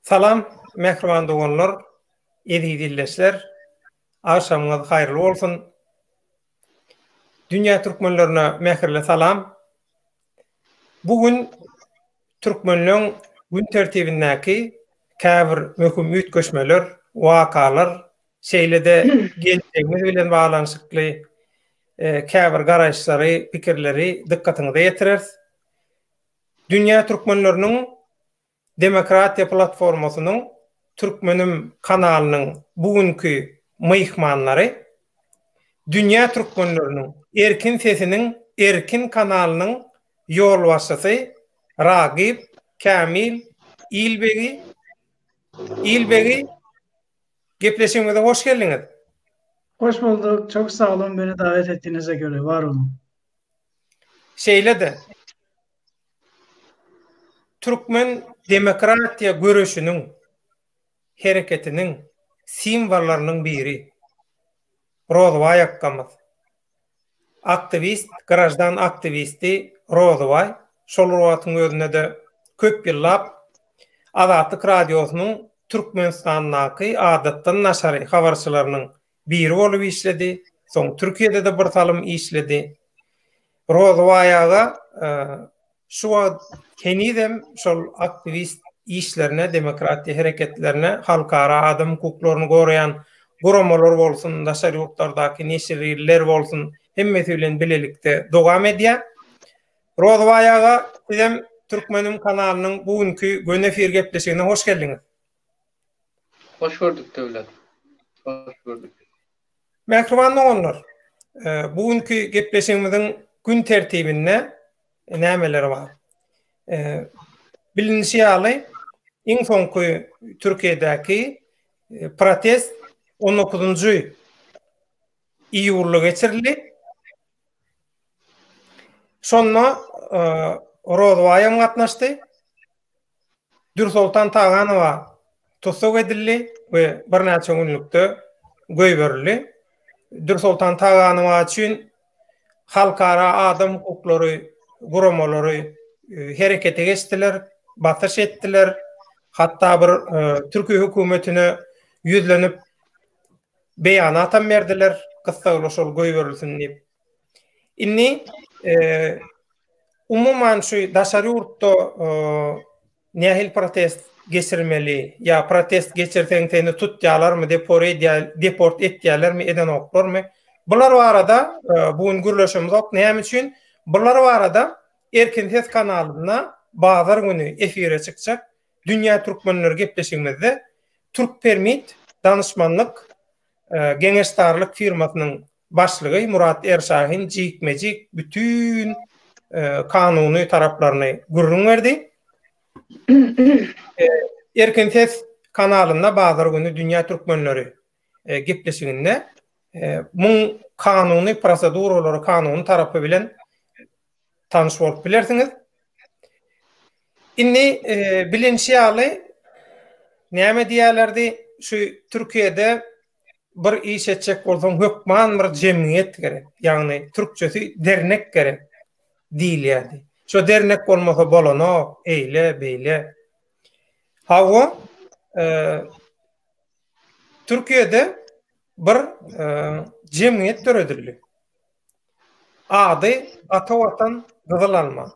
Salam mähriban doganlar, eziz ildeşler. Agşamyňyz haýyrly bolsun. Dünýä türkmenlerine mähirli salam. Bu gün türkmenleň gün tertibindäki käbir möhüm üýtgeşmeler, wakalar, şeýle-de geljegimiz bilen baglanyşykly käbir garaýyşlary, pikirleri dykgatyňyza ýetireris. Dünýä türkmenleriniň Demokratiýa platformasynyň Türkmenim kanalynyň bu günki myhmanlary Dünýä türkmenleriniň erkin sesiniň Erkin kanalynyň ýolbaşçysy Ragyp Kämil Ilbegi Ilbegi gepleşigimize hoş geldiňiz. Hoş bulduk. Çok sag olun beni davet ettiğinize göre. Var olun. Şeýle-de Türkmen demokratiýa göreşiniň, hereketiniň simwollarynyň biri Rozybaý akgamyz. Aktiwist, graždan aktiwisti Rozybaý şol bir wagtyň özünde-de köp ýyllap Azatlyk Radiosynyň Türkmenistandaky adatdan daşary habarçylarynyň biri bolup işledi, soň Türkiýede-de bir salym işledi. Rozybaý aga şu wagt henizem şol aktiwist işlerine, demokratiýa hereketlerine, halkara adam hukuklaryny goraýan guramalar bolsun, daşary ýurtlardaky neşirler bolsun, hemmesi bilen bilelikde dowam edýär. Rozybaý aga, sizem Türkmenim kanalynyň bu günki göni efir gepleşigine hoş geldiňiz. Hoş gördük Döwlet. Hoş gördük. Mähriban doganlar, bu günki gepleşigimiziň gün tertibinde nämeler bar? Bilinişi ýaly, iň soňky Türkiýedäki protest 19-njy iýulda geçirildi. Şonda Rozbaýam gatnaşdy. Dürsoltan Taganowa tussag edildi we birnäçe günlükde goýberildi. Dürsoltan Taganowa üçin halkara adam hukuklary guramalary herekete geçdiler, basyş etdiler. Hatda bir türkiýe hökümetine ýüzlenip beýanatam berdiler, gyssagly şol goýberilsin diýip. Indi umuman şu daşary ýurtda nähili protest geçirmeli ýa protest geçirseň seni tutýarlarmy, deport edýär, deport etýärlermi, edenoklarmy? Bular barada bu gün gürleşemizok. Näme üçin? Bular barada Erkin Ses kanalynda bazar güni efire çykjak Dünýä Türkmenleri gepleşigimizde Türkpermit danyşmanlyk geňeşdarlyk firmasynyň başlygy Murat Erşahin jikme-jik bütin kanuny taraplaryny gürrüň berdi. Erkin Ses kanalynda bazar güni Dünýä Türkmenleri gepleşiginde muň kanuny proseduralary, kanuny tarapy bilen tanyş bolup bilersiňiz. Indi bilinşi ýaly näme diýýärlerdi, şu Türkiýede bir iş etjek bolsaň hökman bir jemgyýet gerek, ýagny türkçesi dernek gerek diýilýärdi. Şo dernek bolmasa bolanok, eýle, beýle. Hawa, Türkiýede bir jemgyýet döredildi. Ady Ata Watan Gyzyl Alma.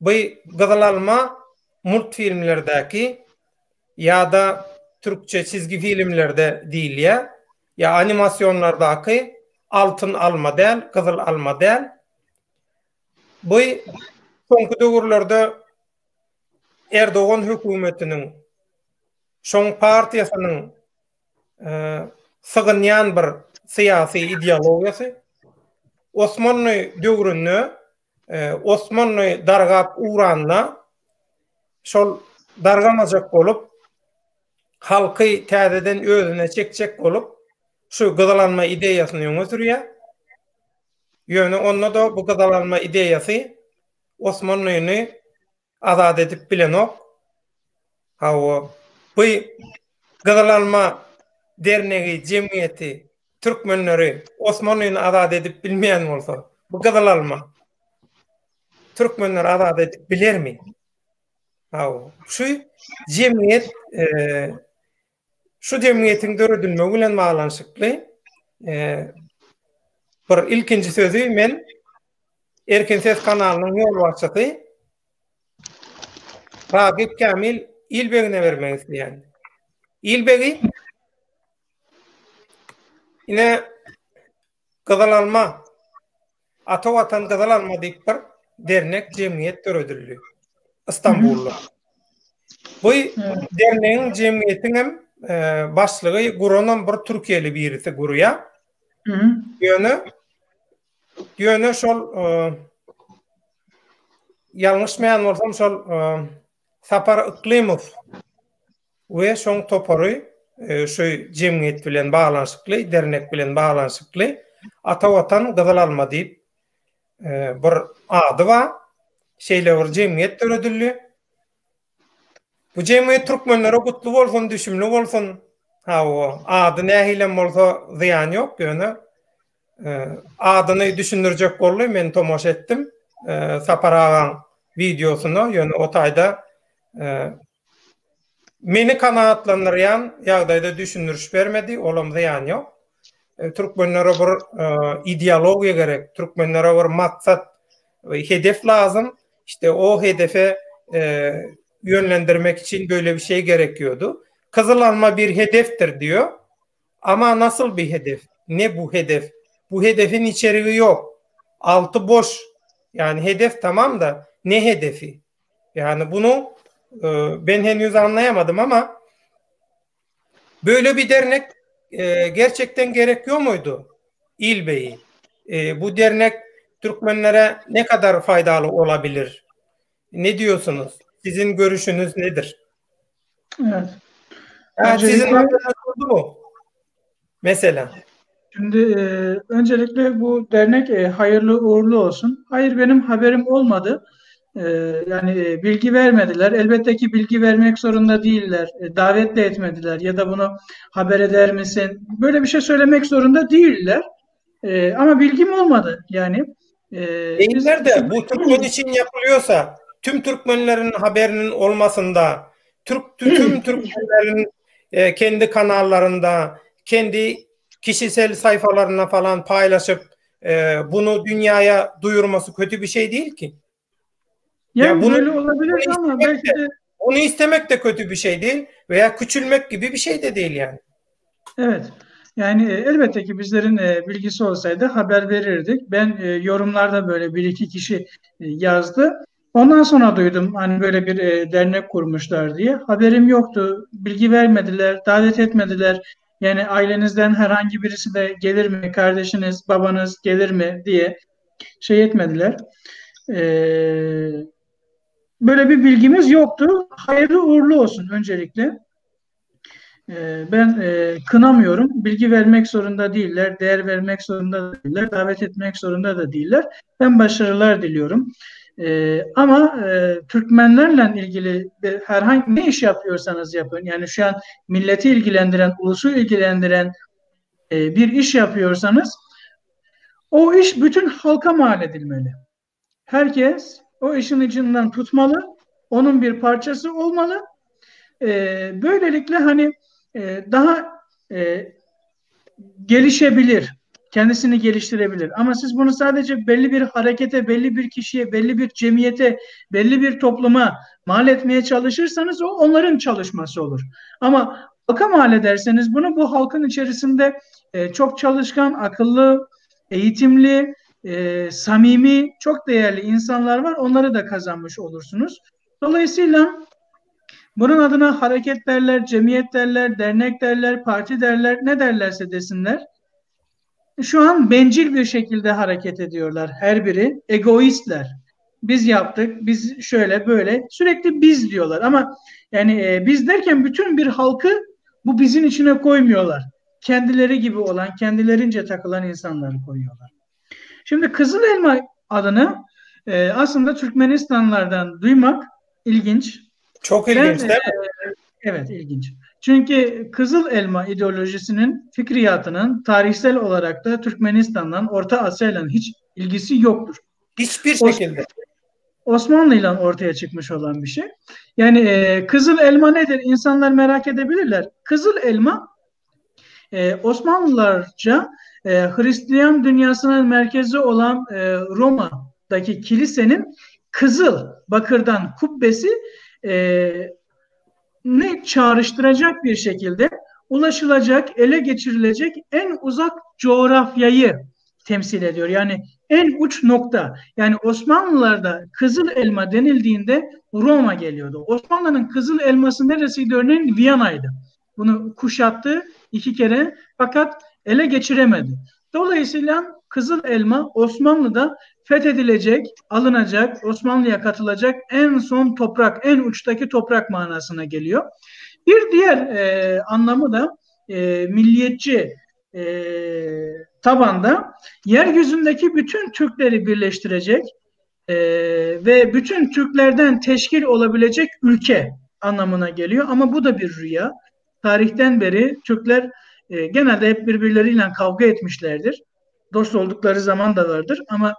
Bu Gyzyl Alma multfilmlerdäki ýa-da türkçe çizgi filmlerde diýilýär, ýa animasionlardaky altyn alma däl, gyzyl alma däl. Bu soňky döwürlerde Erdogan hökümetiniň, şoň partiýasynyň sygynýan bir syýasy ideologiýasy. Osmanly döwründe Osmanly dargap ugranda şol dargamajak bolup halky täzeden özüne çekjek bolup şu gyzyl alma ideýasyny öňe sürýär. Ýöne onda-da bu gyzyl alma ideýasy Osmanlyny azat edip bilenok. Hawa, bu Gyzyl alma dernegi, jemgyýeti türkmenleri Osmanlyny azat edip bilmeýän bolsa, bu Gyzyl alma türkmenleri azat edip bilermi? Hawa, şu jemgyýet Şu jemgyýetiň döredilmegi bilen baglanyşykly bir ilkinji sözi men Erkin Ses kanalynyň ýolbaşçysy Ragyp Kämil Ilbegine bermek isleýän. Ilbegi ine Gyzyl alma Ata Watan Gyzyl alma diýip bir dernek jemgyýet döredildi Istanbulda. Bu dernegiň jemgyýetiň hem e, başlygy guranam bir türkiýeli birisi gurýar. Ýöne ýöne şol e, ýalňyşmaýan bolsam şol e, Sapar Yklymow we şoň topary şu jemgyýet bilen baglanyşykly, dernek bilen baglanyşykly Ata Watan Gyzyl Alma diýip bir ady bar. Şeýle bir jemgyýet döredildi. Bu jemgyýet türkmenlere gutly bolsun, düşümli bolsun. Hawa, ady nähilem bolsa zyýany ýok, ýöne adyny düşündirjek boldy, men tomaşa etdim Sapar agaň wideosyna, ýöne o taýda Meni kanagatlandyrýan ýagdaýda düşündiriş bermedi, olam zyýany ýok. Türkmenlere bir ideologiýa gerek, türkmenlere bir maksat, hedef lazym. İşte o hedefe ýönlendirmek üçin böyle bir şey gerekiyordu. Kyzyl alma bir hedeftir diýyor. Ama nasıl bir hedef? Ne bu hedef? Bu hedefin içeriği ýok. Alty boş. Yani hedef tamam da ne hedefi? Yani bunu e, ben henüz anlayamadım ama böyle bir dernek e, gerçekten gerekiyor muydu? İlbeyi. E, bu dernek Türkmenlere ne kadar faydalı olabilir? Ne diyorsunuz? Sizin görüşünüz nedir? Evet. Yani sizin haberiniz oldu mu? Mesela. Şimdi e, öncelikle bu dernek e, hayırlı uğurlu olsun. Hayır benim haberim olmadı. E, yani e, bilgi vermediler. Elbette ki bilgi vermek zorunda değiller. E, davet de etmediler ya da bunu haber eder misin? Böyle bir şey söylemek zorunda değiller. E, ama bilgim olmadı yani. E, Değiller de bu Türkmen için yapılıyorsa tüm Türkmenlerin haberinin olmasında Türk tüm Türkmenlerin e, kendi kanallarında kendi kişisel sayfalarına falan paylaşıp e, bunu dünyaya duyurması kötü bir şey değil ki. Yani ya bunu, böyle olabilir ama belki de onu istemek de kötü bir şey değil veya küçülmek gibi bir şey de değil yani. Evet. Yani e, elbette ki bizlerin e, bilgisi olsaydı haber verirdik. Ben e, yorumlarda böyle bir iki kişi yazdı. Ondan sonra duydum hani böyle bir dernek kurmuşlar diye. Haberim yoktu. Bilgi vermediler, davet etmediler. Yani ailenizden herhangi birisi de gelir mi, kardeşiniz, babanız gelir mi diye şey etmediler. Ee, böyle bir bilgimiz yoktu. Hayırlı uğurlu olsun öncelikle. Ee, ben e, kınamıyorum. Bilgi vermek zorunda değiller, değer vermek zorunda değiller, davet etmek zorunda da değiller. Ben başarılar diliyorum. Ee, ama e, Türkmenlerle ilgili bir, herhangi ne iş yapıyorsanız yapın. Yani şu an milleti ilgilendiren, ulusu ilgilendiren e, bir iş yapıyorsanız o iş bütün halka mal edilmeli. Herkes o işin içinden tutmalı, onun bir parçası olmalı. E, böylelikle hani e, daha e, gelişebilir, kendisini geliştirebilir. Ama siz bunu sadece belli bir harekete, belli bir kişiye, belli bir cemiyete, belli bir topluma mal etmeye çalışırsanız o onların çalışması olur. Ama halka mal ederseniz bunu bu halkın içerisinde e, çok çalışkan, akıllı, eğitimli, e, samimi, çok değerli insanlar var. Onları da kazanmış olursunuz. Dolayısıyla bunun adına hareket derler, cemiyet derler, dernek derler, parti derler, ne derlerse desinler. Şu an bencil bir şekilde hareket ediyorlar her biri. Egoistler. Biz yaptık, biz şöyle böyle. Sürekli biz diyorlar ama yani e, biz derken bütün bir halkı bu bizim içine koymuyorlar. Kendileri gibi olan, kendilerince takılan insanları koyuyorlar. Şimdi Kızıl Elma adını e, aslında Türkmenistanlardan duymak ilginç. Çok ilginç ben, değil mi? E, evet ilginç. Çünkü Kızıl Elma ideolojisinin fikriyatının tarihsel olarak da Türkmenistan'dan Orta Asya'yla hiç ilgisi yoktur. Hiçbir şekilde. Osmanlı ile ortaya çıkmış olan bir şey. Yani e, kızıl elma nedir? İnsanlar merak edebilirler. Kızıl elma e, Osmanlılarca e, Hristiyan dünyasının merkezi olan e, Roma'daki kilisenin kızıl bakırdan kubbesi e, ne çağrıştıracak bir şekilde ulaşılacak, ele geçirilecek en uzak coğrafyayı temsil ediyor. Yani en uç nokta. Yani Osmanlılarda kızıl elma denildiğinde Roma geliyordu. Osmanlı'nın kızıl elması neresiydi örneğin? Viyana'ydı. Bunu kuşattı iki kere fakat ele geçiremedi. Dolayısıyla Kızıl Elma Osmanlı'da fethedilecek, alınacak, Osmanlı'ya katılacak en son toprak, en uçtaki toprak manasına geliyor. Bir diğer e, anlamı da e, milliyetçi e, tabanda yeryüzündeki bütün Türkleri birleştirecek e, ve bütün Türklerden teşkil olabilecek ülke anlamına geliyor. Ama bu da bir rüya. Tarihten beri Türkler e, genelde hep birbirleriyle kavga etmişlerdir. Dost oldukları zaman da vardır ama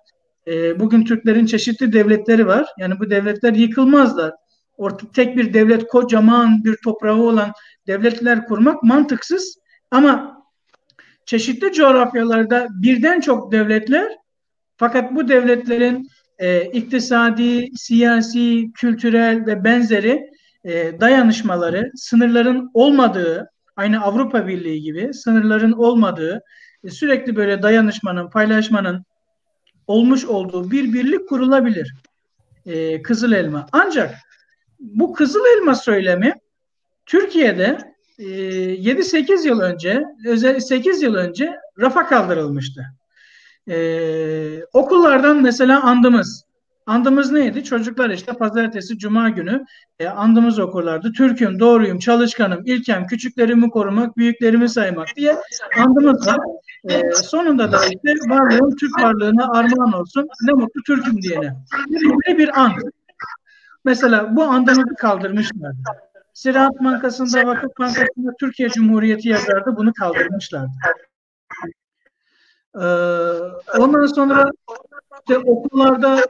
e, bugün Türklerin çeşitli devletleri var. Yani bu devletler yıkılmazlar. Orta, tek bir devlet kocaman bir toprağı olan devletler kurmak mantıksız. Ama çeşitli coğrafyalarda birden çok devletler fakat bu devletlerin e, iktisadi, siyasi, kültürel ve benzeri e, dayanışmaları, sınırların olmadığı, aynı Avrupa Birliği gibi sınırların olmadığı, e, sürekli böyle dayanışmanın, paylaşmanın olmuş olduğu bir birlik kurulabilir. E, Kızıl Elma. Ancak bu Kızıl Elma söylemi Türkiye'de e, 7-8 yıl önce, özel 8 yıl önce rafa kaldırılmıştı. E, okullardan mesela andımız. Andımız neydi? Çocuklar işte pazartesi, cuma günü e, andımız okurlardı. Türk'üm, doğruyum, çalışkanım, ilkem, küçüklerimi korumak, büyüklerimi saymak diye andımız var. E, sonunda da işte varlığım Türk varlığına armağan olsun, ne mutlu Türk'üm diyene. Bir, bir and. Mesela bu andımızı kaldırmışlardı. Ziraat Bankası'nda, Vakıf Bankası'nda Türkiye Cumhuriyeti yazardı, bunu kaldırmışlardı. Ee, ondan sonra işte okullarda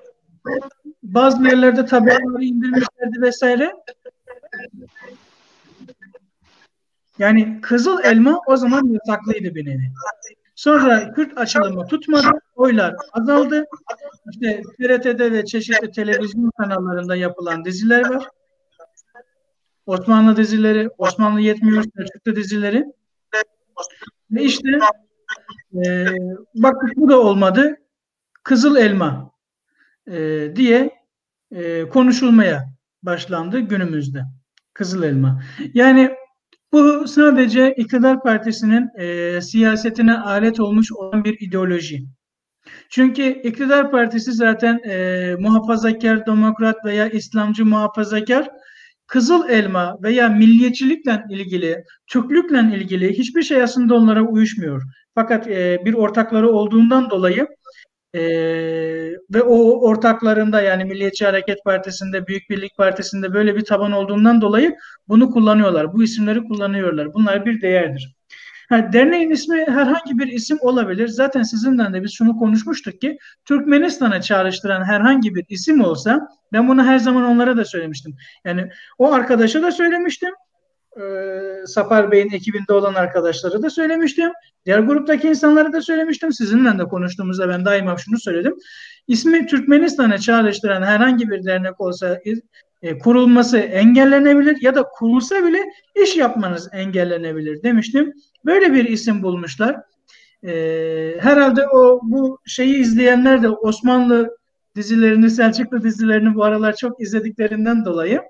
bazı yerlerde tabelaları indirmişlerdi vesaire. Yani kızıl elma o zaman yasaklıydı bir nevi. Sonra Kürt açılımı tutmadı, oylar azaldı. İşte TRT'de ve çeşitli televizyon kanallarında yapılan diziler var. Osmanlı dizileri, Osmanlı yetmiyor, Selçuklu dizileri. Ve işte e, baktık bu da olmadı. Kızıl elma e, diye e, konuşulmaya başlandı günümüzde. Kızıl elma. Yani bu sadece iktidar partisinin e, siyasetine alet olmuş olan bir ideoloji. Çünkü iktidar partisi zaten e, muhafazakar, demokrat veya İslamcı muhafazakar kızıl elma veya milliyetçilikle ilgili, Türklükle ilgili hiçbir şey aslında onlara uyuşmuyor. Fakat e, bir ortakları olduğundan dolayı e, ve o ortaklarında yani Milliyetçi Hareket Partisi'nde, Büyük Birlik Partisi'nde böyle bir taban olduğundan dolayı bunu kullanıyorlar. Bu isimleri kullanıyorlar. Bunlar bir değerdir. Ha, derneğin ismi herhangi bir isim olabilir. Zaten sizinle de biz şunu konuşmuştuk ki Türkmenistan'a çağrıştıran herhangi bir isim olsa ben bunu her zaman onlara da söylemiştim. Yani o arkadaşa da söylemiştim. Ee, Safar Bey'in ekibinde olan arkadaşlara da söylemiştim. Diğer gruptaki insanlara da söylemiştim. Sizinle de konuştuğumuzda ben daima şunu söyledim. İsmi Türkmenistan'a çağrıştıran herhangi bir dernek olsa e, kurulması engellenebilir ya da kurulsa bile iş yapmanız engellenebilir demiştim. Böyle bir isim bulmuşlar. E, herhalde o bu şeyi izleyenler de Osmanlı dizilerini, Selçuklu dizilerini bu aralar çok izlediklerinden dolayı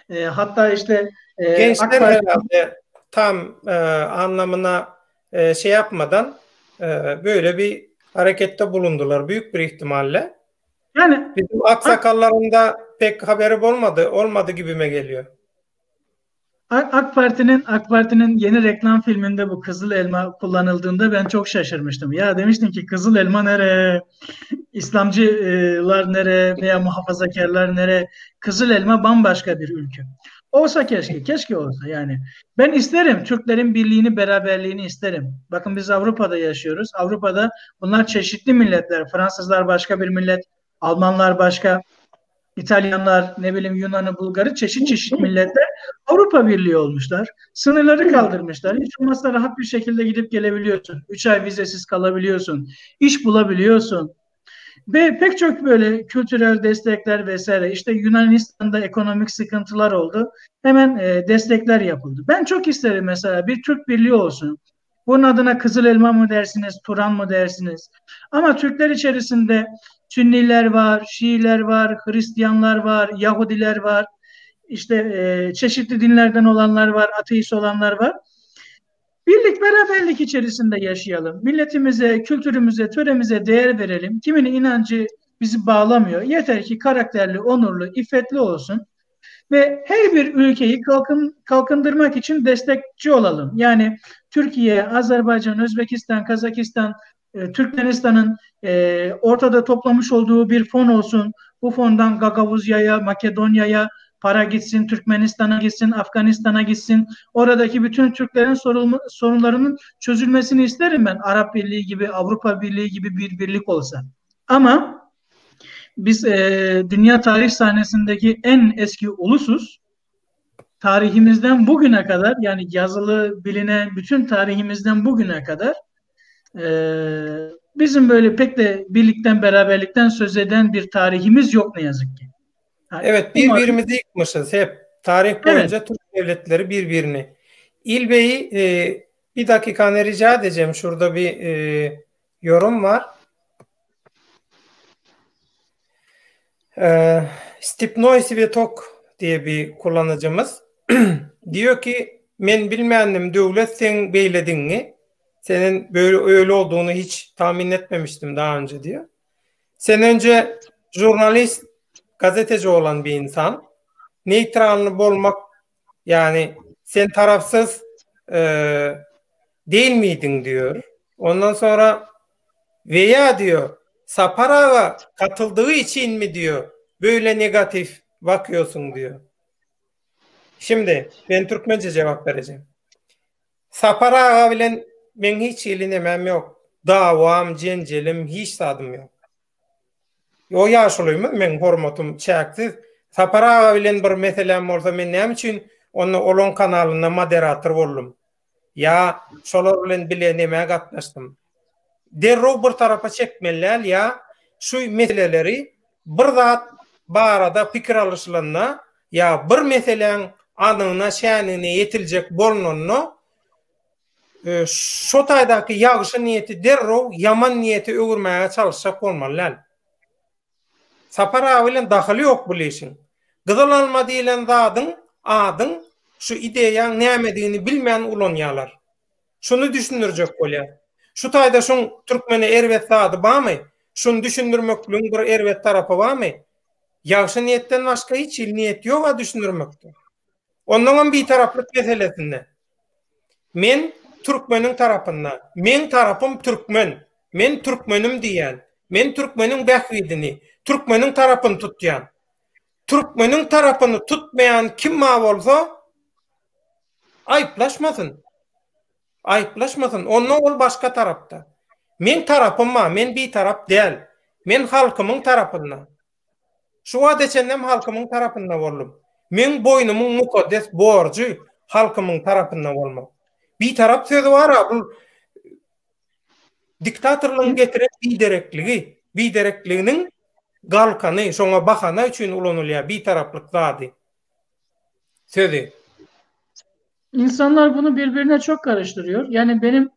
e, hatta işte e, Gençler AK Parti, herhalde tam e, anlamına e, şey yapmadan e, böyle bir harekette bulundular büyük bir ihtimalle. Yani bizim aksakalların da pek haberi olmadı, olmadı gibime geliyor. AK Parti'nin AK Parti'nin yeni reklam filminde bu kızıl elma kullanıldığında ben çok şaşırmıştım. Ya demiştim ki kızıl elma nere? İslamcılar nere veya muhafazakarlar nere? Kızıl elma bambaşka bir ülke. Olsa keşke, keşke olsa yani. Ben isterim Türklerin birliğini, beraberliğini isterim. Bakın biz Avrupa'da yaşıyoruz. Avrupa'da bunlar çeşitli milletler. Fransızlar başka bir millet, Almanlar başka, İtalyanlar, ne bileyim Yunan'ı, Bulgar'ı çeşit çeşit milletler Avrupa Birliği olmuşlar. Sınırları kaldırmışlar. Hiç olmazsa rahat bir şekilde gidip gelebiliyorsun. Üç ay vizesiz kalabiliyorsun. İş bulabiliyorsun. Ve pek çok böyle kültürel destekler vesaire. İşte Yunanistan'da ekonomik sıkıntılar oldu. Hemen e, destekler yapıldı. Ben çok isterim mesela bir Türk Birliği olsun. Bunun adına Kızıl Elma mı dersiniz, Turan mı dersiniz? Ama Türkler içerisinde Sünniler var, Şiiler var, Hristiyanlar var, Yahudiler var. İşte e, çeşitli dinlerden olanlar var, ateist olanlar var. Birlik beraberlik içerisinde yaşayalım. Milletimize, kültürümüze, töremize değer verelim. Kiminin inancı bizi bağlamıyor. Yeter ki karakterli, onurlu, iffetli olsun. Ve her bir ülkeyi kalkın, kalkındırmak için destekçi olalım. Yani Türkiye, Azerbaycan, Özbekistan, Kazakistan, e, Türkmenistan'ın e, ortada toplamış olduğu bir fon olsun. Bu fondan Gagavuzya'ya, Makedonya'ya para gitsin, Türkmenistan'a gitsin, Afganistan'a gitsin. Oradaki bütün Türklerin sorulma, sorunlarının çözülmesini isterim ben. Arap Birliği gibi, Avrupa Birliği gibi bir birlik olsa. Ama biz e, dünya tarih sahnesindeki en eski ulusuz. Tarihimizden bugüne kadar yani yazılı bilinen bütün tarihimizden bugüne kadar e, bizim böyle pek de birlikten beraberlikten söz eden bir tarihimiz yok ne yazık ki. Yani evet birbirimizi yıkmışız hep. Tarih boyunca evet. Türk devletleri birbirini. İlbey'i e, bir dakikanı rica edeceğim. Şurada bir e, yorum var. E, Stipnoy Svetok diye bir kullanıcımız. Diyor ki men bilmändim Döwlet seň beýledigiňi. Senin böyle öyle olduğunu hiç tahmin etmemiştim daha önce diyor. Sen önce jurnalist, gazeteci olan bir insan. Neytralny bolmak yani sen tarafsız e, değil miydin diyor. Ondan sonra veya diyor Sapar ağa katıldığı için mi diyor böyle negatif bakıyorsun diyor. Şimdi ben Türkmence cevap vereceğim. Sapar aga bilen meň hiç hili nemem ýok. Dawam, jenjelim, hiç zadym ýok. O ýaşulymyz meň hormatym çäksiz. Sapar aga bilen bir meseläm bolsa men näme üçin onda olaň kanalynda moderator boldum? Ýa şolar bilen bile nemä gatnaşdym? Derrew bir tarapa çekmeli däl ýa şu meseleleri bir zat barada pikir alyşylanda ýa bir meseläň anygyna şänigine ýetiljek bolnanda şo taýdaky ýagşy niýeti derrew ýaman niýete öwürmäge çalyşjak bolmaly däl. Sapar aga bilen dahyly ýok bul işiň. Gyzyl alma diýlen zadyň, adyň, şu ideýaň nämedigini bilmän ulanýalar. Şuny düşündirjek bolýar. Şu taýda şuň türkmene erbet zady bamy? Şuny düşündirmekligiň bir erbet tarapy bamy? Ýagşy niýetden başga hiç hili niýet ýog-a düşündirmekde. Onnoňam bitaraplyk meselesinde. Men türkmeniň tarapynda. Meň tarapym türkmen. Men türkmenim diýýän. Men türkmeniň bähbidini, türkmeniň tarapyny tutýan. Türkmeniň tarapyny tutmaýan kim bar bolsa, aýyplaşmasyn. Aýyplaşmasyn. Onda ol başga tarapda. Meň tarapym bar, men bitarap däl. Men halkymyň tarapynda. Şu wagta çenlem halkymyň tarapynda boldum. Meň boýnumyň mukaddes borjy halkymyň tarapynda bolmak. Bitarap sözi bar-a, bul diktatorlygyň getiren biderekligi, biderekliginiň galkany, şoňa bahana üçin ulanylýar bitaraplyk zady, sözi. İnsanlar bunu birbirine çok karıştırıyor. Yani benim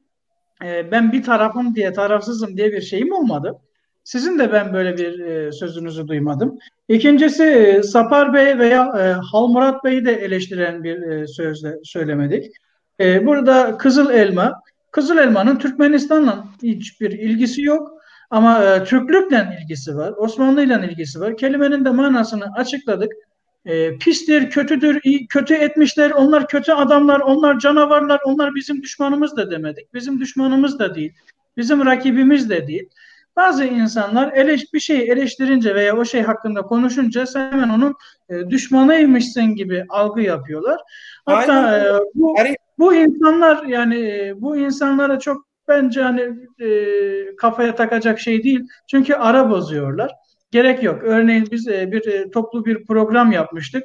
e, ben bir tarafım diye tarafsızım diye bir şeyim olmadı. Sizin de ben böyle bir e, sözünüzü duymadım. İkincisi e, Sapar Bey veya e, Halmurat Bey'i de eleştiren bir e, sözle söylemedik. E, burada Kızıl Elma, Kızıl Elma'nın Türkmenistan'la hiçbir ilgisi yok. Ama e, Türklükle ilgisi var, Osmanlı'yla ilgisi var. Kelimenin de manasını açıkladık. E, pistir, kötüdür, iyi, kötü etmişler, onlar kötü adamlar, onlar canavarlar, onlar bizim düşmanımız da demedik. Bizim düşmanımız da değil, bizim rakibimiz de değil. Bazı insanlar eleş, bir şeyi eleştirince veya o şey hakkında konuşunca sen hemen onun e, düşmanıymışsın gibi algı yapıyorlar. Hatta e, bu, bu insanlar yani e, bu insanlara çok bence hani e, kafaya takacak şey değil. Çünkü ara bozuyorlar. Gerek yok. Örneğin biz e, bir e, toplu bir program yapmıştık.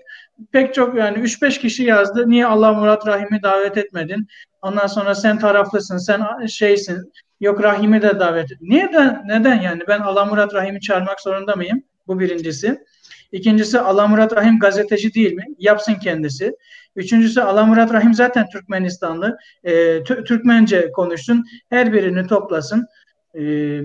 Pek çok yani 3-5 kişi yazdı. Niye Allah Murat Rahim'i davet etmedin? Ondan sonra sen taraflısın, sen şeysin. Yok Rahim'i de davet et. Niye de, neden yani? Ben Allah Murat Rahim'i çağırmak zorunda mıyım? Bu birincisi. İkincisi Allah Murat Rahim gazeteci değil mi? Yapsın kendisi. Üçüncüsü Allah Murat Rahim zaten Türkmenistanlı. E, Türkmence konuşsun. Her birini toplasın. E,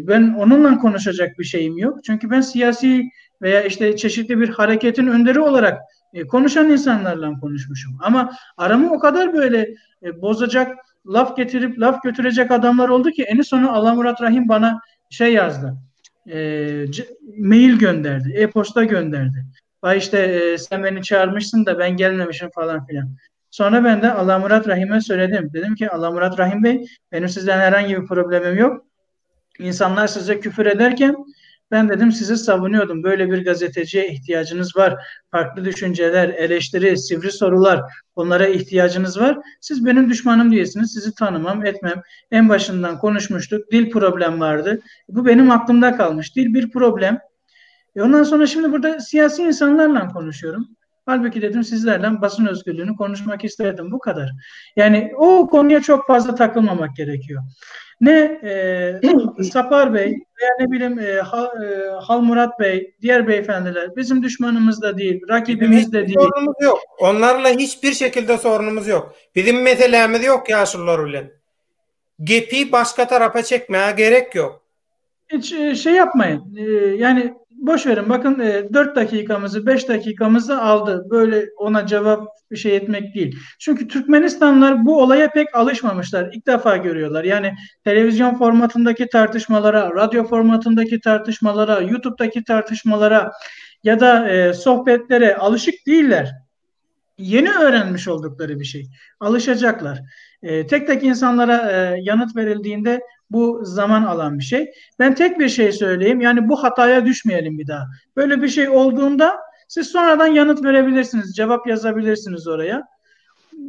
ben onunla konuşacak bir şeyim yok. Çünkü ben siyasi veya işte çeşitli bir hareketin önderi olarak e, konuşan insanlarla konuşmuşum. Ama aramı o kadar böyle e, bozacak, laf getirip laf götürecek adamlar oldu ki en sonu Allah Murat Rahim bana şey yazdı. E, mail gönderdi, e-posta gönderdi. Vay işte e, sen beni çağırmışsın da ben gelmemişim falan filan. Sonra ben de Allah Murat Rahim'e söyledim. Dedim ki Allah Murat Rahim Bey benim sizden herhangi bir problemim yok. İnsanlar size küfür ederken ben dedim sizi savunuyordum. Böyle bir gazeteciye ihtiyacınız var. Farklı düşünceler, eleştiri, sivri sorular bunlara ihtiyacınız var. Siz benim düşmanım değilsiniz. Sizi tanımam, etmem. En başından konuşmuştuk. Dil problem vardı. Bu benim aklımda kalmış. Dil bir problem. E ondan sonra şimdi burada siyasi insanlarla konuşuyorum. Halbuki dedim sizlerle basın özgürlüğünü konuşmak isterdim. Bu kadar. Yani o konuya çok fazla takılmamak gerekiyor. Ne e, Sapar Bey veya ne bileyim e, ha, e, Hal Murat Bey, diğer beyefendiler bizim düşmanımız da değil, rakibimiz de değil. Sorunumuz yok. Onlarla hiçbir şekilde sorunumuz yok. Bizim meselemiz yok ýaşulular bilen. Gepi başka tarapa çekmäge gerek yok. Hiç e, şey yapmayın. E, yani boş verin. Bakın e, 4 dakikamızı 5 dakikamızı aldı. Böyle ona cevap bir şey etmek değil. Çünkü Türkmenistanlılar bu olaya pek alışmamışlar. İlk defa görüyorlar. Yani televizyon formatındaki tartışmalara, radyo formatındaki tartışmalara, YouTube'daki tartışmalara ya da e, sohbetlere alışık değiller. Yeni öğrenmiş oldukları bir şey. Alışacaklar. E, tek tek insanlara e, yanıt verildiğinde bu zaman alan bir şey. Ben tek bir şey söyleyeyim. Yani bu hataya düşmeyelim bir daha. Böyle bir şey olduğunda siz sonradan yanıt verebilirsiniz. Cevap yazabilirsiniz oraya.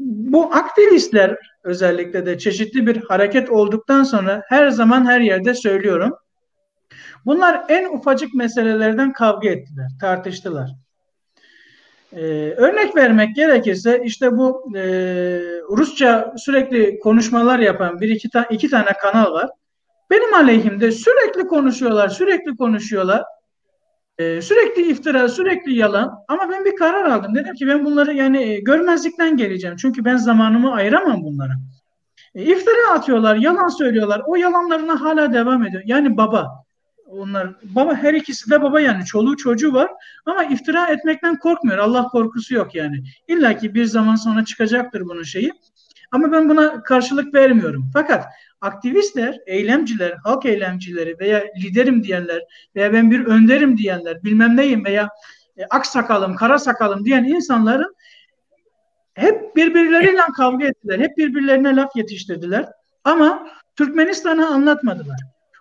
Bu aktivistler özellikle de çeşitli bir hareket olduktan sonra her zaman her yerde söylüyorum. Bunlar en ufacık meselelerden kavga ettiler, tartıştılar. Ee, örnek vermek gerekirse işte bu e, Rusça sürekli konuşmalar yapan bir iki, ta, iki tane kanal var. Benim aleyhimde sürekli konuşuyorlar, sürekli konuşuyorlar. Ee, sürekli iftira, sürekli yalan. Ama ben bir karar aldım. Dedim ki ben bunları yani e, görmezlikten geleceğim. Çünkü ben zamanımı ayıramam bunlara. E, iftira atıyorlar, yalan söylüyorlar. O yalanlarına hala devam ediyor. Yani baba, onlar baba her ikisi de baba yani çoluğu çocuğu var ama iftira etmekten korkmuyor. Allah korkusu yok yani. İlla ki bir zaman sonra çıkacaktır bunun şeyi. Ama ben buna karşılık vermiyorum. Fakat aktivistler, eylemciler, halk eylemcileri veya liderim diyenler veya ben bir önderim diyenler, bilmem neyim veya e, ak sakalım, kara sakalım diyen insanların hep birbirleriyle kavga ettiler. Hep birbirlerine laf yetiştirdiler. Ama Türkmenistan'ı anlatmadılar.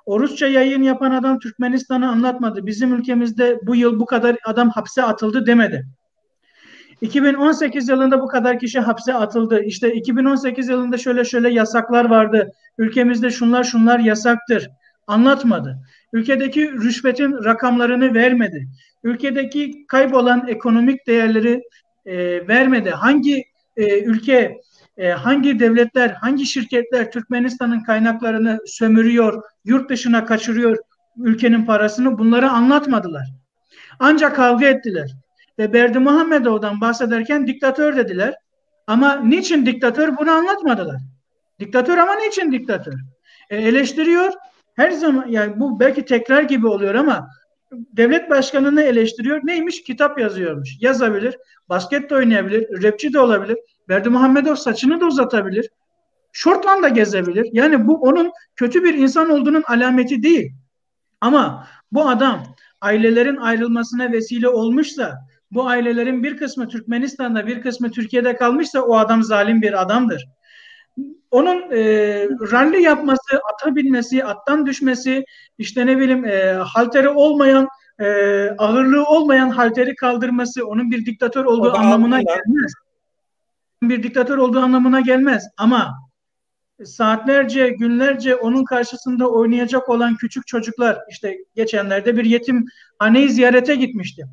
O Rusça yayın yapan adam Türkmenistan'ı anlatmadı. Bizim ülkemizde bu yıl bu kadar adam hapse atıldı demedi. 2018 yılında bu kadar kişi hapse atıldı. İşte 2018 yılında şöyle şöyle yasaklar vardı. Ülkemizde şunlar şunlar yasaktır. Anlatmadı. Ülkedeki rüşvetin rakamlarını vermedi. Ülkedeki kaybolan ekonomik değerleri e, vermedi. Hangi e, ülke, e, hangi devletler, hangi şirketler Türkmenistan'ın kaynaklarını sömürüyor, yurt dışına kaçırıyor ülkenin parasını bunları anlatmadılar. Ancak kavga ettiler. Ve Berdimuhamedov'dan bahsederken diktatör dediler. Ama niçin diktatör bunu anlatmadılar. Diktatör ama niçin diktatör? E, eleştiriyor. Her zaman yani bu belki tekrar gibi oluyor ama devlet başkanını eleştiriyor. Neymiş? Kitap yazıyormuş. Yazabilir. Basket de oynayabilir. Rapçi de olabilir. Berdimuhamedov saçını da uzatabilir. Şortla da gezebilir. Yani bu onun kötü bir insan olduğunun alameti değil. Ama bu adam ailelerin ayrılmasına vesile olmuşsa, bu ailelerin bir kısmı Türkmenistan'da bir kısmı Türkiye'de kalmışsa o adam zalim bir adamdır. Onun e, ralli yapması, ata binmesi, attan düşmesi, işte ne bileyim e, halteri olmayan, e, ağırlığı olmayan halteri kaldırması onun bir diktatör olduğu anlamına gelmez. Bir diktatör olduğu anlamına gelmez. Ama saatlerce, günlerce onun karşısında oynayacak olan küçük çocuklar, işte geçenlerde bir yetimhaneyi ziyarete gitmişti.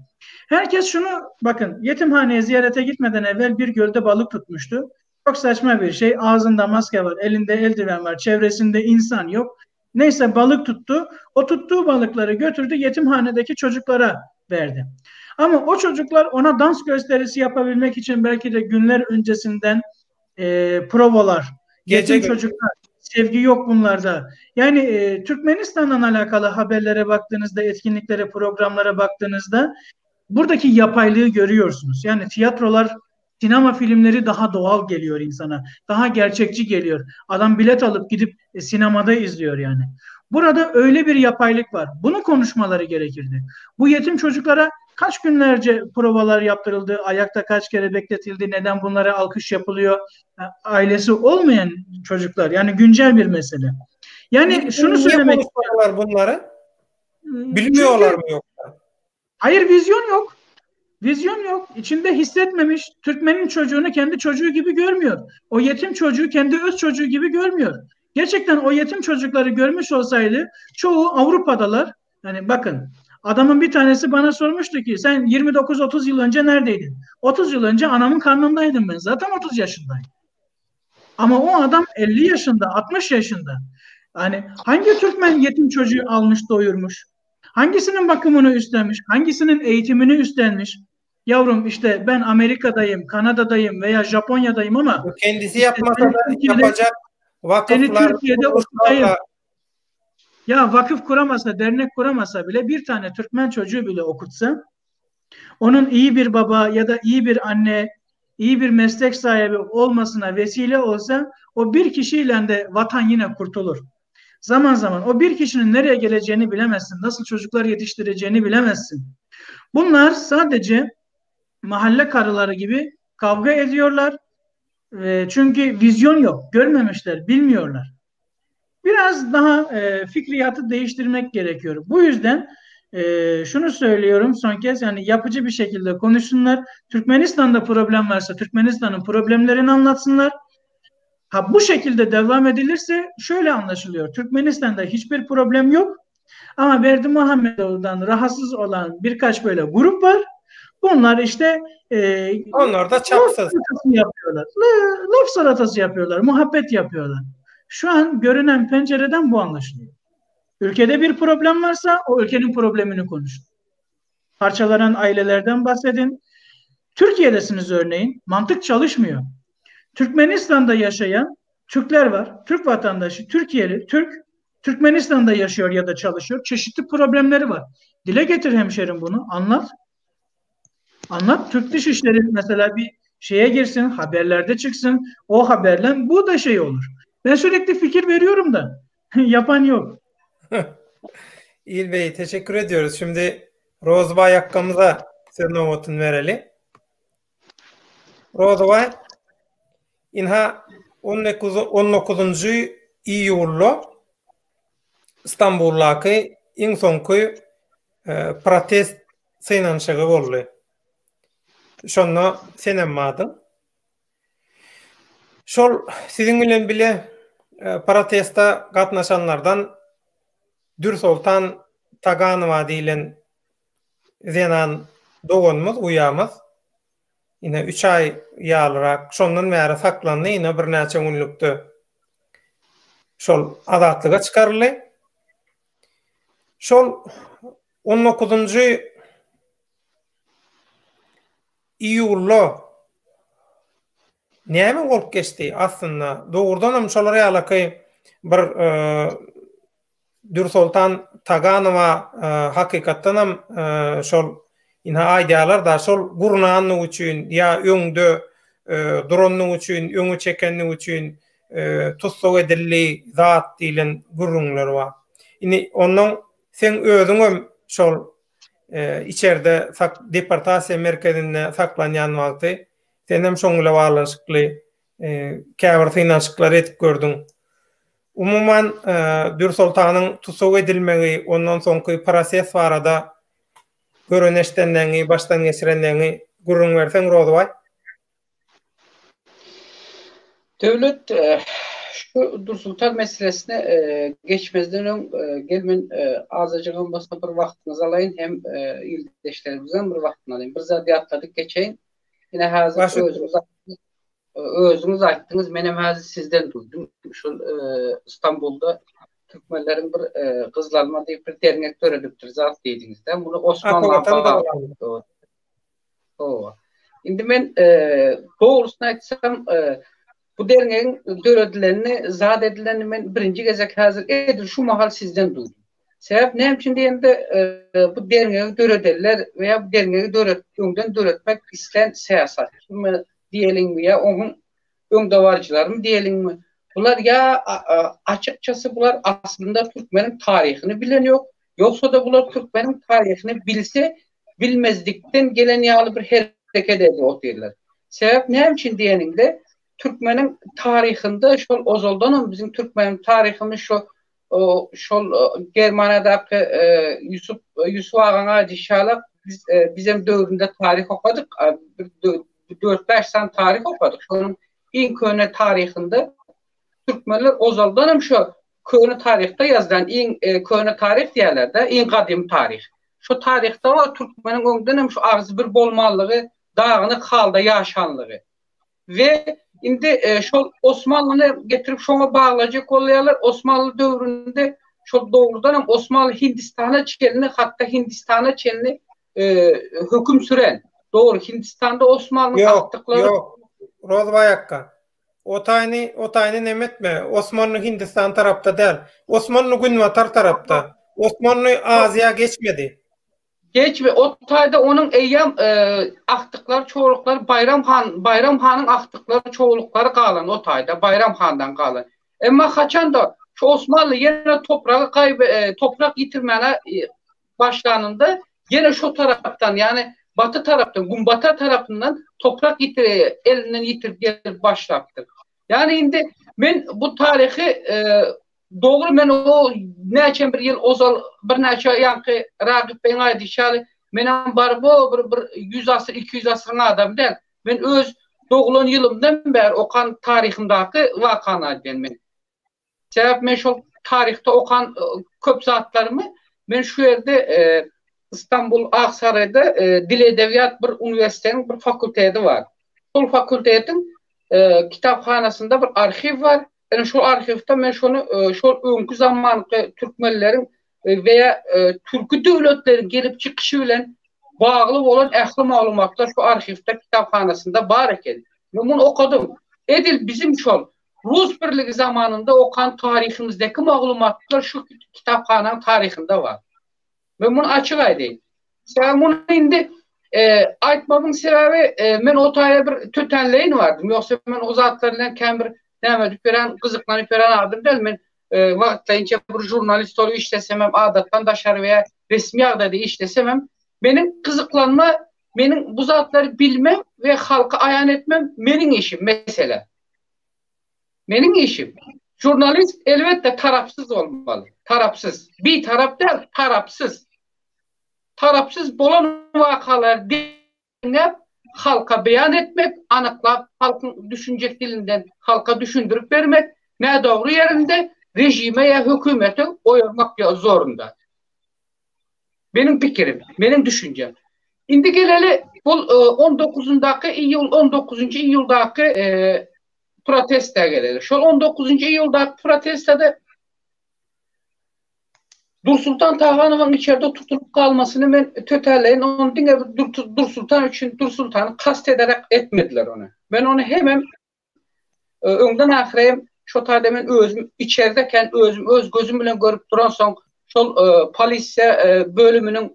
Herkes şunu, bakın yetimhaneye ziyarete gitmeden evvel bir gölde balık tutmuştu. Çok saçma bir şey. Ağzında maske var, elinde eldiven var, çevresinde insan yok. Neyse balık tuttu. O tuttuğu balıkları götürdü yetimhanedeki çocuklara verdi. Ama o çocuklar ona dans gösterisi yapabilmek için belki de günler öncesinden e, provalar, Gece yetim çocuklar, sevgi yok bunlarda. Yani e, Türkmenistan'la alakalı haberlere baktığınızda, etkinliklere, programlara baktığınızda buradaki yapaylığı görüyorsunuz. Yani tiyatrolar, sinema filmleri daha doğal geliyor insana. Daha gerçekçi geliyor. Adam bilet alıp gidip e, sinemada izliyor yani. Burada öyle bir yapaylık var. Bunu konuşmaları gerekirdi. Bu yetim çocuklara kaç günlerce provalar yaptırıldı, ayakta kaç kere bekletildi, neden bunlara alkış yapılıyor? Ailesi olmayan çocuklar yani güncel bir mesele. Yani şunu Niye söylemek konuşmadılar bunları? Bilmiyorlar Çünkü mı yoksa? Hayır vizyon yok. Vizyon yok. İçinde hissetmemiş. Türkmenin çocuğunu kendi çocuğu gibi görmüyor. O yetim çocuğu kendi öz çocuğu gibi görmüyor. Gerçekten o yetim çocukları görmüş olsaydı çoğu Avrupa'dalar. Yani bakın adamın bir tanesi bana sormuştu ki sen 29-30 yıl önce neredeydin? 30 yıl önce anamın karnındaydım ben. Zaten 30 yaşındayım. Ama o adam 50 yaşında, 60 yaşında. Yani hangi Türkmen yetim çocuğu almış, doyurmuş? Hangisinin bakımını üstlenmiş? Hangisinin eğitimini üstlenmiş? Yavrum işte ben Amerika'dayım, Kanada'dayım veya Japonya'dayım ama Kendisi işte yapmasa seni da Türkiye'de, yapacak seni vakıflar, Türkiye'de okutayım. kuruluşlarla Ya vakıf kuramasa, dernek kuramasa bile bir tane Türkmen çocuğu bile okutsa, onun iyi bir baba ya da iyi bir anne, iyi bir meslek sahibi olmasına vesile olsa o bir kişiyle de vatan yine kurtulur. Zaman zaman o bir kişinin nereye geleceğini bilemezsin. Nasıl çocuklar yetiştireceğini bilemezsin. Bunlar sadece mahalle karıları gibi kavga ediyorlar. E, çünkü vizyon yok. Görmemişler, bilmiyorlar. Biraz daha e, fikriyatı değiştirmek gerekiyor. Bu yüzden e, şunu söylüyorum son kez yani yapıcı bir şekilde konuşsunlar. Türkmenistan'da problem varsa Türkmenistan'ın problemlerini anlatsınlar. Ha bu şekilde devam edilirse şöyle anlaşılıyor. Türkmenistan'da hiçbir problem yok. Ama Berdimuhamedov'dan rahatsız olan birkaç böyle grup var. Bunlar işte e, onlar da laf çapsız. salatası yapıyorlar. Laf salatası yapıyorlar, muhabbet yapıyorlar. Şu an görünen pencereden bu anlaşılıyor. Ülkede bir problem varsa o ülkenin problemini konuşun. Parçalanan ailelerden bahsedin. Türkiye'desiniz örneğin. Mantık çalışmıyor. Türkmenistan'da yaşayan Türkler var. Türk vatandaşı, Türkiye'li, Türk, Türkmenistan'da yaşıyor ya da çalışıyor. Çeşitli problemleri var. Dile getir hemşerim bunu. Anlat. Anlat. Türk Dışişleri mesela bir şeye girsin, haberlerde çıksın. O haberle bu da şey olur. Ben sürekli fikir veriyorum da yapan yok. İl Bey teşekkür ediyoruz. Şimdi Rozbay akkamıza söz nöbetini vereli. Rozbay inha 19 19. iýulda Istanbuldaky iň soňky e, protest synanyşygy boldy. Şonda senem bardyň. Şol siziň bilen bile e, proteste gatnaşanlardan Dürsoltan Taganowa diýlen zenan doganymyz, uýamyz ine 3 aý ýalyrak şondan bäri saklandy, ine birnäçe günlükde şol azatlyga çykaryldy. Şol 19-njy iýulda näme bolup geçdi aslynda? Dogrudanam şolar ýalaky bir e, Dürsoltan Taganowa e, hakykatdanam e, şol ine aýdýarlar da şol gurnanlygy üçin ýa öňde e, duranlygy üçin, öňe çekenligi üçin e, tussag edildi zat diýlen gürrüňler bar. Indi ondan sen özüňem şol e, içerde sak, deportasiýa merkezinde saklanýan wagty senem şoň bilen baglanyşykly e, käbir synanyşyklar edip gördüň. Umuman e, Dürsoltanyň tussag edilmegi, ondan soňky proses barada gören eşdenleňi, başdan geçirenleňi gürrüň berseň Rozbaý. Döwlet e, Şu Dursultan meselesine geçmezden öň gel men azajygam bolsa bir wagtyňyzy alaýyn hem ildeşlerimizden bir wagtyny alaýyn. Bir zat ýatladyp geçeýin. Ine häzir özüňiz özüňiz aýtdyňyz, menem häzir sizden duýdum. Şol Istanbulda türkmenleriň bir gyzlalma diýip bir dernek döredipdir zat diýdiňiz-de. Muny Osmanla bagly. Hawa. Indi men dogrusyny aýtsam, bu derňegiň döredilenini, zat edilenini men birinji gezek häzir edil şu mahal sizden duýdum. Sebäp näme üçin diýende, bu derňegi döredenler we ýa bu derňegi döret, öňden döretmek islän syýasatçymy diýeliňmi ýa onuň öňdebaryjylarymy diýeliňmi, bular ýa açykçasy bular aslynda türkmeniň taryhyny bilen ýok, ýogsa-da bular türkmeniň taryhyny bilse bilmezlikden gelen ýaly bir hereket edip otyrlar. Sebäp näme üçin diýeniňde, türkmeniň taryhynda şol ozaldanam biziň türkmeniň taryhymyz şo şol Germaniýadaky Ýusup Ýusup agaň aýdyşy ýaly biz bizem döwründe taryh okadyk. Bir dört-bäş sany taryh okadyk. Şonuň iň köne taryhynda türkmenler ozaldanam şo köne taryhda ýazylan iň köne taryh diýýärler-de, iň gadymy taryh. Şo taryhda bar türkmeniň öňdenem şu agzybir bolmanlygy, dagynyk halda ýaşanlygy. We indi şol Osmanlyny getirip şoňa baglajak bolýarlar. Osmanly döwründe şol dogrudanam Osmanly Hindistana çenli, hatda Hindistana çenli höküm süren. Dogry, Hindistanda Osmanlynyň agtyklary Ýok, ýok. Rozbaý akga. O taýyny, o taýyny neme etme. Osmanly Hindistan tarapda däl. Osmanly günbatar tarapda. Osmanly Aziýa geçmedi. Geçme, o taýda onuň eýýäm agtyklary, çowluklary Baýram han, Baýram hanyň agtyklary, çowluklary galan o taýda, Baýram handan galan. Emma haçanda şu Osmanly ýene topragy gaýb, toprak ýitirmäne başlanynda ýene şo tarapdan, ýagny baty tarapdan, günbatar tarapyndan toprak ýitir, elinden ýitirip gelip başlapdyr. Ýagny indi men bu taryhy dogry men o näçe bir ýyl ozal birnäçe ýaňky Ragyp beýiň aýdyşy ýaly menem baryp o bir bir 100 asyr 200 asyryň adamy däl. Men öz doglan ýylymdan bäri okan taryhymdaky wakany aýdýan men. Sebäp men şol taryhda okan köp zatlarymy men şu ýerde Istanbul Aksaraýda dil edebiýat bir uniwersitetiň bir fakulteti bar. Şol fakultetiň kitaphanasynda bir arhiw bar. Ine şol arhiwde men şony şol öňki zamanky türkmenleriň we türki döwletleriň gelip çykyşy bilen bagly bolan ähli maglumatlar şu arhiwde kitaphanasynda bar eken. Men muny okadym. Edil bizim şol Rus birligi zamanynda okan taryhymyzdaky maglumatlar şu kitaphananyň taryhynda bar. Men muny açyk aýdaýyn. Sebäbi muny indi e, aýtmamyň sebäbi e, men o taýa bir tötänleýin bardym. Ýogsa men o zatlar bilen kän bir näme edip beren, gyzyklanyp beren adam däl. Men e, wagtlaýynça bir žurnalist bolup işlesem hem adatdan daşary we resmi ýagdaýda işlesem hem meniň gyzyklanma, meniň bu zatlary bilmem we halka aýan etmem meniň işim mesele. Meniň işim. Žurnalist elbetde tarapsyz bolmaly. Tarapsyz. Bitarap däl, tarapsyz. Tarapsyz bolan wakalary derňäp, halka beýan etmek, anyklap, halkyň düşünjek dilinden halka düşündirip bermek, nädogry ýerinde režime ýa hökümete oýarmak zorunda. Meniň pikirim, meniň düşünjem. Indi geleli bul on dokuzyndaky iýul, on dokuzynjy iýuldaky proteste geleli. Şol on dokuzynjy iýuldaky protestede Dursultan Taganowyň içerde tutulyp galmasyny men tötänleýin, ony diňe bir Dursultan üçin Dursultany kast ederek etmediler ony. Men ony hemem Öňden ahyrem şo taýda men özüm içerdeken özüm öz gözüm bilen görüp duransoň şol polisiýa bölüminiň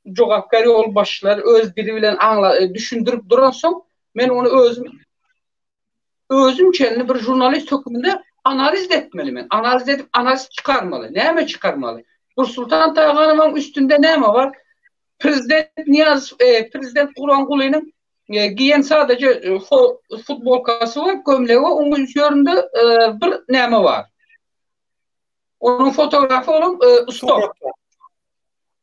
jogapkär ýolbaşçylary öz dili bilen aňla düşündirip duransoň men ony özüm özüm çenli bir žurnalist hökmünde analiz etmeli men. Analiz edip analiz çykarmaly. Näme çykarmaly? Nursultan Taganowyň üstünde näme bar? Prezident Niýazow, e, prezident Gurbangulynyň e, giýen sadece e, futbolkasy we gömlegi we onuň üzerinde e, bir näme bar. Onuň fotografy onuň e, stop.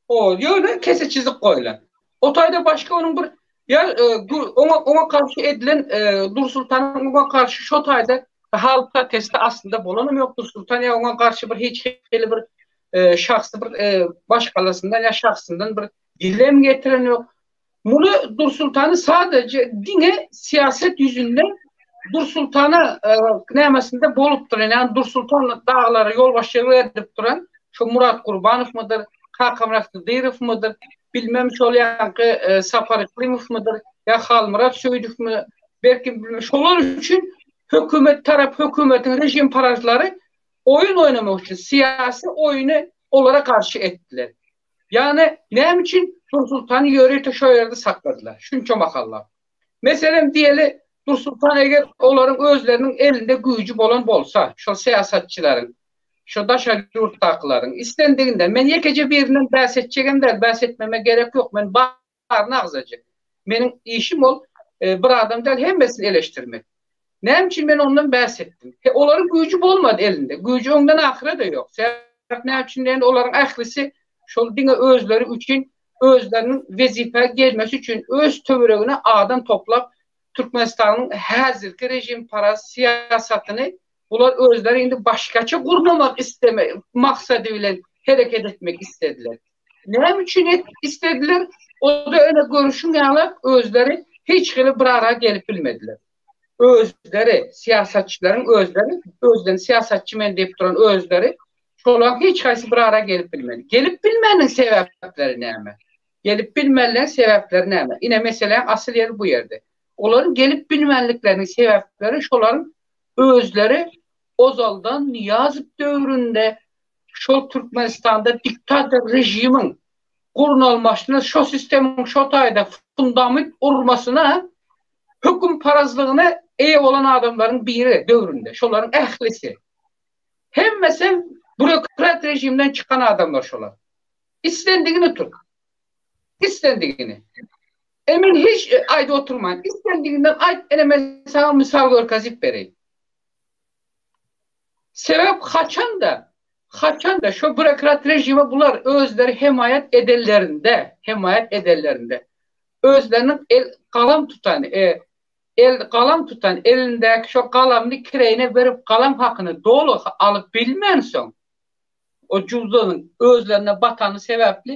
O ýöne kese çizik goýlan. O taýda başga onuň bir ýa e, oňa oňa garşy edilen e, Dursultanyň oňa garşy şo taýda. Halk protesti aslynda bolanam ýok Dursultan ýa oňa garşy bir hiç hili bir şahsy bir maşgalasyndan ýa şahsyndan bir dilem getiren ýok. Muny Dursultany sadece diňe siýaset ýüzünden Dursultana nämesinde bolup duran, ýagny Dursultan daglara ýolbaşçylyk edip duran şu Murat Gurbanowmydyr, Kakamyrat Sydyrowmydyr, bilmem şol ýaňky Sapar Yklymowmydyr ýa Halmyrat Söýdüwmi, belki bilmem şolar üçin hökümet tarap hökümetiň režimparazlary oýun oýnamak üçin syýasy oýny olara garşy etdiler. Ýagny näme üçin Dursultany ýörite şo ýerde sakladylar şunça mahallap. Meselem diýeli Dursultan eger olaryň özleriniň elinde güýji bolan bolsa şol syýasatçylaryň şo daşary ýurtdakylaryň islendiginden men ýekeje birinden bäs etjegem däl bäs etmeme gerek ýok men baryny agzajak. Meniň işim ol bir adam däl hemmesini eleşdirmek. Näme üçin men ondan bäs etdim? He olaryň güýji bolmady elinde. Güýji öňden ahyra-da ýok. Sebäp näme üçin diýende olaryň ählisi şol diňe özleri üçin özleriniň wezipä gelmesi üçin öz töweregine adam toplap Türkmenistanyň häzirki režimparaz syýasatyny bular özleri indi başgaça gurnamak isteme maksady bilen hereket etmek istediler. Näme üçin et istediler? O-da ene görüşiň ýaly özleri hiç hili bir ara gelip bilmediler. Özleri, syýasatçylaryň özleri, özlerini syýasatçy men diýip duran özleri şolaryň hiç haýsy bir ara gelip bilmedi. Gelip bilmäniniň sebäpleri näme? Gelip bilmänleň sebäpleri näme? Ine meseläň asyl ýeri bu ýerde. Olaryň gelip bilmänlikleriniň sebäpleri şolaryň özleri ozaldan Nyýazow döwründe şol Türkmenistanda diktator režimiň gurnalmaşyna şo sistemiň şo taýda fundament urmasyna hökümparazlygyna eýe bolan adamlaryň biri döwründe şolaryň ählisi. Hemmesem bürokrat režimden çykan adamlar şolar. Islendigini tut. Islendigini. E men hiç aýdyp oturman. Islendiginden aýt ene men saňa mysal görkezip bereýin. Sebäp haçanda, haçanda şo bürokrat režime bular özleri hemaýat edenlerinde, hemaýat edenlerinde, özleriniň el galam tutan, el galam tutan, elindäki şo galamyny kireýine berip galam hakyny doly alyp bilmänsoň, o juzlanyň özlerine batany sebäpli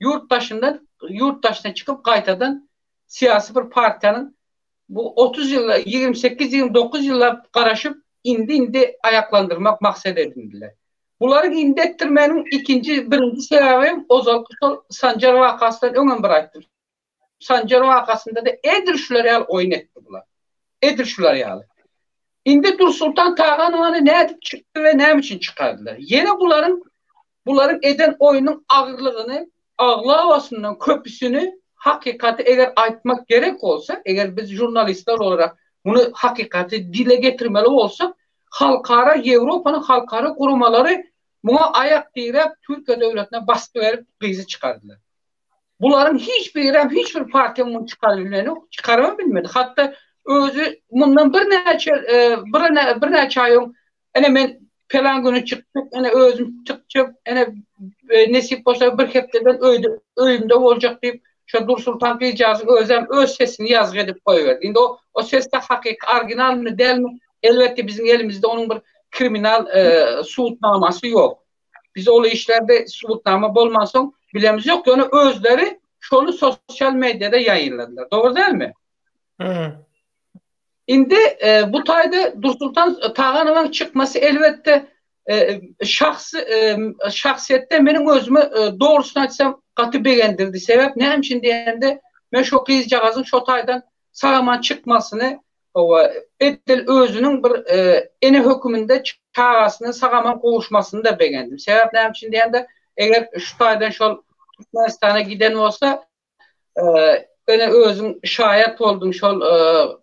ýurt daşyndan, ýurt daşyna çykyp gaýtadan syýasy bir partiýanyň Bu 30 ýyl, 28, 29 ýyllap garaşyp, indi-indi aýaklandyrmak maksat edindiler. Bularyň indi etdirmeginiň ikinji, birinji sebäbi hem ozalky şol Sanjar wakasyndan öňem bir aýtdym. Sanjar wakasynda-da edil şular ýaly oýun etdi bular. Edil şular ýaly. Indi Dursultan Taganowany nädip çykdy we näme üçin çykardylar? Ýene bularyň Bularyň eden oýnuň agyrlygyny aglabasyndan köpüsini hakykaty eger aýtmak gerek bolsa, eger biz žurnalistler olarak muny hakykaty dile getirmeli bolsak, halkara Ýewropanyň halkara guramalary muňa aýak diräp Türkiýe döwletine basgy berip gyzy çykardylar. Bularyň hiç birem hiç bir partiýa muny çykaryp bilenok, çykarybam bilmedi. Hatda özi mundan birnäçe birnäçe aý öň Ene men pelan güni çykjak, ene özüm çykjak, ene e, nesip bolsa bir hepdeden öýde öýümde boljak diýip, şo Dursultan gyzjagazyň özem öz sesini ýazgy edip goýberdi. Indi o o sesde hakyky originalmy dälmi, elbetde biziň elimizde onuň bir kriminal e, subutnamasy ýok. Biz ol işlerde subutnama bolmansoň bilemiz ýok, ýöne özleri şony sosial mediada ýaýynladylar. Dogry dälmi? Hı. Indi bu taýda Dursultan Taganowyň çykmasy elbetde şahsy şahsyýetde meniň özümi dogrusyny aýtsam gaty begendirdi. Sebäp näme üçin diýende men şo gyzjagazyň şo taýdan sag-aman çykmasyny hawa edil özüniň bir ene höküminde çagasyna sag-aman gowuşmasyny-da begendim. Sebäp näme üçin diýende eger şu taýdan şol Türkmenistana giden bolsa Ene özüň şaýat bolduň şol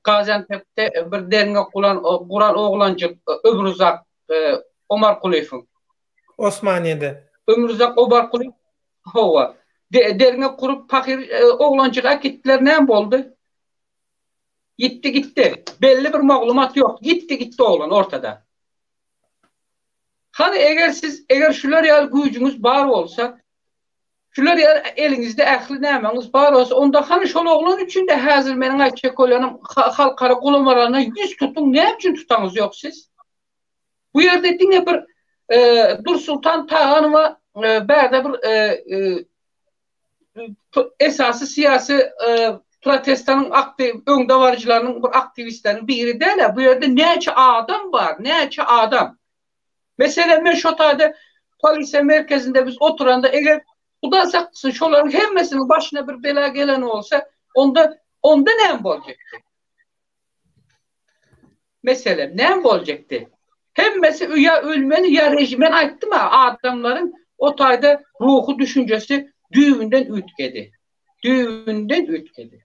Gaziantepde bir derňek guran guran oglanjyk Ömruzak Omarkulyýewiň. Osmaniýede. Ömruzak Omarkulyýew hawa. Derňek gurup pahyr oglanjygy äkitdiler näme boldy? Ýitdi gitdi. Belli bir maglumat ýok. Ýitdi gitdi oglan ortada. Hany eger siz eger şular ýaly güýjüňiz bar bolsa. Şular ýaly eliňizde ähli nämäňiz bar bolsa, onda hany şol oglan üçin-de häzir meniň aýtjak bolýanym halkara guramalaryna ýüz tutuň, näme üçin tutaňyz ýok siz? Bu ýerde diňe bir Dursultan Taganowa bärde bir esasy syýasy protestanyň aktiw öňdebaryjylarynyň bir aktiwistleriniň biri däl-ä. Bu ýerde näçe adam bar, näçe adam. Meselem, men şo taýda polisiýa merkezinde biz oturanda, eger Huda saklasyn, şolaryň hemmesiniň başyna bir bela gelen bolsa, onda onda näme boljakdy? Meselem, näme boljakdy? Hemmesi ýa ölmeli, ýa režim. Men aýtdym-a, adamlaryň o taýda ruhy düşünjesi düýbünden üýtgedi. Düýbünden üýtgedi.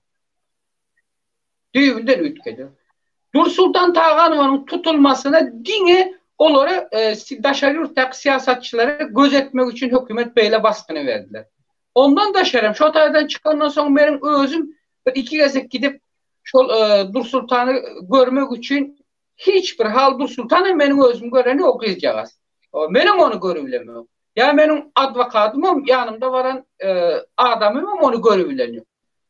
Düýbünden üýtgedi. Nursultan Taganowanyň tutulmasyna diňe olary daşary ýurtdaky syýasatçylara göz etmek üçin hökümet beýle basgyny berdiler. Ondan daşarym şo taýdan çykandan soň meniň özüm bir iki gezek gidip şol Dursultany görmek üçin hiç bir hal Dursultanam meniň özüm göreni o gyzjagaz. Menem ony görübilemok. Ýa meniň adwokatymam ýanymda baran adamymam ony görübilen ýok.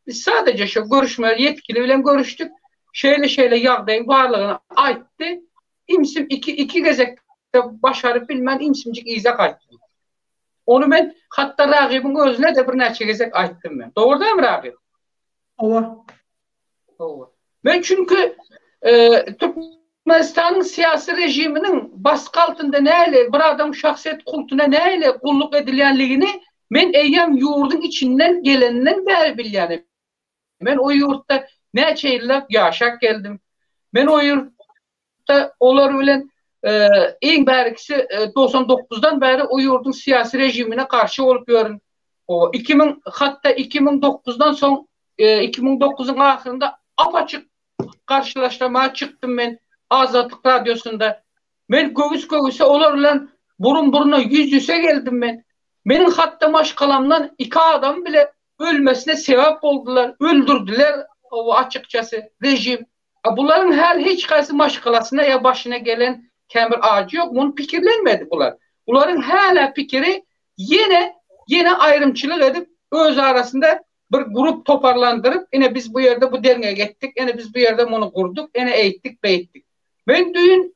Biz sadeje şo görüşmeli ýetkili bilen görüşdik. Şeýle-şeýle ýagdaýyň barlygyny aýtdy. Imsim iki iki gezek başaryp bilmän imsimjik yza gaýtdym. Ony men hatda Ragybyň özüne-de birnäçe gezek aýtdym men. Dogry dälmi Ragyp? Hawa. Hawa. Men çünki Türkmenistanyň syýasy režiminiň basgy altynda nähili bir adamyň şahsyýet kultuna nähili gulluk edilýänligini men eýýäm ýurduň içinden gelenden bäri bilýän. Men o ýurtda näçe ýyllap ýaşap geldim. Men o ýurtda olar bilen iň bärikisi 99-dan bäri o ýurduň syýasy režimine garşy bolup ýörün. O 2000 hatda 2009-dan soň 2009-yň ahyrynda ap-açyk garşylaşlamaga çykdym men Azatlyk radiosynda. Men göwüs-göwüse olar bilen burun-buruna, ýüz-ýüze geldim men. Meniň hatda maşgalamdan iki adam bile ölmesine sebäp boldular, öldürdiler o açykçasy rejim. A bularyň her hiç haýsy maşgalasyna ýa başyna gelen kän bir ajy ýok, muny pikirlenmedi bular. Bularyň hälä pikiri ýene ýene aýrymçylyk edip öz arasynda bir grup toparlandyryp ine biz bu ýerde bu derňegi etdik, ine biz bu ýerde muny gurduk, ine eýtdik beýtdik. Men düýn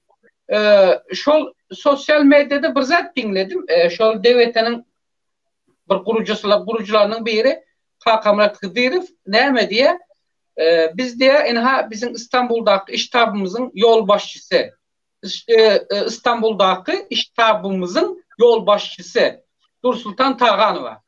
şol sosial mediada bir zat diňledim, şol DWT-niň bir gurujysylar gurujylarynyň biri Kakamyrat Hydyrow näme diýýär? Biz diýýär, ynha biziň Istanbuldaky ştabymyzyň ýolbaşçysy. Istanbuldaky ştabymyzyň ýolbaşçysy Dursultan Taganowa.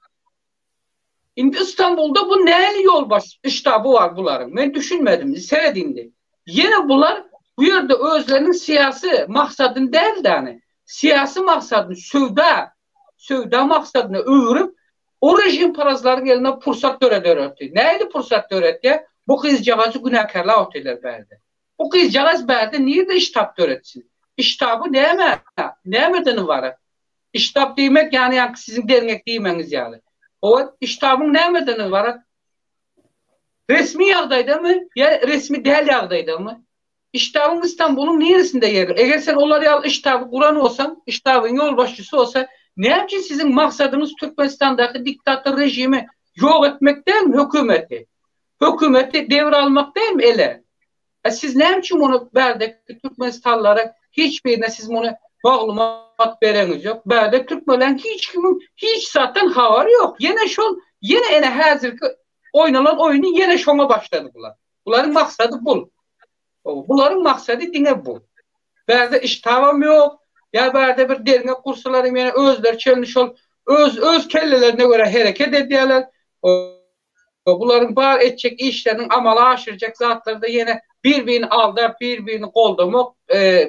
Indi Istanbulda bu näli ýolbaş ştaby bar bularyň? Men düşünmedim. Seret indi. Ýene bular bu ýerde özleriniň syýasy maksadyny däl-de, syýasy maksadyny söwda söwda maksadyna öwrüp, o režimparazlaryň eline pursat döredererdi. Nähili pursat döretýär? Bu gyzjagazy günäkärläp otyrlar bärde. Bu gyzjagaz bärde nirde ştab döretsin? Ştaby näme, nämeden ybarat? Ştab diýmek, ýagny ýaňky siziň derňek diýmegiňiz ýaly. Howwa, ştabyň nämeden ybarat? Resmi ýagdaýdamy ýa resmi däl ýagdaýdamy? Ştabyň Istanbulyň niresinde ýerli? Eger sen olar ýaly ştaby guran bolsaň, ştabyň ýolbaşçysy bolsa, näme üçin siziň maksadyňyz Türkmenistandaky diktator režimi ýok etmek dälmi, hökümeti? Hökümeti dewr almak dälmi ele? A siz näme üçin muny bärdeki türkmenistanlylara hiç birine siz muny maglumat bereňiz ýok? Bärde türkmenleriň hiç kimiň hiç zatdan habary ýok. Ýene şol, ýene ene häzirki oýnalan oýny ýene şoňa başlady bular. Bularyň maksady bul. Bularyň maksady diňe bu. Bärde iş tabam ýok, ýa bärde bir derňek gursalar hem ýene özleri çenli şol öz öz kellelerine görä hereket edýärler. Bularyň bar etjek işleriniň amala aşyrjak zatlary-da ýene bir-birini aldap, bir-birini goldamak,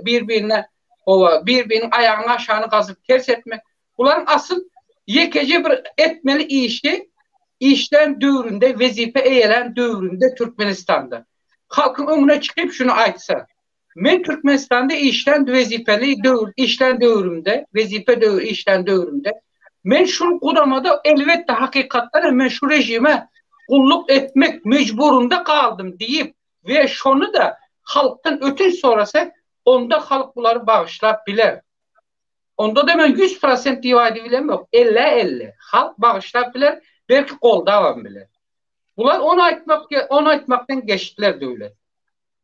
bir-birine howa, bir-biriniň aýagynyň aşagyny gazyp ters etmek. Bularyň asyl ýekeje bir etmeli işi işlän döwründe, wezipe eýelän döwründe Türkmenistanda halkyň öňüne çykyp şuny aýtsa, Men Türkmenistanda işlän wezipeli döwür işlän döwrümde, wezipe döwür işlän döwrümde men şul guramada elbetde hakykatdan hem men şu režime gulluk etmek mejburynda galdym diýip we şony-da halkdan ötünç sorasa, onda halk bulary bagyşlap biler. Onda-da men 100% diýip aýdyp bilemok. Ellä-elli. Halk bagyşlap biler, belki goldabam biler. Bular ony aýtmak, ony aýtmakdan geçdiler döwlet.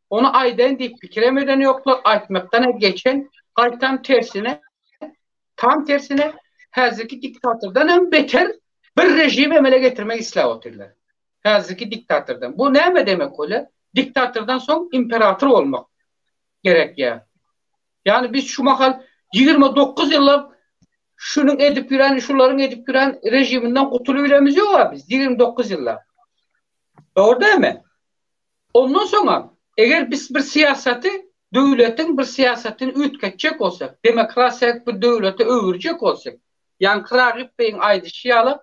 Ony aýdaýyn diýip pikirem eden ýoklar, aýtmakdan geçen, gaýtam tersine, tam tersine häzirki diktatordan hem beter bir režim emele getirmek isläp otyrlar. Häzirki diktatordan. Bu näme demek bolýar? Diktatordan soň imperator bolmak gerek ýa. Ýagny biz şu mahal 29 ýyllap şunuň edip ýören, şularyň edip ýören režiminden gutulyp bilemizok ýok biz 29 ýyllap. Dogry dälmi? Ondan soňam eger biz bir syýasaty döwletiň bir syýasatyny üýtgetjek bolsak, demokrasiýa bir döwlete öwürjek bolsak, ýaňky Ragyp beýiň aýdyşy ýaly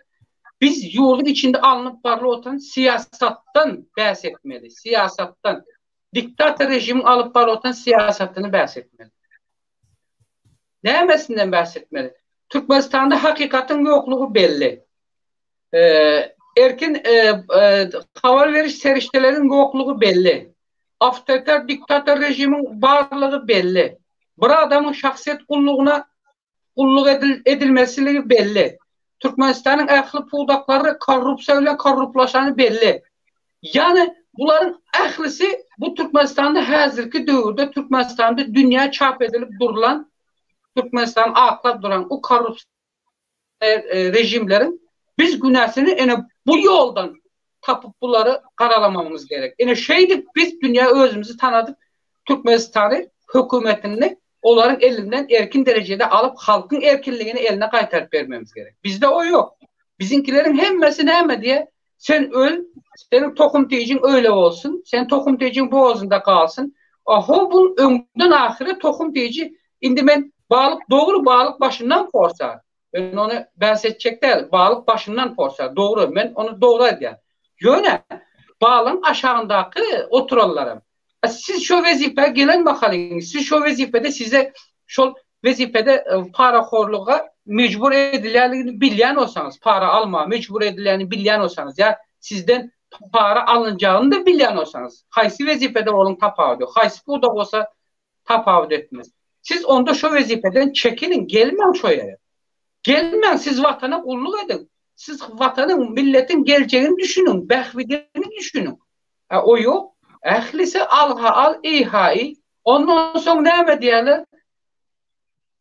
biz ýurduň içinde alnyp barlyp oturan syýasatdan bäs etmeli, syýasatdan. Diktator režimiň alyp baryp oturan syýasatyny bäs etmeli. Nämesinden bäs etmeli? Türkmenistanda hakykatyň ýoklugy belli. Erkin habar beriş serişdeleriň ýoklugy belli. Awtoritar diktator režimiň barlygy belli. Bir adamyň şahsyýet gullugyna gulluk edilmesiligi belli. Türkmenistanyň ähli pudaklary korrupsiýa bilen korruplaşany belli. Ýagny bularyň ählisi bu Türkmenistanda häzirki döwürde Türkmenistanda dünýä çap edilip durlan Türkmenistany aklap duran u korrupsiýa režimleriň biz günäsini ene bu ýoldan tapyp bulary garalamamyz gerek. Ene şeýdip biz dünýä özümizi tanadyp Türkmenistany hökümetini olaryň elinden erkin derejede alyp halkyň erkinligini eline gaýtaryp bermemiz gerek. Bizde o ýok. Biziňkileriň hemmesi näme diýe sen öl, seniň tohum tijiň öýle bolsun, sen tohum tijiň bogazynda galsyn. Aho bul öňden ahyry tohum tiji indi men balyk dogry balyk başyndan porsar. Men ony bäs etjek däl. Balyk başyndan porsar. Dogry men ony dogry aýdýan. Ýöne balygyň aşagyndaky oturanlaram Siz şo wezipä gelen mahalyňyz, siz şo wezipede size şol wezipede e, parahorluga mejbur edilýänligini bilýän bolsaňyz, para alma mejbur edilýänini bilýän bolsaňyz ýa sizden para alynjagyny da bilýän bolsaňyz, haýsy wezipede boluň tapawudy ýok, haýsy pudak bolsa tapawut etmez. Siz onda şo wezipeden çekiliň, gelmäň şo ýere. Gelmäň, siz watana gulluk ediň. Siz watanyň, milletiň geljegini düşüniň, bähbidini düşüniň. A o ýok. Ählisi al-ha al, eý-ha eý. Ondan soň näme diýerler?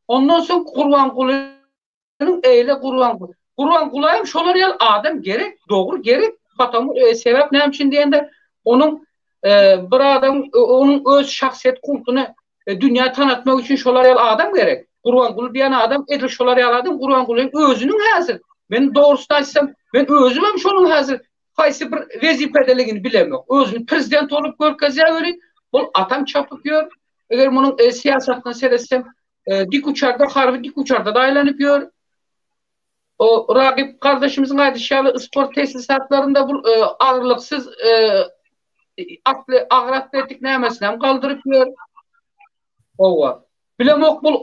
Ondan soň Gurbangulynyň eýle Gurbanguly. Gurbanguly hem şolar ýaly adam gerek, dogry gerek. Patamu e, sebäp näme üçin diýende, onuň e, bir adam e, onuň öz şahsyýet kultuny e, dünýä tanatmak üçin şolar ýaly adam gerek. Gurbanguly diýen adam edil şolar ýaly adam Gurbangulyň özüniň häzir. Men dogrusyny aýtsam, men özüm hem şonuň häzir haýsy bir wezipedeligini bilemok. Özüni prezident bolup görkezýär welin, bul atam çapyp ýör. Eger munuň e, syýasatyna seretsem, e, dik uçarda, harby dik uçarda da aýlanyp ýör. O Ragip gardaşymyzyň aýdyşy ýaly sport tesisatlarynda bu e, agyrlyksyz e, atly agyr atletik nämesini hem galdyryp ýör. Hawa. Bilemok bul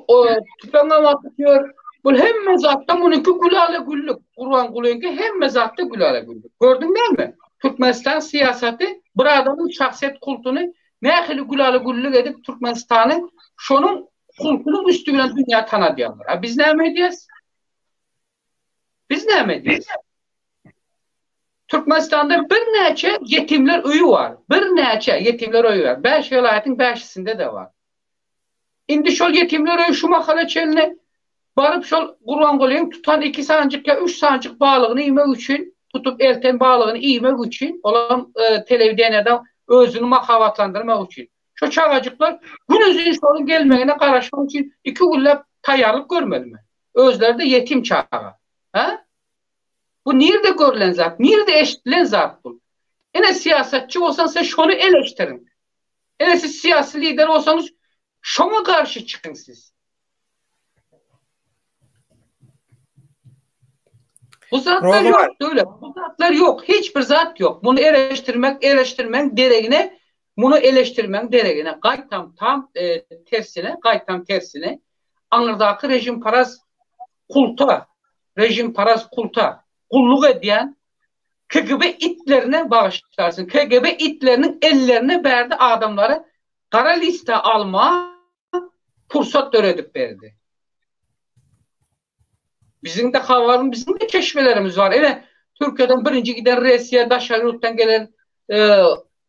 tüpeňem atyp ýör. Bul hemme zatda munuňky gülala güllük. Gurbangulyňky hemme zatda gülala güllük. Gördüň dälmi? Türkmenistan syýasaty bir adamyň şahsyýet kultuny nähili gülala güllük edip Türkmenistany şonuň kultunyň üsti bilen dünýä tanadýarlar. A biz näme edýäs? Biz näme edýäs? Türkmenistanda birnäçe ýetimler öýi bar. Birnäçe ýetimler öýi bar. Bäş welaýatyň bäşisinde-de bar. Indi şol ýetimler öýi şu mahala çenli baryp şol Gurbangulyň tutan iki sanjyk ýa üç sanjyk balygyny iýmek üçin, tutup elten balygyny iýmek üçin, olam e, telewideniýada özüni mahabatlandyrmak üçin. Şo çagajyklar günuzyn şonuň gelmegine garaşmak üçin iki günläp taýýarlyk görmelimi? Özleri-de ýetim çaga. Hä? Bu nirde görlen zat, nirde eşidilen zat bu? Ine syýasatçy bolsaň sen şony eleşdiriň. Ine siz syýasy lider bolsaňyz şoňa garşy çykyň siz. Bu zatlar ýok döwlet. Bu zatlar ýok. Hiç bir zat ýok. Muny eleşdirmek, eleşdirmegiň deregine, muny eleşdirmegiň deregine gaýtam tam e, tersine, gaýtam tersine aňyrdaky režimparaz kulta, režimparaz kulta gulluk edýän KGB itlerine bagyşlarsyn. KGB itleriniň ellerine berdi adamlary gara lista alma pursat döredip berdi. Biziň-de habarym, biziň-de çeşmelerimiz bar. Ine, Türkiýeden birinji giden Resiýa daşary ýurtdan gelen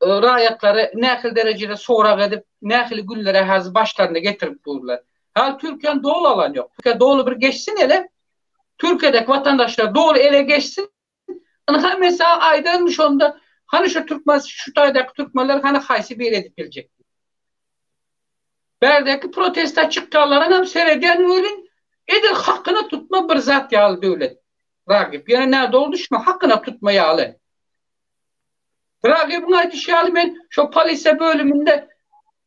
raýatlary nähili derejede sorag edip, nähili günlere häzir başlaryna getirip durlar. Hal Türkiýäni doly alan ýok. Türkiýe doly bir geçsin ele. Türkiýedeki watandaşlar doly ele geçsin. Ynha men saňa aýdaryn şonda hany şu türkmen şu taýdaky türkmenler hany haýsy biri edip biljek. Bärdäki protesta çykýanlaryň hem seredýän welin edil hakyna tutma bir zat ýaly döwlet. Ragyp ýöne nädogry düşme hakyna tutma ýaly. Ragybyň aýdyşy ýaly men şo polisiýa bölüminde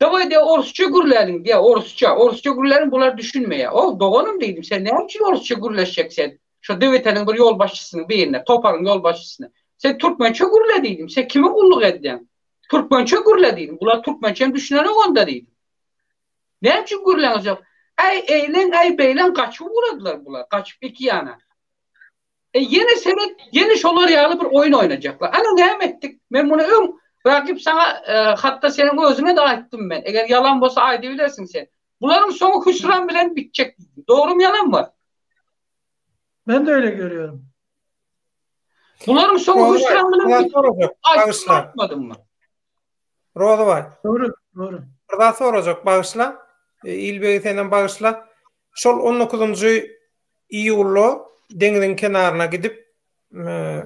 Dawaý diýýär orsça gürläliň diýýär orsça orsça gürläliň bular düşünmeýär. O doganym diýdim sen näme üçin orsça gürleşjek sen şo DWT-niň bir ýolbaşçysynyň birine toparyň ýolbaşçysyna. Sen türkmençe gürle diýdim sen kime gulluk edýäň. Türkmençe gürle diýdim bular türkmençe hem düşünenok onda diýdim. Näme üçin gürläňizok. Äý eýleň äý beýleň gaçyp ugradylar bular gaçyp iki ýana. E ýene seret, ýene şolar ýaly bir oýun oýnajaklar. Ana näme etdik? Men muny öň Ragyp saňa e, hatda seniň özüňe-de aýtdym men. Eger ýalan bolsa aýdybilersiň sen. Bularyň soňy hüsran bilen bitjek. Dogrumy ýalanmy? Ben de öyle görüyorum. Bularyň soňy hüsran bilen bitjek. Aýtmadym mı? Rozybaý. Dogry, dogry. Bir zat sorajak, bagyşla. E, Ilbegi senem bagyşla. Şol 19-njy iýulda deňziň kenaryna gidip, e,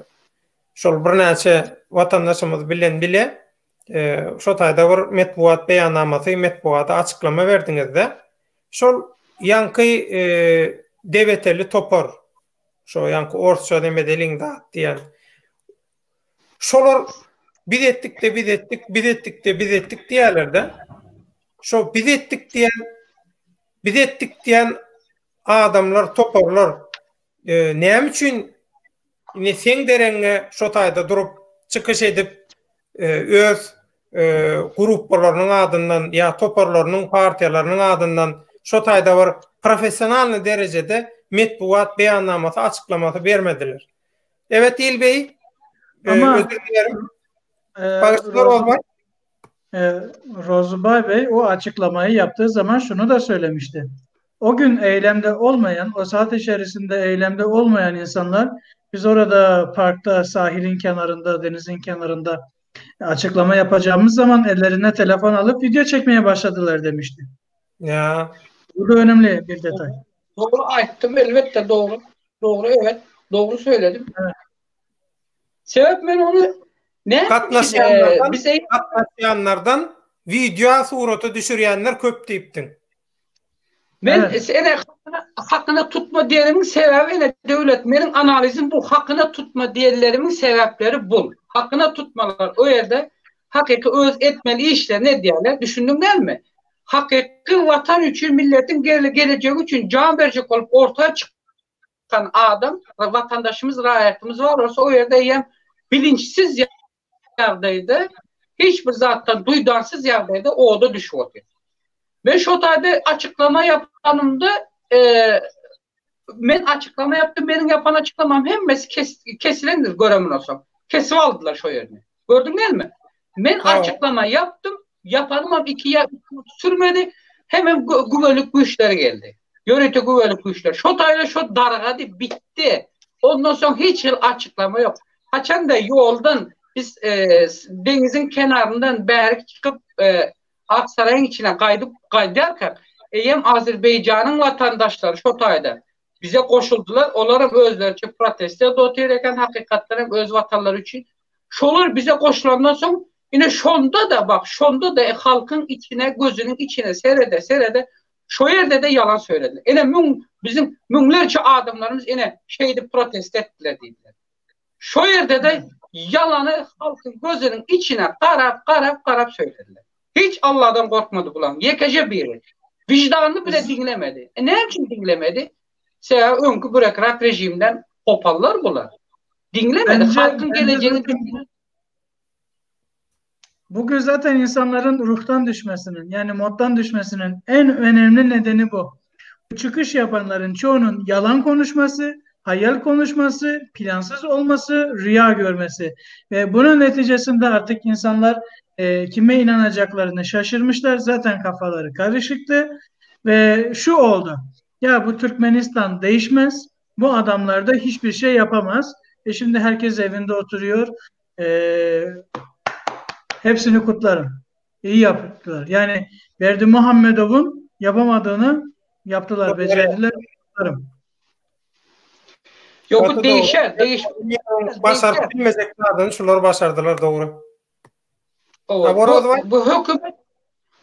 şol birnäçe watandaşymyz bilen bile e, şo taýda bir metbugat beýannamasy, metbugata açyklama berdiňizde. Şol ýaňky e, debeteli topar, şo ýaňky orsça demedeliň zat diýen Şolar biz etdik-de biz etdik, biz etdik-de biz etdik diýerler-de. Şo biz etdik diýen, biz etdik diýen adamlar, toparlar e, näme üçin indi seň deregiňe şo taýda durup çykyş edip e, öz e, gruppalarynyň adyndan ýa toparlarynyň, partiýalarynyň adyndan şo taýda bir professionalny derejede metbugat beýannamasy, açyklamasy bermediler. Evet İlbey. E, Ama özür dilerim. Bağışlar olmaz. E, Rozubay Bey o açıklamayı yaptığı zaman şunu da söylemişti. O gün eylemde olmayan, o saat içerisinde eylemde olmayan insanlar biz orada parkta, sahilin kenarında, denizin kenarında açıklama yapacağımız zaman ellerine telefon alıp video çekmeye başladılar demişti. Ya. Bu da önemli bir detay. Doğru aýtdym elbetde dogry. Dogry evet. Dogry söyledim. Evet. Sebäp men ony ne Gatnaşýanlardan, bize gatnaşýanlardan wideo surata düşürýänler köp diýipdiň. Men evet. ene hakyna tutma diýenimiň sebäbi ene döwlet meniň analizim bu hakyna tutma diýenlerimiň sebäpleri bul. Hakyna tutmalar o ýerde hakyky öz etmeli işlerini edýärler. Düşündiň dälmi? Hakyky watan üçin, milletiň gelejegi üçin jan berjek bolup orta çykan adam, watandaşymyz, raýatymyz bar bolsa o ýerde eýýäm bilinçsiz ýagdaýda, hiç bir zatdan duýdansyz ýagdaýda oda düşüp otyr. Men şo taýda açyklama ýapanymda, men açyklama ýapdym, meniň ýapan açyklamam hemmesi kesilendir gören bolsaň. Kesip aldylar şo ýerini. Gördüň dälmi? Men açyklama ýapdym, ýapanymam 2 ýa 3 minut sürmedi, hemem güvenlik güýçleri geldi. Ýörite güvenlik güýçleri. Şo taýda şo dargady, bitdi. Ondan soň hiç hili açyklama ýok. Haçanda ýoldan biz e, deňiziň kenaryndan bärik çykyp e, Aksaraýyň içine gaýdyp gaýdýarkak, eýýäm Azerbaýjanyň watandaşlary şo taýda bize goşuldylar, olaram özleriçe protest edip otyr eken, hakykatdan hem öz watanlary üçin. Şolar bize goşulandan soň, ine şonda-da, bak, şonda-da halkyň içine, gözüniň içine serede, serede, şo ýerde-de ýalan söýlediler. Ine müň, biziň müňlerçe adamlarymyz ine şeýdip protest etdiler diýdiler. Şo ýerde-de ýalany halkyň gözüniň içine garap, garap, garap söýlediler. Hiç Alladan gorkmady bulaň ýekeje biri. Wiždanyny bile diňlemedi. E näme üçin diňlemedi? Sebäbi öňki bürokrat režimden gopanlar bular. Diňlemedi. Halkyň gelejegini diňlemedi. Bugün zaten insanların ruhtan düşmesinin yani moddan düşmesinin en önemli nedeni bu. Bu çıkış yapanların çoğunun yalan konuşması, hayal konuşması, plansız olması, rüya görmesi. Ve bunun neticesinde artık insanlar e, kime inanacaklarını şaşırmışlar. Zaten kafaları karışıktı. Ve şu oldu. Ya bu Türkmenistan değişmez. Bu adamlar da hiçbir şey yapamaz. E şimdi herkes evinde oturuyor. E, hepsini kutlarım. İyi yaptılar. Yani Berdimuhamedov'un yapamadığını yaptılar, becerdiler. Kutlarım. Ýok bu değişer, değiş. Başaryp bilmejek zadyny şular başardylar dogry. Bu, bu hökümet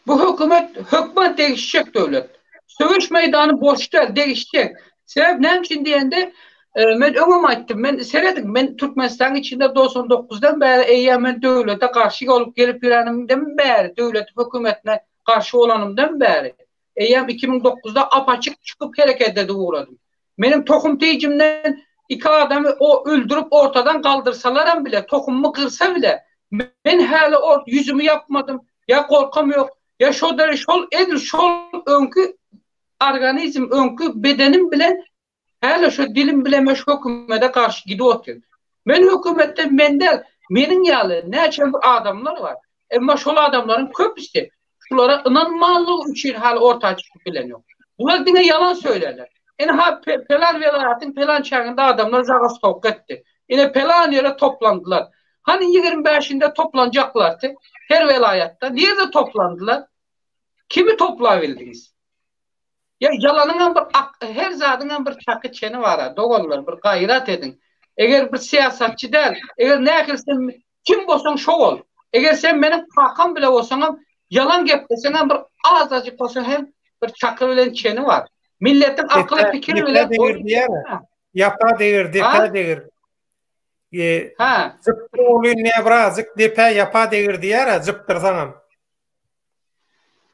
bu hökümet hökman değişjek döwlet. Söweş meýdany boş däl, değişjek. Sebäp näme üçin diýende, e, men öňem aýtdym, men serediň, men Türkmenistanyň içinde 99-dan bäri eýýäm men döwlete garşy bolup gelip ýörenimden bäri, döwlet hökümetine garşy bolanymdan bäri, eýýäm 2009-da apaçyk çykyp hereket edip ugradym. Meniň tohum tejimden iki adamy o öldürip ortadan galdyrsalaram bile, tohumymy gyrsa bile, men häli ort ýüzümi ýapmadym, ýa gorkam ýok, ýa şo dere şol edil şol öňki organizm, öňki bedenim bilen häli şo dilim bilen men şu hökümete garşy gidip otyryn. Men hökümetden men däl, meniň ýaly näçe bir adamlar bar. Emma şol adamlaryň köpüsi şulara ynanmanlygy üçin hali orta çykyp bilen ýok. Bular diňe ýalan söýlärler. Ine-ha pelan welaýatyň pelan çäginde adamlar zagostowka etdi. Ine pelan ýere toplandylar. Hany 25-inde toplanjaklardy her welaýatda. Nirede toplandylar? Kimi toplabildiňiz? Ýa ýalanyňam bir her zadyňam bir çaky çeni bar-a, doganlar, bir gaýrat ediň. Eger bir syýasatçy däl, eger nähili sen kim bolsaň şo bol. Eger sen meniň kakam bile bolsaňam, ýalan gepleseňem bir azajyk bolsa hem bir çaky bilen çeni bar. Milletiň akyly pikiri bilen Ýapa degir, depä degir. Ha. Jypdyr oglyn ne birazjyk depä ýapa degir diýer-ä, jypdyrsaňam.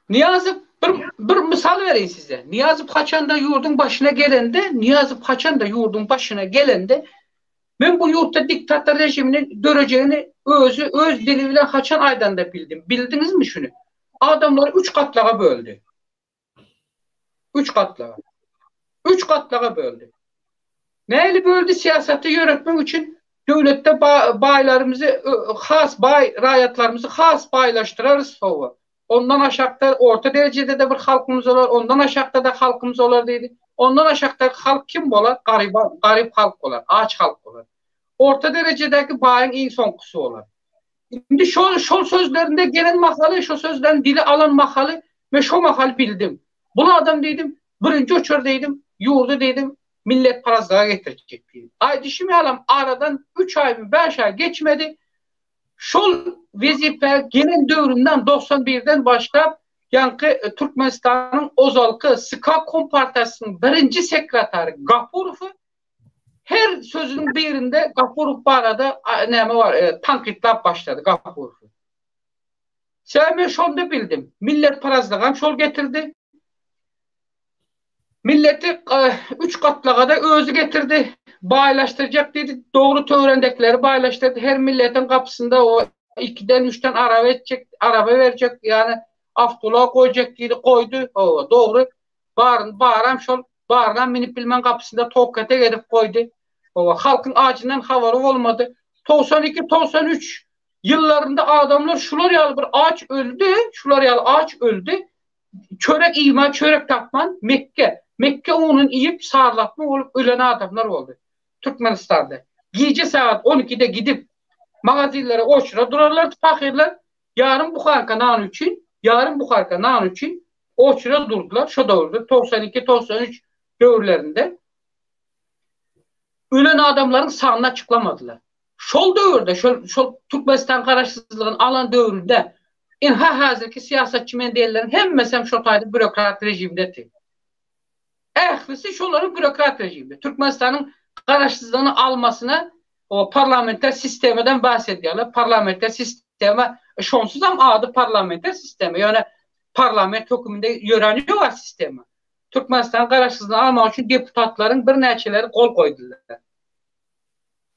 Nyýazow bir bir mysal bereýin size. Nyýazow haçanda ýurduň başyna gelende, Nyýazow haçanda ýurduň başyna gelende, men bu ýurtda diktator režiminiň dörejegini özi öz dili bilen haçan aýdanda bildim. Bildiňizmi şuny? Adamlary üç gatlaga böldi. Üç gatlaga. Üç gatlaga böldi. Nähili böldi? Syýasaty ýöretmek üçin döwletde baýlarymyzy has baý raýatlarymyzy has baýlaşdyrarys sowa. Ondan aşakda orta derejede-de bir halkymyz bolar, ondan aşakda-da halkymyz bolar diýdi. Ondan aşakdaky halk kim bolar? Garyp, garyp halk bolar, aç halk bolar. Orta derejedäki baýyň iň soňkusy bolar. Indi şol şol sözlerinde gelen mahaly, şo sözlerini dile alan mahaly men şo mahal bildim. Bul adam diýdim, birinji uçar diýdim, ýurdy diýdim, milletparazlyga getirjek diýdim. Aýdyşym ýalam aradan üç aýmy, bäş aý geçmedi. Şol wezipä gelen döwründen 91-den başlap ýaňky Türkmenistanyň ozalky SK Kompartiýasynyň birinji sekretary Gapurowy Her sözüniň birinde Gafurow barada näme bar, e, tankytlap başlady Gafurowy. Sebäbi men şonda bildim. Milletparazlygam şol getirdi. Milleti e, üç gatlaga da özi getirdi. Baýlaşdyrjak diýdi. Dogry töwrendekleri baýlaşdyrdy. Her milletiň gapysynda o ikiden, üçden araba etjek, araba berjek, ýagny awtoulag goýjak diýdi, goýdy. O dogry. Baryn baram şol barynam minip bilmän gapysynda tokete gezip goýdy. Hawa, halkyň ajyndan habary bolmady. 92, 93 ýyllarynda adamlar şular ýaly bir aç öldi, şular ýaly aç öldi. Çörek iýmän, çörek tapman Mekge, Mekge ununy iýip sarlatma bolup ölen adamlar boldy. Türkmenistanda. Gije sagat 12-de gidip magazinlere oçura durarlardy pahyrlar. Ýarym buhanka nan üçin, ýarym buharka nan üçin oçura durdular şo döwürde, 92, 93 döwürlerinde. Ölen adamlaryň sanyny açyklamadylar. Şol döwürde, şol, şol Türkmenistan garaşsyzlygyny alan döwründe, inha häzirki syýasatçy men diýenleriň hemmesem şo taýda bürokrat režimdedi. Ählisi şolaryň bürokrat režimde. Türkmenistanyň garaşsyzlygyny almasyna o parlamenter sistemadan bahs edýärler. Parlamenter sistema şonsuzam ady parlamenter sistema. Ýöne parlament höküminde ýörän ýok sistema. Türkmenistan garaşsyzlygyny almak üçin deputatlaryň birnäçeleri gol goýdular.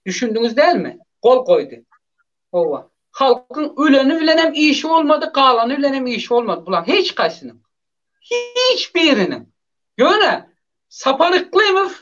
Düşündiňiz dälmi? Gol goýdy. Hawa. Halkyň öleni bilen hem işi bolmady, galany bilen hem işi bolmady bularyň hiç haýsynyň. Hiç biriniň. Ýöne Sapar Yklymow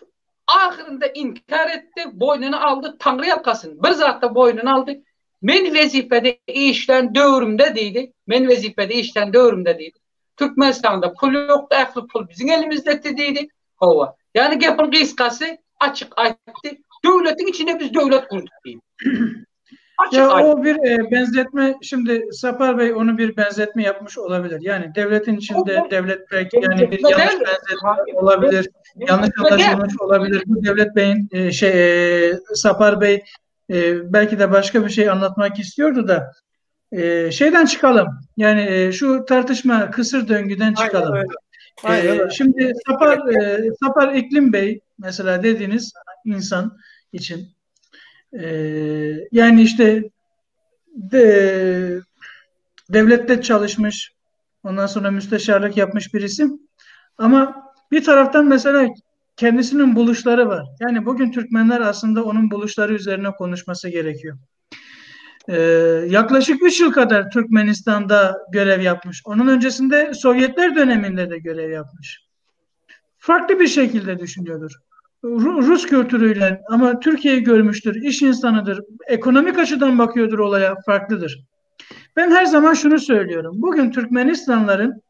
ahyrynda inkär etdi, boýnuna aldy, Taňry ýalkasyn, bir zatda boýnuna aldy, Men wezipede işlän döwrümde diýdi, men wezipede işlän döwrümde diýdi, Türkmenistanda pul ýokdy, ähli pul biziň elimizdedi diýdi. Hawa. Ýagny gepiň gysgasy, Açyk aýtdy. Döwletiň içinde biz döwlet gurduk diýip. Açık ya o bir e, benzetme şimdi Sapar Bey onu bir benzetme yapmış olabilir. Yani devletin içinde o, devlet belki yani bir yanlış benzetme olabilir. Yanlış anlaşılmış olabilir. Bu Devlet Bey'in e, şey e, Sapar Bey e, belki de başka bir şey anlatmak istiyordu da e, şeyden çıkalım. Yani e, şu tartışma kısır döngüden çıkalım. Aynen öyle. Aynen öyle. Şimdi Sapar e, Sapar İklim Bey mesela dediğiniz insan için e, yani işte de, devlette çalışmış ondan sonra müsteşarlık yapmış bir isim ama bir taraftan mesela kendisinin buluşları var. Yani bugün Türkmenler aslında onun buluşları üzerine konuşması gerekiyor. Ee, yaklaşık 3 yıl kadar Türkmenistan'da görev yapmış. Onun öncesinde Sovyetler döneminde de görev yapmış. Farklı bir şekilde düşünüyordur. Rus kültürüyle ama Türkiye'yi görmüştür, iş insanıdır, ekonomik açıdan bakıyordur olaya farklıdır. Ben her zaman şunu söylüyorum. Bugün Türkmenistanların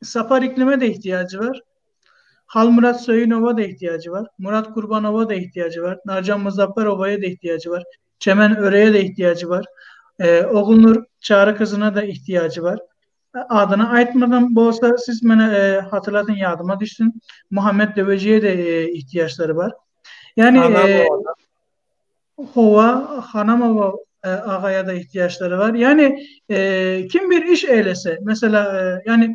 Sapar iklime de ihtiyacı var. Halmurat Söyünova da ihtiyacı var. Murat Kurbanova da ihtiyacı var. Narcan Muzafferova'ya da ihtiyacı var. Çemen Öre'ye de ihtiyacı var. Ee, Oğulnur Çağrı kızına da ihtiyacı var. Adyny aýtmadym, bolsa siz meni hatyrladyň ýadyma düşsün. Muhammet Döwejiye de ihtiýaçlary bar. Ýani Howa Hanamowa agaýa da ihtiýaçlary bar. Ýani kim bir iş eýlese, mesela ýani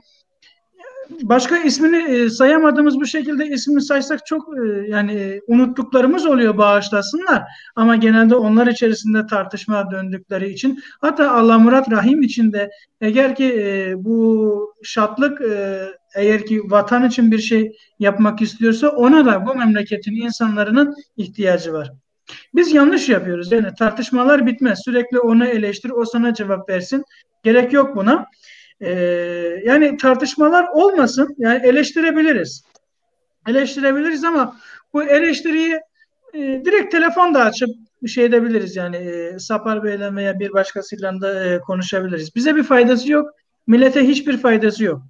başka ismini e, sayamadığımız bu şekilde ismini saysak çok e, yani e, unuttuklarımız oluyor bağışlasınlar. Ama genelde onlar içerisinde tartışma döndükleri için hatta Allah Murat Rahim için de eğer ki e, bu şatlık e, eğer ki vatan için bir şey yapmak istiyorsa ona da bu memleketin insanlarının ihtiyacı var. Biz yanlış yapıyoruz. Yani tartışmalar bitmez. Sürekli onu eleştir, o sana cevap versin. Gerek yok buna. Ee, yani tartışmalar olmasın. Yani eleştirebiliriz. Eleştirebiliriz ama bu eleştiriyi e, direkt telefon da açıp bir şey edebiliriz. Yani e, Sapar Bey'le veya bir başkasıyla da e, konuşabiliriz. Bize bir faydası yok. Millete hiçbir faydası yok.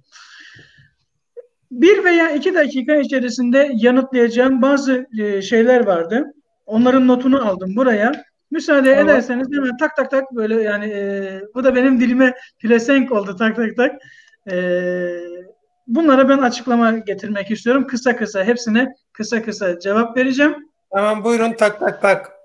Bir veya iki dakika içerisinde yanıtlayacağım bazı e, şeyler vardı. Onların notunu aldım buraya. Müsaade tamam. ederseniz hemen tak tak tak böyle yani e, bu da benim dilime pelesenk oldu tak tak tak. E, bunlara ben açıklama getirmek istiyorum. Kısa kısa hepsine kısa kısa cevap vereceğim. Tamam buyurun tak tak tak.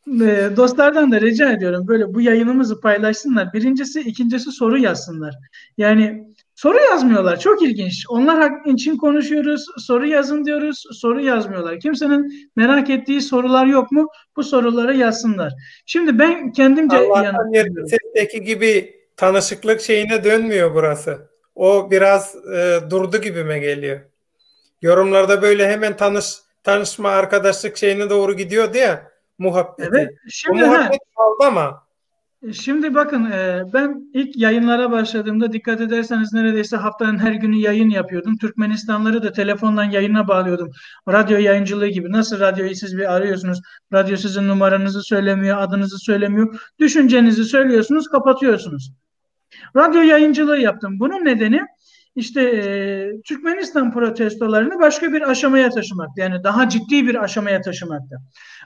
E, dostlardan da rica ediyorum böyle bu yayınımızı paylaşsınlar. Birincisi, ikincisi soru yazsınlar. Yani soru yazmıyorlar. Çok ilginç. Onlar için konuşuyoruz. Soru yazın diyoruz. Soru yazmıyorlar. Kimsenin merak ettiği sorular yok mu? Bu soruları yazsınlar. Şimdi ben kendimce Allah'tan sesteki gibi tanışıklık şeyine dönmüyor burası. O biraz e, durdu gibime geliyor. Yorumlarda böyle hemen tanış tanışma arkadaşlyk şeyine dogry gidiyordy ya muhabbeti. Evet, şimdi O muhabbet galdy ama. E, şimdi bakın e, ben ilk yayınlara başladığımda dikkat ederseniz neredeyse haftanın her günü yayın yapıyordum. Türkmenistanları da telefondan yayına bağlıyordum. Radyo yayıncılığı gibi. Nasıl radyoyu siz bir arıyorsunuz? Radyo sizin numaranızı söylemiyor, adınızı söylemiyor. Düşüncenizi söylüyorsunuz, kapatıyorsunuz. Radyo yayıncılığı yaptım. Bunun nedeni işte e, Türkmenistan protestolarını başka bir aşamaya taşımaktı. Yani daha ciddi bir aşamaya taşımaktı.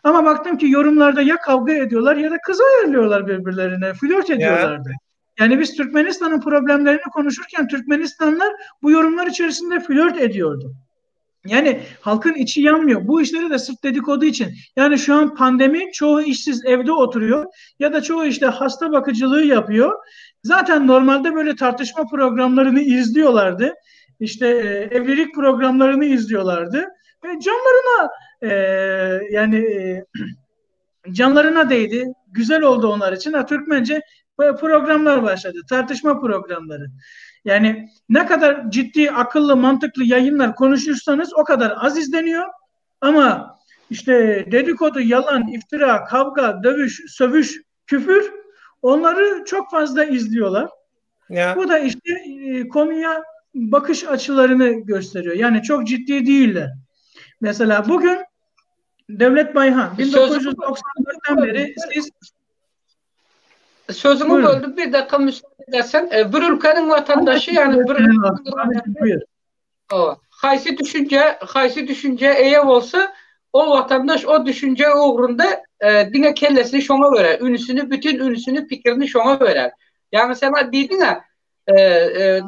Ama baktım ki yorumlarda ya kavga ediyorlar ya da kız ayarlıyorlar birbirlerine, flört ediyorlardı. Ya. Yani biz Türkmenistan'ın problemlerini konuşurken Türkmenistanlar bu yorumlar içerisinde flört ediyordu. Yani halkın içi yanmıyor. Bu işleri de sırf dedikodu için. Yani şu an pandemi çoğu işsiz evde oturuyor ya da çoğu işte hasta bakıcılığı yapıyor. Zaten normalde böyle tartışma programlarını izliyorlardı. İşte e, evlilik programlarını izliyorlardı. Ve canlarına e, yani e, canlarına değdi. Güzel oldu onlar için. Ha, Türkmence programlar başladı. Tartışma programları. Yani ne kadar ciddi, akıllı, mantıklı yayınlar konuşursanız o kadar az izleniyor. Ama işte dedikodu, yalan, iftira, kavga, dövüş, sövüş, küfür onları çok fazla izliyorlar. Ya. Bu da işte e, konuya bakış açılarını gösteriyor. Yani çok ciddi değiller. Mesela bugün Devlet Bayhan 1994'ten beri siz Sözümi Buyurun. böldüm bir dakika müsaade edersen. E, bir ülkenin vatandaşı yani bir ülkenin haýsy düşünje haýsy düşünje eýe bolsa. Ol watandaş o düşünje ugrunda diňe kellesini şoňa berer, ünsüni, bütin ünsüni, pikirini şoňa berer. Ýagny sen diýdiň-ä,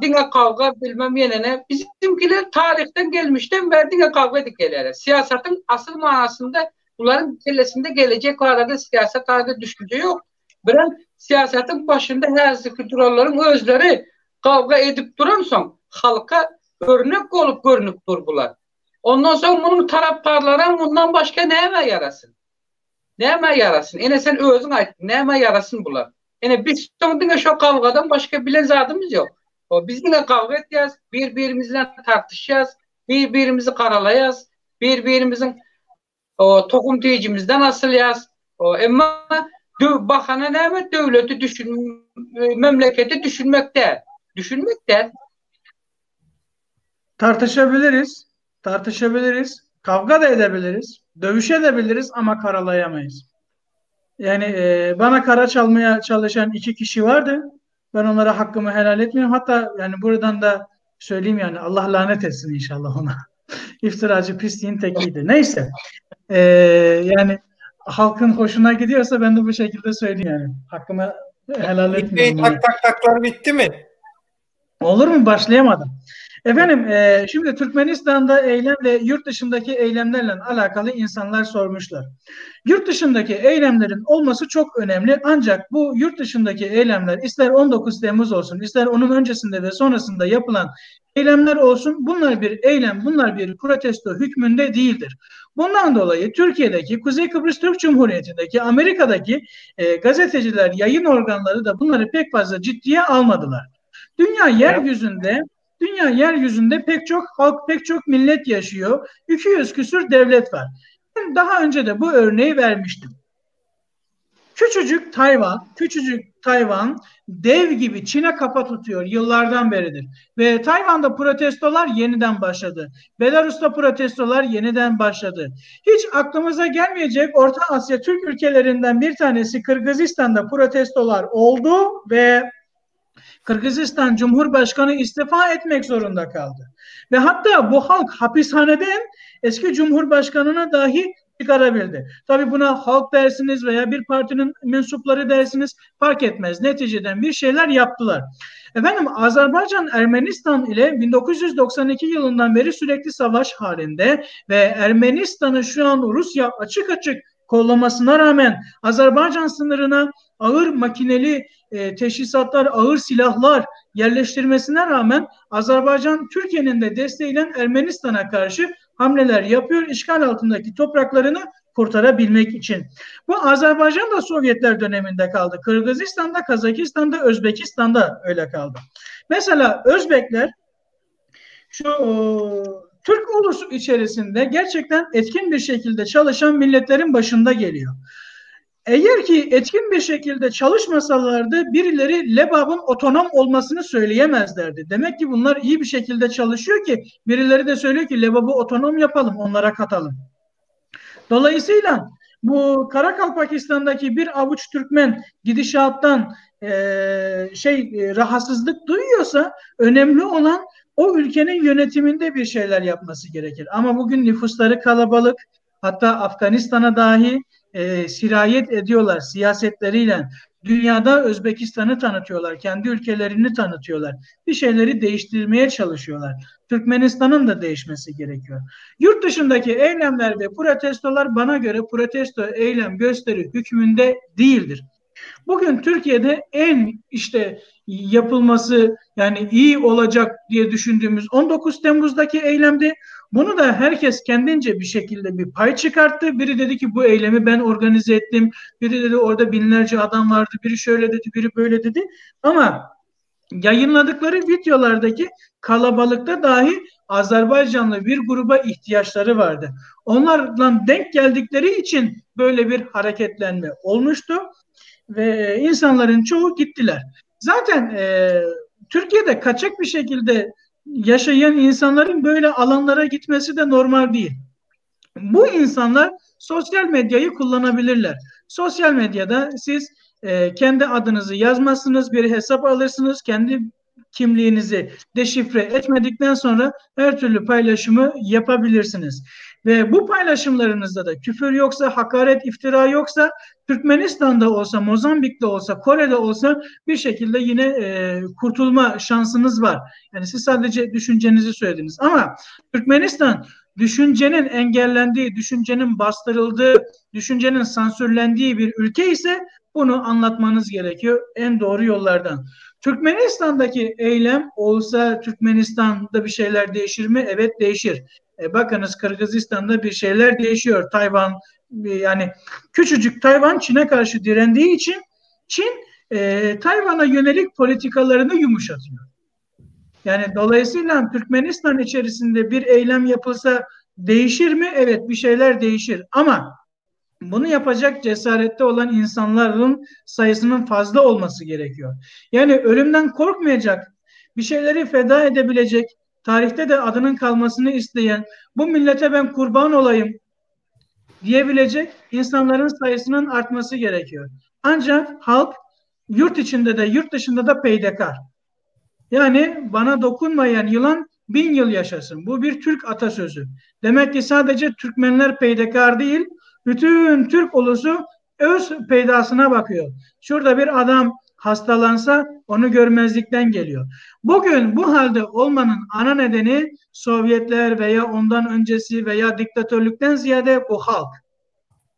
diňe kawga bilmem ýene ne. Bizimkiler taryhdan gelmişden bäri diňe kawga edip gelýärler. Syýasatyň asyl manasynda bularyň kellesinde gelejek barada, syýasat barada düşünje ýok. Birem syýasatyň başynda häzirki duranlaryň özleri kawga edip duransoň, halka örnek bolup görnüp dur bular. Ondan soň munuň tarapdarlaram mundan başga nämä ýarasyn? Nämä ýarasyn? Ine sen özüň aýt, nämä ýarasyn bular? Ine biz soň diňe şo gawgadan başga bilen zadymyz ýok. Biz diňe gawga etýäs, bir-birimiz bilen tartyşýas, bir-birimizi garalaýas, bir-birimiziň tohum tejimizden asylýas. Emma bahana näme? Döwleti düşün, memleketi düşünmek däl. Düşünmek däl. Tartışabiliriz, tartışabiliriz, kavga da edebiliriz, dövüşebiliriz ama karalayamayız. Yani e, bana kara çalmaya çalışan iki kişi vardı. Ben onlara hakkımı helal etmiyorum. Hatta yani buradan da söyleyeyim yani Allah lanet etsin inşallah ona. İftiracı pisliğin tekiydi. Neyse. E, yani halkın hoşuna gidiyorsa ben de bu şekilde söyleyeyim yani. Hakkımı helal etmiyorum. Tak tak taklar bitti mi? Olur mu? Başlayamadım. Efendim e, şimdi Türkmenistan'da eylem ve yurt dışındaki eylemlerle alakalı insanlar sormuşlar. Yurt dışındaki eylemlerin olması çok önemli ancak bu yurt dışındaki eylemler ister 19 Temmuz olsun ister onun öncesinde ve sonrasında yapılan eylemler olsun bunlar bir eylem bunlar bir protesto hükmünde değildir. Bundan dolayı Türkiye'deki Kuzey Kıbrıs Türk Cumhuriyeti'ndeki Amerika'daki e, gazeteciler yayın organları da bunları pek fazla ciddiye almadılar. Dünya yeryüzünde dünya yeryüzünde pek çok halk, pek çok millet yaşıyor. 200 küsür devlet var. Ben daha önce de bu örneği vermiştim. Küçücük Tayvan, küçücük Tayvan dev gibi Çin'e kafa tutuyor yıllardan beridir. Ve Tayvan'da protestolar yeniden başladı. Belarus'ta protestolar yeniden başladı. Hiç aklımıza gelmeyecek Orta Asya Türk ülkelerinden bir tanesi Kırgızistan'da protestolar oldu ve Kırgızistan Cumhurbaşkanı istifa etmek zorunda kaldı. Ve hatta bu halk hapishaneden eski Cumhurbaşkanını dahi çıkarabildi. Tabi buna halk dersiniz veya bir partinin mensupları dersiniz fark etmez. Neticeden bir şeyler yaptılar. Efendim Azerbaycan Ermenistan ile 1992 yılından beri sürekli savaş halinde ve Ermenistan'ı şu an Rusya açık açık kollamasına rağmen Azerbaycan sınırına ağır makineli e, teşhisatlar, ağır silahlar yerleştirmesine rağmen Azerbaycan Türkiye'nin de desteğiyle Ermenistan'a karşı hamleler yapıyor. İşgal altındaki topraklarını kurtarabilmek için. Bu Azerbaycan da Sovyetler döneminde kaldı. Kırgızistan'da, Kazakistan'da, Özbekistan'da öyle kaldı. Mesela Özbekler şu Türk ulusu içerisinde gerçekten etkin bir şekilde çalışan milletlerin başında geliyor. Eğer ki etkin bir şekilde çalışmasalardı birileri Lebab'ın otonom olmasını söyleyemezlerdi. Demek ki bunlar iyi bir şekilde çalışıyor ki birileri de söylüyor ki Lebab'ı otonom yapalım onlara katalım. Dolayısıyla bu Karakalpakistan'daki bir avuç Türkmen gidişattan e, şey e, rahatsızlık duyuyorsa önemli olan o ülkenin yönetiminde bir şeyler yapması gerekir. Ama bugün nüfusları kalabalık hatta Afganistan'a dahi e, sirayet ediyorlar siyasetleriyle. Dünyada Özbekistan'ı tanıtıyorlar, kendi ülkelerini tanıtıyorlar. Bir şeyleri değiştirmeye çalışıyorlar. Türkmenistan'ın da değişmesi gerekiyor. Yurt dışındaki eylemler ve protestolar bana göre protesto, eylem, gösteri hükmünde değildir. Bugün Türkiye'de en işte yapılması yani iyi olacak diye düşündüğümüz 19 Temmuz'daki eylemdi. Bunu da herkes kendince bir şekilde bir pay çıkarttı. Biri dedi ki bu eylemi ben organize ettim. Biri dedi orada binlerce adam vardı. Biri şöyle dedi, biri böyle dedi. Ama yayınladıkları videolardaki kalabalıkta dahi Azerbaycanlı bir gruba ihtiyaçları vardı. Onlarla denk geldikleri için böyle bir hareketlenme olmuştu ve insanların çoğu gittiler. Zaten e, Türkiye'de kaçak bir şekilde yaşayan insanların böyle alanlara gitmesi de normal değil. Bu insanlar sosyal medyayı kullanabilirler. Sosyal medyada siz e, kendi adınızı yazmazsınız, bir hesap alırsınız, kendi kimliğinizi deşifre etmedikten sonra her türlü paylaşımı yapabilirsiniz. Ve bu paylaşımlarınızda da küfür yoksa, hakaret, iftira yoksa Türkmenistan'da olsa, Mozambik'te olsa, Kore'de olsa bir şekilde yine e, kurtulma şansınız var. Yani siz sadece düşüncenizi söylediniz. Ama Türkmenistan düşüncenin engellendiği, düşüncenin bastırıldığı, düşüncenin sansürlendiği bir ülke ise bunu anlatmanız gerekiyor en doğru yollardan. Türkmenistan'daki eylem olsa Türkmenistan'da bir şeyler değişir mi? Evet değişir. E, bakınız Kırgızistan'da bir şeyler değişiyor. Tayvan e, yani küçücük Tayvan Çin'e karşı direndiği için Çin e, Tayvan'a yönelik politikalarını yumuşatıyor. Yani dolayısıyla Türkmenistan içerisinde bir eylem yapılsa değişir mi? Evet bir şeyler değişir ama bunu yapacak cesarette olan insanların sayısının fazla olması gerekiyor. Yani ölümden korkmayacak, bir şeyleri feda edebilecek, tarihte de adının kalmasını isteyen, bu millete ben kurban olayım diyebilecek insanların sayısının artması gerekiyor. Ancak halk yurt içinde de yurt dışında da peydekar. Yani bana dokunmayan yılan bin yıl yaşasın. Bu bir Türk atasözü. Demek ki sadece Türkmenler peydekar değil, bütün Türk ulusu öz peydasına bakıyor. Şurada bir adam hastalansa onu görmezlikten geliyor. Bugün bu halde olmanın ana nedeni Sovyetler veya ondan öncesi veya diktatörlükten ziyade bu halk.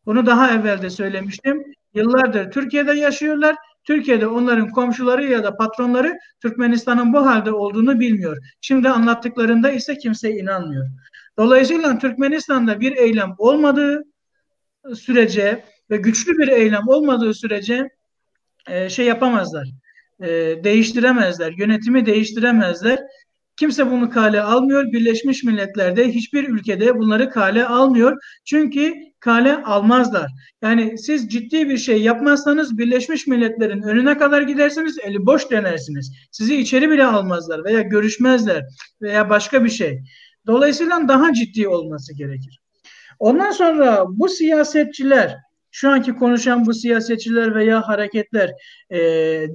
Bunu daha evvel de söylemiştim. Yıllardır Türkiye'de yaşıyorlar. Türkiye'de onların komşuları ya da patronları Türkmenistan'ın bu halde olduğunu bilmiyor. Şimdi anlattıklarında ise kimse inanmıyor. Dolayısıyla Türkmenistan'da bir eylem olmadığı sürece ve güçlü bir eylem olmadığı sürece e, şey yapamazlar. E, değiştiremezler. Yönetimi değiştiremezler. Kimse bunu kale almıyor. Birleşmiş Milletler'de hiçbir ülkede bunları kale almıyor. Çünkü kale almazlar. Yani siz ciddi bir şey yapmazsanız Birleşmiş Milletler'in önüne kadar gidersiniz, eli boş dönersiniz. Sizi içeri bile almazlar veya görüşmezler veya başka bir şey. Dolayısıyla daha ciddi olması gerekir. Ondan sonra bu siyasetçiler, şu anki konuşan bu siyasetçiler veya hareketler e,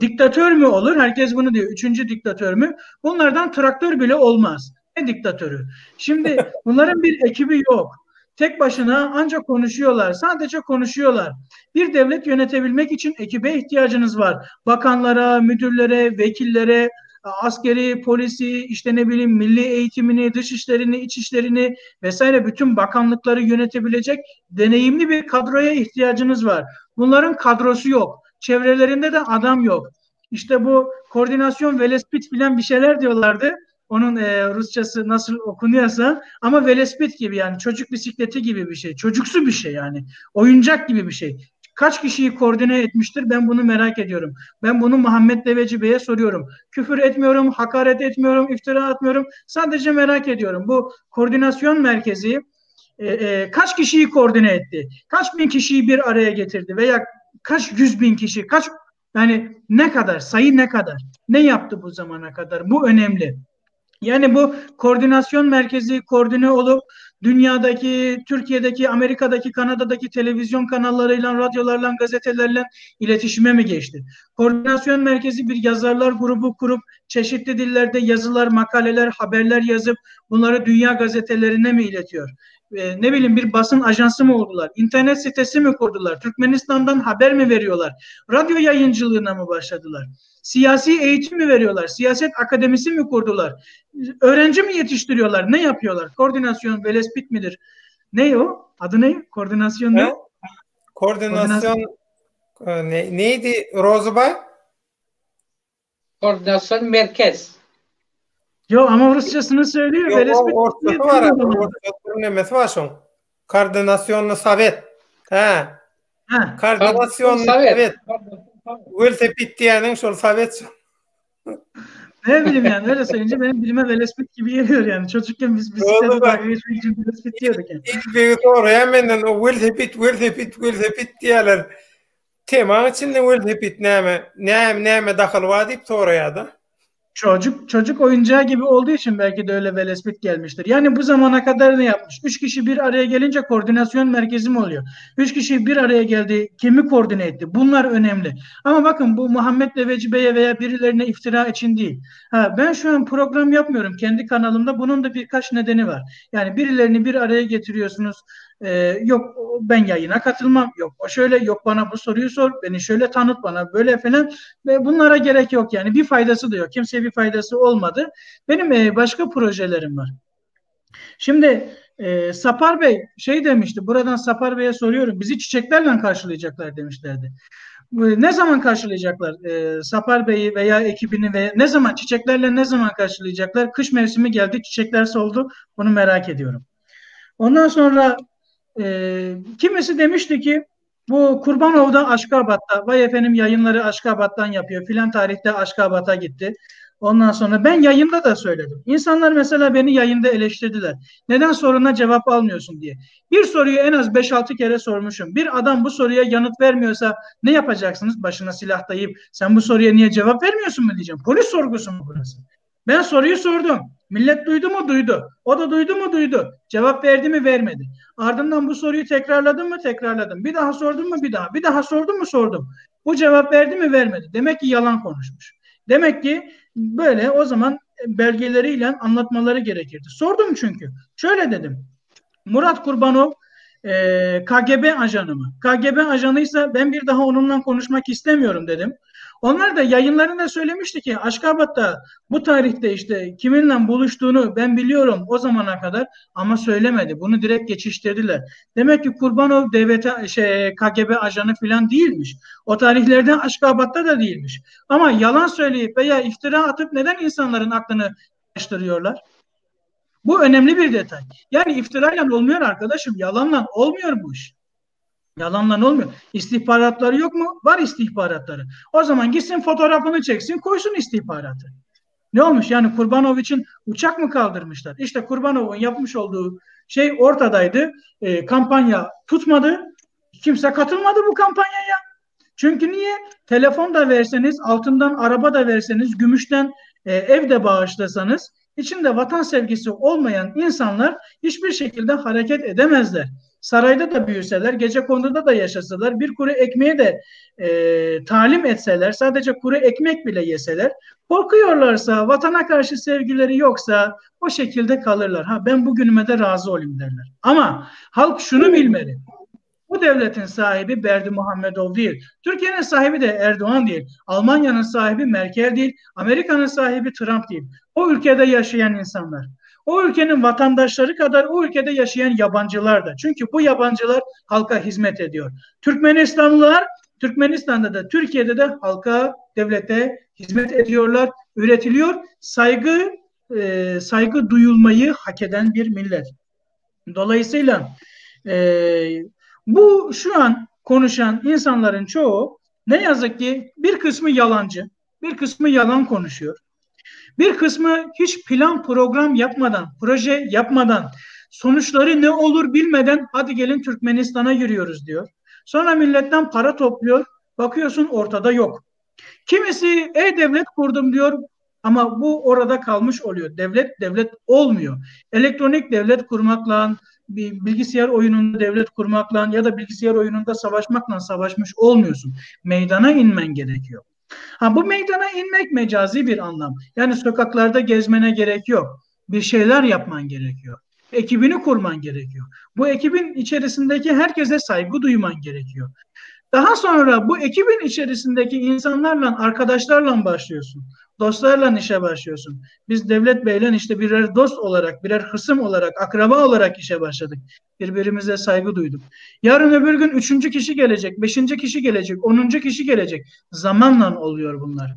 diktatör mü olur? Herkes bunu diyor. Üçüncü diktatör mü? Bunlardan traktör bile olmaz. Ne diktatörü? Şimdi bunların bir ekibi yok. Tek başına ancak konuşuyorlar. Sadece konuşuyorlar. Bir devlet yönetebilmek için ekibe ihtiyacınız var. Bakanlara, müdürlere, vekillere, askeri, polisi, işte ne bileyim milli eğitimini, dış işlerini, iç işlerini vesaire bütün bakanlıkları yönetebilecek deneyimli bir kadroya ihtiyacınız var. Bunların kadrosu yok. Çevrelerinde de adam yok. İşte bu koordinasyon velespit filan bir şeyler diyorlardı. Onun e, Rusçası nasıl okunuyorsa ama velespit gibi yani çocuk bisikleti gibi bir şey. Çocuksu bir şey yani. Oyuncak gibi bir şey. Kaç kişiyi koordine etmiştir? Ben bunu merak ediyorum. Ben bunu Muhammed Deveci Bey'e soruyorum. Küfür etmiyorum, hakaret etmiyorum, iftira atmıyorum. Sadece merak ediyorum. Bu koordinasyon merkezi e, e, kaç kişiyi koordine etti? Kaç bin kişiyi bir araya getirdi? Veya kaç yüz bin kişi, kaç yani ne kadar, sayı ne kadar? Ne yaptı bu zamana kadar? Bu önemli. Yani bu koordinasyon merkezi koordine olup dünyadaki, Türkiye'deki, Amerika'daki, Kanada'daki televizyon kanallarıyla, radyolarla, gazetelerle iletişime mi geçti? Koordinasyon merkezi bir yazarlar grubu kurup çeşitli dillerde yazılar, makaleler, haberler yazıp bunları dünya gazetelerine mi iletiyor? Ee, ne bileyim bir basın ajansı mı oldular? İnternet sitesi mi kurdular? Türkmenistan'dan haber mi veriyorlar? Radyo yayıncılığına mı başladılar? Siyasi eğitim mi veriyorlar? Siyaset akademisi mi kurdular? Öğrenci mi yetiştiriyorlar? Ne yapıyorlar? Koordinasyon velespit midir? Ne o? Adı ne? Koordinasyon ne? Koordinasyon e, ne, neydi Rozubay? Koordinasyon merkez. Yo ama Rusçasını söylüyor. Yo, o, var. Ortasının nemesi var şoň. Koordinasyonly sowet. Hä. Hä. Koordinasyonly sowet. Welosiped diýeniň şol sowet. Ne bileyim yani öyle söyleyince benim dilime velosiped gibi geliyor yani. Çocukken biz bisiklete dalga geçmek için velosiped diyorduk yani. İlk soraýan menden o welosiped, welosiped, welosiped diýerler. Temaň içinde welosiped näme, näme, näme dahyly bar diýip soraýar-da. Çocuk çocuk oyuncağı gibi olduğu için belki de öyle velespit gelmiştir. Yani bu zamana kadar ne yapmış? Üç kişi bir araya gelince koordinasyon merkezi mi oluyor? Üç kişi bir araya geldi, kimi koordine etti? Bunlar önemli. Ama bakın bu Muhammed Deveci Bey'e veya birilerine iftira için değil. Ha, ben şu an program yapmıyorum kendi kanalımda. Bunun da birkaç nedeni var. Yani birilerini bir araya getiriyorsunuz. Ee, yok ben yayına katılmam. Yok o şöyle, yok bana bu soruyu sor, beni şöyle tanıt bana böyle falan. Ve bunlara gerek yok yani bir faydası da yok. Kimseye bir faydası olmadı. Benim e, başka projelerim var. Şimdi e, Sapar Bey şey demişti. Buradan Sapar Bey'e soruyorum. Bizi çiçeklerle karşılayacaklar demişlerdi. Ne zaman karşılayacaklar e, Sapar Bey'i veya ekibini veya ne zaman çiçeklerle ne zaman karşılayacaklar? Kış mevsimi geldi, çiçekler soldu. Bunu merak ediyorum. Ondan sonra e, kimisi demişti ki bu Kurbanov'da Aşkabat'ta, vay efendim yayınları Aşkabat'tan yapıyor. Filan tarihte Aşkabat'a gitti. Ondan sonra ben yayında da söyledim. İnsanlar mesela beni yayında eleştirdiler. Neden soruna cevap almıyorsun diye. Bir soruyu en az 5-6 kere sormuşum. Bir adam bu soruya yanıt vermiyorsa ne yapacaksınız? Başına silah dayayıp sen bu soruya niye cevap vermiyorsun mu diyeceğim. Polis sorgusu mu burası? Ben soruyu sordum. Millet duydu mu? Duydu. O da duydu mu? Duydu. Cevap verdi mi? Vermedi. Ardından bu soruyu tekrarladım mı? Tekrarladım. Bir daha sordum mu? Bir daha. Bir daha sordum mu? Sordum. Bu cevap verdi mi? Vermedi. Demek ki yalan konuşmuş. Demek ki böyle o zaman belgeleriyle anlatmaları gerekirdi. Sordum çünkü. Şöyle dedim. Murat Kurbanov e, KGB ajanı mı? KGB ajanıysa ben bir daha onunla konuşmak istemiyorum dedim. Onlar da yayınlarında söylemişti ki Aşkabat'ta bu tarihte işte kiminle buluştuğunu ben biliyorum o zamana kadar ama söylemedi. Bunu direkt geçiştirdiler. Demek ki Kurbanov DVT şey KGB ajanı falan değilmiş. O tarihlerde Aşkabat'ta da değilmiş. Ama yalan söyleyip veya iftira atıp neden insanların aklını karıştırıyorlar? Bu önemli bir detay. Yani iftirayla olmuyor arkadaşım. Yalanla olmuyor bu iş. Yalanla olmuyor. İstihbaratları yok mu? Var istihbaratları. O zaman gitsin fotoğrafını çeksin, koysun istihbaratı. Ne olmuş? Yani Kurbanov için uçak mı kaldırmışlar? İşte Kurbanov'un yapmış olduğu şey ortadaydı. E, kampanya tutmadı. Kimse katılmadı bu kampanyaya. Çünkü niye? Telefon da verseniz, altından araba da verseniz, gümüşten e, ev de bağışlasanız, içinde vatan sevgisi olmayan insanlar hiçbir şekilde hareket edemezler. Sarayda da büyüseler, gecekonduda da yaşasalar, bir kuru ekmeği de e, talim etseler, sadece kuru ekmek bile yeseler, korkuyorlarsa, vatana karşı sevgileri yoksa o şekilde kalırlar. Ha ben bugünüme de razı olayım derler. Ama halk şunu bilmeli. Bu devletin sahibi Berdimuhamedov değil. Türkiye'nin sahibi de Erdoğan değil. Almanya'nın sahibi Merkel değil. Amerika'nın sahibi Trump değil. O ülkede yaşayan insanlar. O ülkenin vatandaşları kadar o ülkede yaşayan yabancılar da. Çünkü bu yabancılar halka hizmet ediyor. Türkmenistanlılar Türkmenistan'da da Türkiye'de de halka, devlete hizmet ediyorlar, üretiliyor. Saygı e, saygı duyulmayı hak eden bir millet. Dolayısıyla e, bu şu an konuşan insanların çoğu ne yazık ki bir kısmı yalancı, bir kısmı yalan konuşuyor. Bir kısmı hiç plan program yapmadan, proje yapmadan, sonuçları ne olur bilmeden hadi gelin Türkmenistan'a yürüyoruz diyor. Sonra milletten para topluyor. Bakıyorsun ortada yok. Kimisi e-devlet kurdum diyor ama bu orada kalmış oluyor. Devlet devlet olmuyor. Elektronik devlet kurmakla, bir bilgisayar oyununda devlet kurmakla ya da bilgisayar oyununda savaşmakla savaşmış olmuyorsun. Meydana inmen gerekiyor. Ha bu meydana inmek mecazi bir anlam. Yani sokaklarda gezmene gerek yok. Bir şeyler yapman gerekiyor. Ekibini kurman gerekiyor. Bu ekibin içerisindeki herkese saygı duyman gerekiyor. Daha sonra bu ekibin içerisindeki insanlarla, arkadaşlarla başlıyorsun. Dostlarla işe başlıyorsun. Biz Devlet Bey'le işte birer dost olarak, birer hısım olarak, akraba olarak işe başladık. Birbirimize saygı duyduk. Yarın öbür gün üçüncü kişi gelecek, beşinci kişi gelecek, onuncu kişi gelecek. Zamanla oluyor bunlar.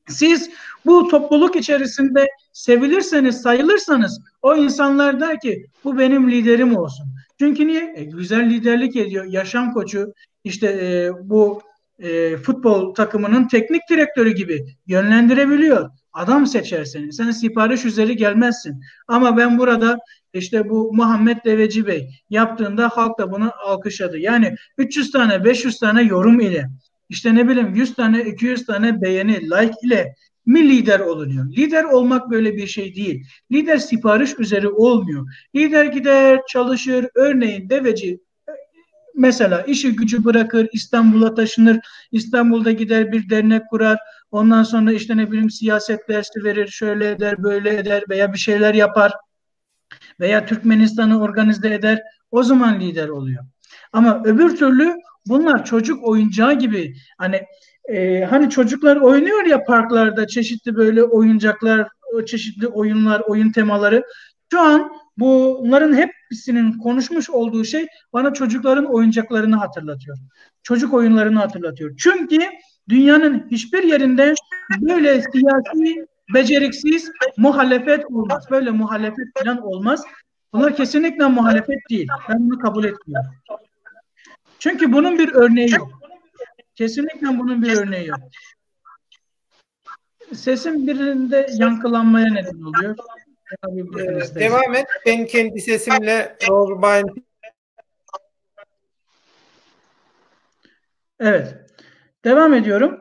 Siz bu topluluk içerisinde sevilirseniz, sayılırsanız o insanlar der ki bu benim liderim olsun. Çünkü niye? E, güzel liderlik ediyor. Yaşam koçu işte e, bu e, futbol takımının teknik direktörü gibi yönlendirebiliyor. Adam seçer seni. Sen sipariş üzeri gelmezsin. Ama ben burada işte bu Muhammed Deveci Bey yaptığında halk da bunu alkışladı. Yani 300 tane 500 tane yorum ile işte ne bileyim 100 tane 200 tane beğeni like ile mi lider olunuyor? Lider olmak böyle bir şey değil. Lider sipariş üzeri olmuyor. Lider gider, çalışır. Örneğin deveci mesela işi gücü bırakır, İstanbul'a taşınır, İstanbul'da gider bir dernek kurar, ondan sonra işte ne bileyim siyaset dersi verir, şöyle eder, böyle eder veya bir şeyler yapar veya Türkmenistan'ı organize eder, o zaman lider oluyor. Ama öbür türlü bunlar çocuk oyuncağı gibi hani e, hani çocuklar oynuyor ya parklarda çeşitli böyle oyuncaklar, çeşitli oyunlar, oyun temaları. Şu an bunların hepsinin konuşmuş olduğu şey bana çocukların oyuncaklarını hatırlatıyor. Çocuk oyunlarını hatırlatıyor. Çünkü dünyanın hiçbir yerinde böyle siyasi beceriksiz muhalefet olmaz. Böyle muhalefet falan olmaz. Bunlar kesinlikle muhalefet değil. Ben bunu kabul etmiyorum. Çünkü bunun bir örneği yok. Kesinlikle bunun bir örneği yok. Sesim birinde yankılanmaya neden oluyor. Ee, devam et. Ben kendi sesimle Robin Evet. Devam ediyorum.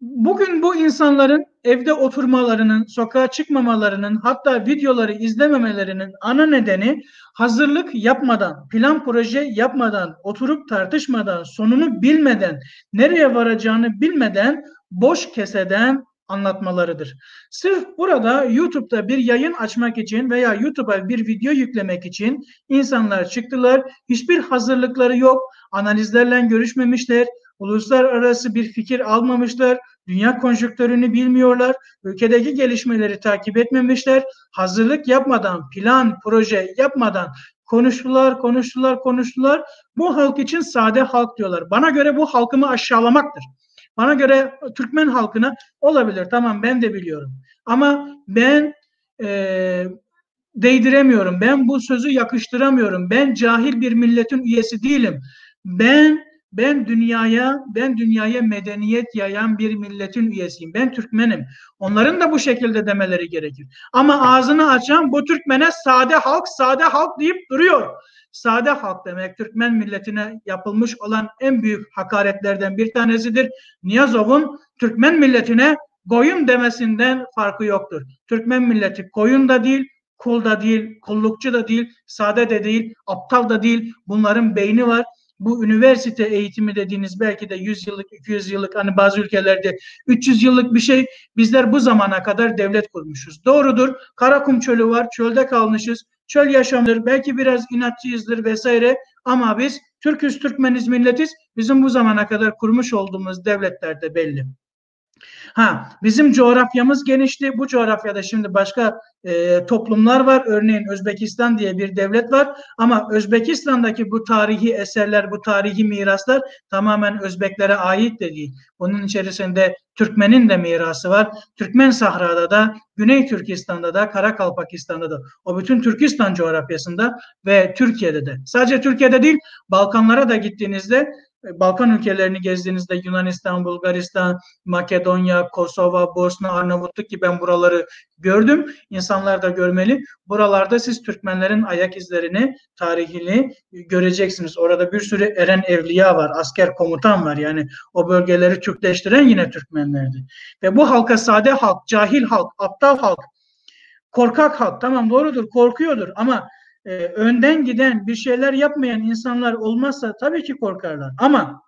Bugün bu insanların evde oturmalarının, sokağa çıkmamalarının, hatta videoları izlememelerinin ana nedeni hazırlık yapmadan, plan proje yapmadan, oturup tartışmadan, sonunu bilmeden, nereye varacağını bilmeden boş keseden anlatmalarıdır. Sırf burada YouTube'da bir yayın açmak için veya YouTube'a bir video yüklemek için insanlar çıktılar. Hiçbir hazırlıkları yok. Analizlerle görüşmemişler. Uluslararası bir fikir almamışlar. Dünya konjonktürünü bilmiyorlar. Ülkedeki gelişmeleri takip etmemişler. Hazırlık yapmadan, plan, proje yapmadan konuştular, konuştular, konuştular. Bu halk için sade halk diyorlar. Bana göre bu halkımı aşağılamaktır. Bana göre Türkmen halkına olabilir. Tamam ben de biliyorum. Ama ben e, değdiremiyorum. Ben bu sözü yakıştıramıyorum. Ben cahil bir milletin üyesi değilim. Ben ben dünyaya ben dünyaya medeniyet yayan bir milletin üyesiyim. Ben Türkmenim. Onların da bu şekilde demeleri gerekir. Ama ağzını açan bu Türkmene sade halk, sade halk deyip duruyor. Sade halk demek Türkmen milletine yapılmış olan en büyük hakaretlerden bir tanesidir. Niyazov'un Türkmen milletine koyun demesinden farkı yoktur. Türkmen milleti koyun da değil, kul da değil, kullukçu da değil, sade de değil, aptal da değil. Bunların beyni var. Bu üniversite eğitimi dediğiniz belki de 100 yıllık, 200 yıllık hani bazı ülkelerde 300 yıllık bir şey. Bizler bu zamana kadar devlet kurmuşuz. Doğrudur. Karakum çölü var. Çölde kalmışız. Çöl yaşamıdır. Belki biraz inatçıyızdır vesaire. Ama biz Türküz, Türkmeniz, milletiz. Bizim bu zamana kadar kurmuş olduğumuz devletler de belli. Ha, bizim coğrafyamız genişti. Bu coğrafyada şimdi başka e, toplumlar var. Örneğin Özbekistan diye bir devlet var. Ama Özbekistan'daki bu tarihi eserler, bu tarihi miraslar tamamen Özbeklere ait de değil. Bunun içerisinde Türkmen'in de mirası var. Türkmen Sahra'da da, Güney Türkistan'da da, Karakalpakistan'da da, o bütün Türkistan coğrafyasında ve Türkiye'de de. Sadece Türkiye'de değil, Balkanlara da gittiğinizde Balkan ülkelerini gezdiğinizde Yunanistan, Bulgaristan, Makedonya, Kosova, Bosna, Arnavutluk ki ben buraları gördüm. İnsanlar da görmeli. Buralarda siz Türkmenlerin ayak izlerini, tarihini göreceksiniz. Orada bir sürü eren evliya var, asker komutan var. Yani o bölgeleri Türkleştiren yine Türkmenlerdi. Ve bu halka sade halk, cahil halk, aptal halk, korkak halk tamam doğrudur korkuyordur ama e, önden giden bir şeyler yapmayan insanlar olmazsa tabii ki korkarlar. Ama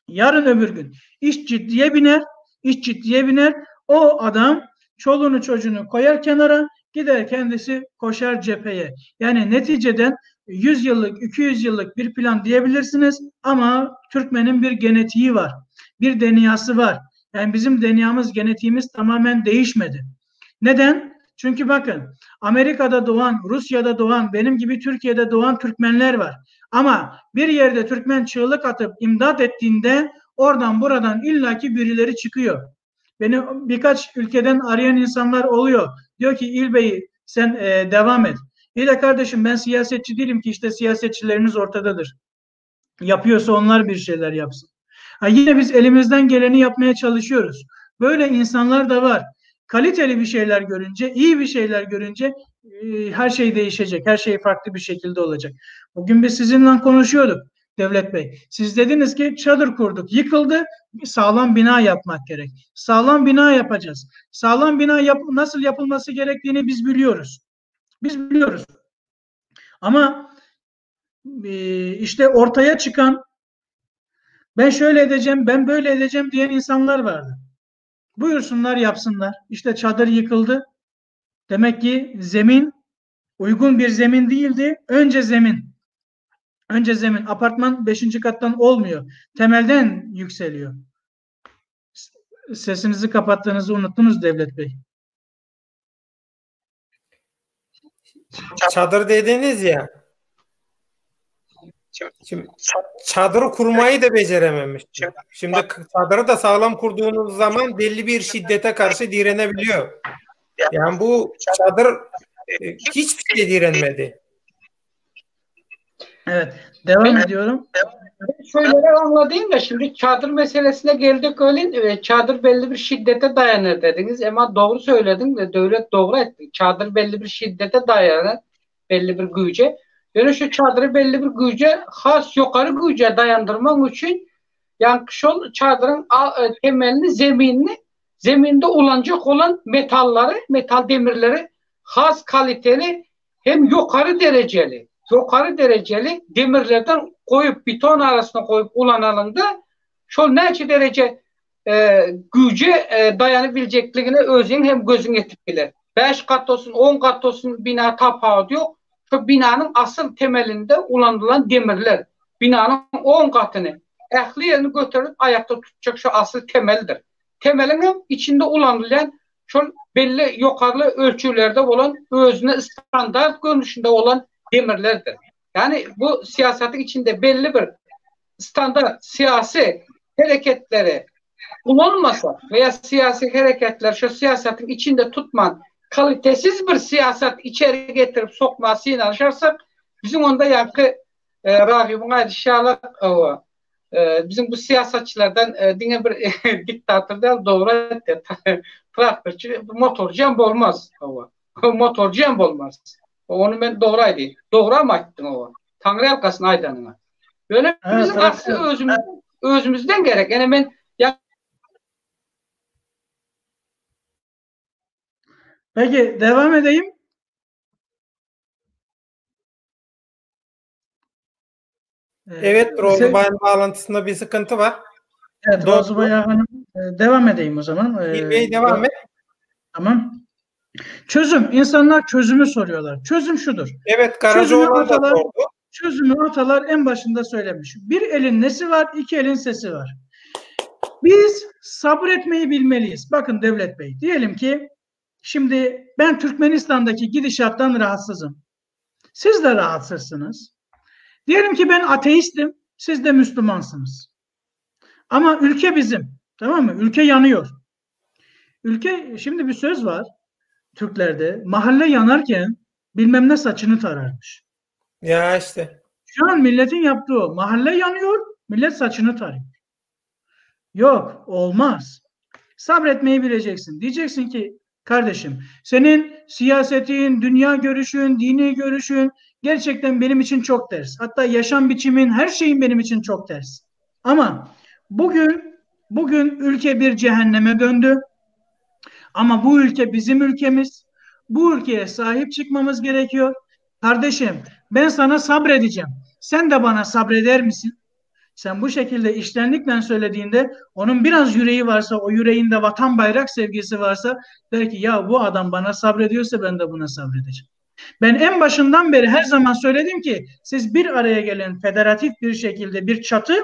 yarın öbür gün iş ciddiye biner, iş ciddiye biner. O adam çoluğunu çocuğunu koyar kenara, gider kendisi koşar cepheye. Yani neticeden 100 yıllık, 200 yıllık bir plan diyebilirsiniz ama Türkmen'in bir genetiği var. Bir DNA'sı var. Yani bizim DNA'mız, genetiğimiz tamamen değişmedi. Neden? Çünkü bakın Amerika'da doğan, Rusya'da doğan, benim gibi Türkiye'de doğan Türkmenler var. Ama bir yerde Türkmen çığlık atıp imdat ettiğinde oradan buradan illaki birileri çıkıyor. Beni birkaç ülkeden arayan insanlar oluyor. Diyor ki İlbey sen e, devam et. İyi de kardeşim ben siyasetçi değilim ki işte siyasetçileriniz ortadadır. Yapıyorsa onlar bir şeyler yapsın. Ha yine biz elimizden geleni yapmaya çalışıyoruz. Böyle insanlar da var. Kaliteli bir şeyler görünce, iyi bir şeyler görünce e, her şey değişecek. Her şey farklı bir şekilde olacak. Bugün biz sizinle konuşuyorduk. Devlet Bey. Siz dediniz ki çadır kurduk, yıkıldı. Sağlam bina yapmak gerek. Sağlam bina yapacağız. Sağlam bina yap nasıl yapılması gerektiğini biz biliyoruz. Biz biliyoruz. Ama e, işte ortaya çıkan ben şöyle edeceğim, ben böyle edeceğim diyen insanlar vardı. Buyursunlar yapsınlar. İşte çadır yıkıldı. Demek ki zemin uygun bir zemin değildi. Önce zemin. Önce zemin. Apartman 5. kattan olmuyor. Temelden yükseliyor. Sesinizi kapattığınızı unuttunuz Devlet Bey. Çadır dediniz ya. Şimdi çadırı kurmayı da becerememiş. Şimdi çadırı da sağlam kurduğunuz zaman belli bir şiddete karşı direnebiliyor. Yani bu çadır e, hiçbir şey direnmedi. Evet, devam ben, ediyorum. Şöyle anladayım da şimdi çadır meselesine geldik öyle e, çadır belli bir şiddete dayanır dediniz. Ama doğru söyledin de devlet doğru etti. Çadır belli bir şiddete dayanır. Belli bir güce. Ýöne şu çadyry belli bir güýje, has ýokary güýje daýandyrmak üçin, ýaňky şol çadyryň temelini, zeminini, zeminde ulanjak bolan metallary, metal demirleri has kaliteli hem ýokary derejeli, ýokary derejeli demirlerden goýup, beton arasyna goýup ulananyňda, şol näçe dereje güýje daýanyp biljekligine özüň hem gözüň ýetip biler. Bäş gat bolsun, on gat bolsun bina tapawudy ýok. Şo binanyň asyl temelinde ulanylan demirler, binanyň on gatyny, ähli ýerini göterip aýakda tutjak şo asyl temeldir. Temeliň hem içinde ulanylýan şol belli ýokarly ölçeglerde bolan özüne standart görnüşinde bolan demirlerdir. Ýagny bu syýasatyň içinde belli bir standart syýasy hereketleri ulanmasa veya syýasy hereketler şu syýasatyň içinde tutman kalitesiz bir syýasat içeri getirip sokmaga synanyşarsak biziň onda ýaňky e, Ragybyň aýdyşy ýaly e, biziň bu syýasatçylardan e, diňe bir diktator däl dogry aýtdy traktorçy motorçy hem bolmaz. Motorçy hem bolmaz. Ony men dogry aýdýan. Dogram aýtdyň owa. Taňry ýalkasyn aýdanyňa. Ýöne biziň asly özümiz özümizden gerek. Ene men ýa Peki devam edeyim. Evet, Rozubaýyň bağlantysynda bir sıkıntı var. Evet, Rozubay Hanım e, devam edeyim o zaman. E, Bey devam et. Tamam. Çözüm. İnsanlar çözümü soruyorlar. Çözüm şudur. Evet, Karacaoğlan da sordu. Çözümü atalar en başında söylemiş. Bir elin nesi var, iki elin sesi var. Biz sabretmeyi bilmeliyiz. Bakın Devlet Bey, diyelim ki şimdi ben Türkmenistan'daki gidişattan rahatsızım. Siz de rahatsızsınız. Diyelim ki ben ateistim, siz de Müslümansınız. Ama ülke bizim. Tamam mı? Ülke yanıyor. Ülke şimdi bir söz var Türklerde. Mahalle yanarken bilmem ne saçını tararmış. Ya işte. Şu an milletin yaptığı o. Mahalle yanıyor, millet saçını tarıyor. Yok, olmaz. Sabretmeyi bileceksin. Diyeceksin ki kardeşim senin siyasetin, dünya görüşün, dini görüşün gerçekten benim için çok ters. Hatta yaşam biçimin, her şeyin benim için çok ters. Ama bugün bugün ülke bir cehenneme döndü. Ama bu ülke bizim ülkemiz. Bu ülkeye sahip çıkmamız gerekiyor. Kardeşim ben sana sabredeceğim. Sen de bana sabreder misin? Sen bu şekilde iştenlikle söylediğinde onun biraz yüreği varsa, o yüreğinde vatan bayrak sevgisi varsa der ki ya bu adam bana sabrediyorsa ben de buna sabredeceğim. Ben en başından beri her zaman söyledim ki siz bir araya gelin federatif bir şekilde bir çatı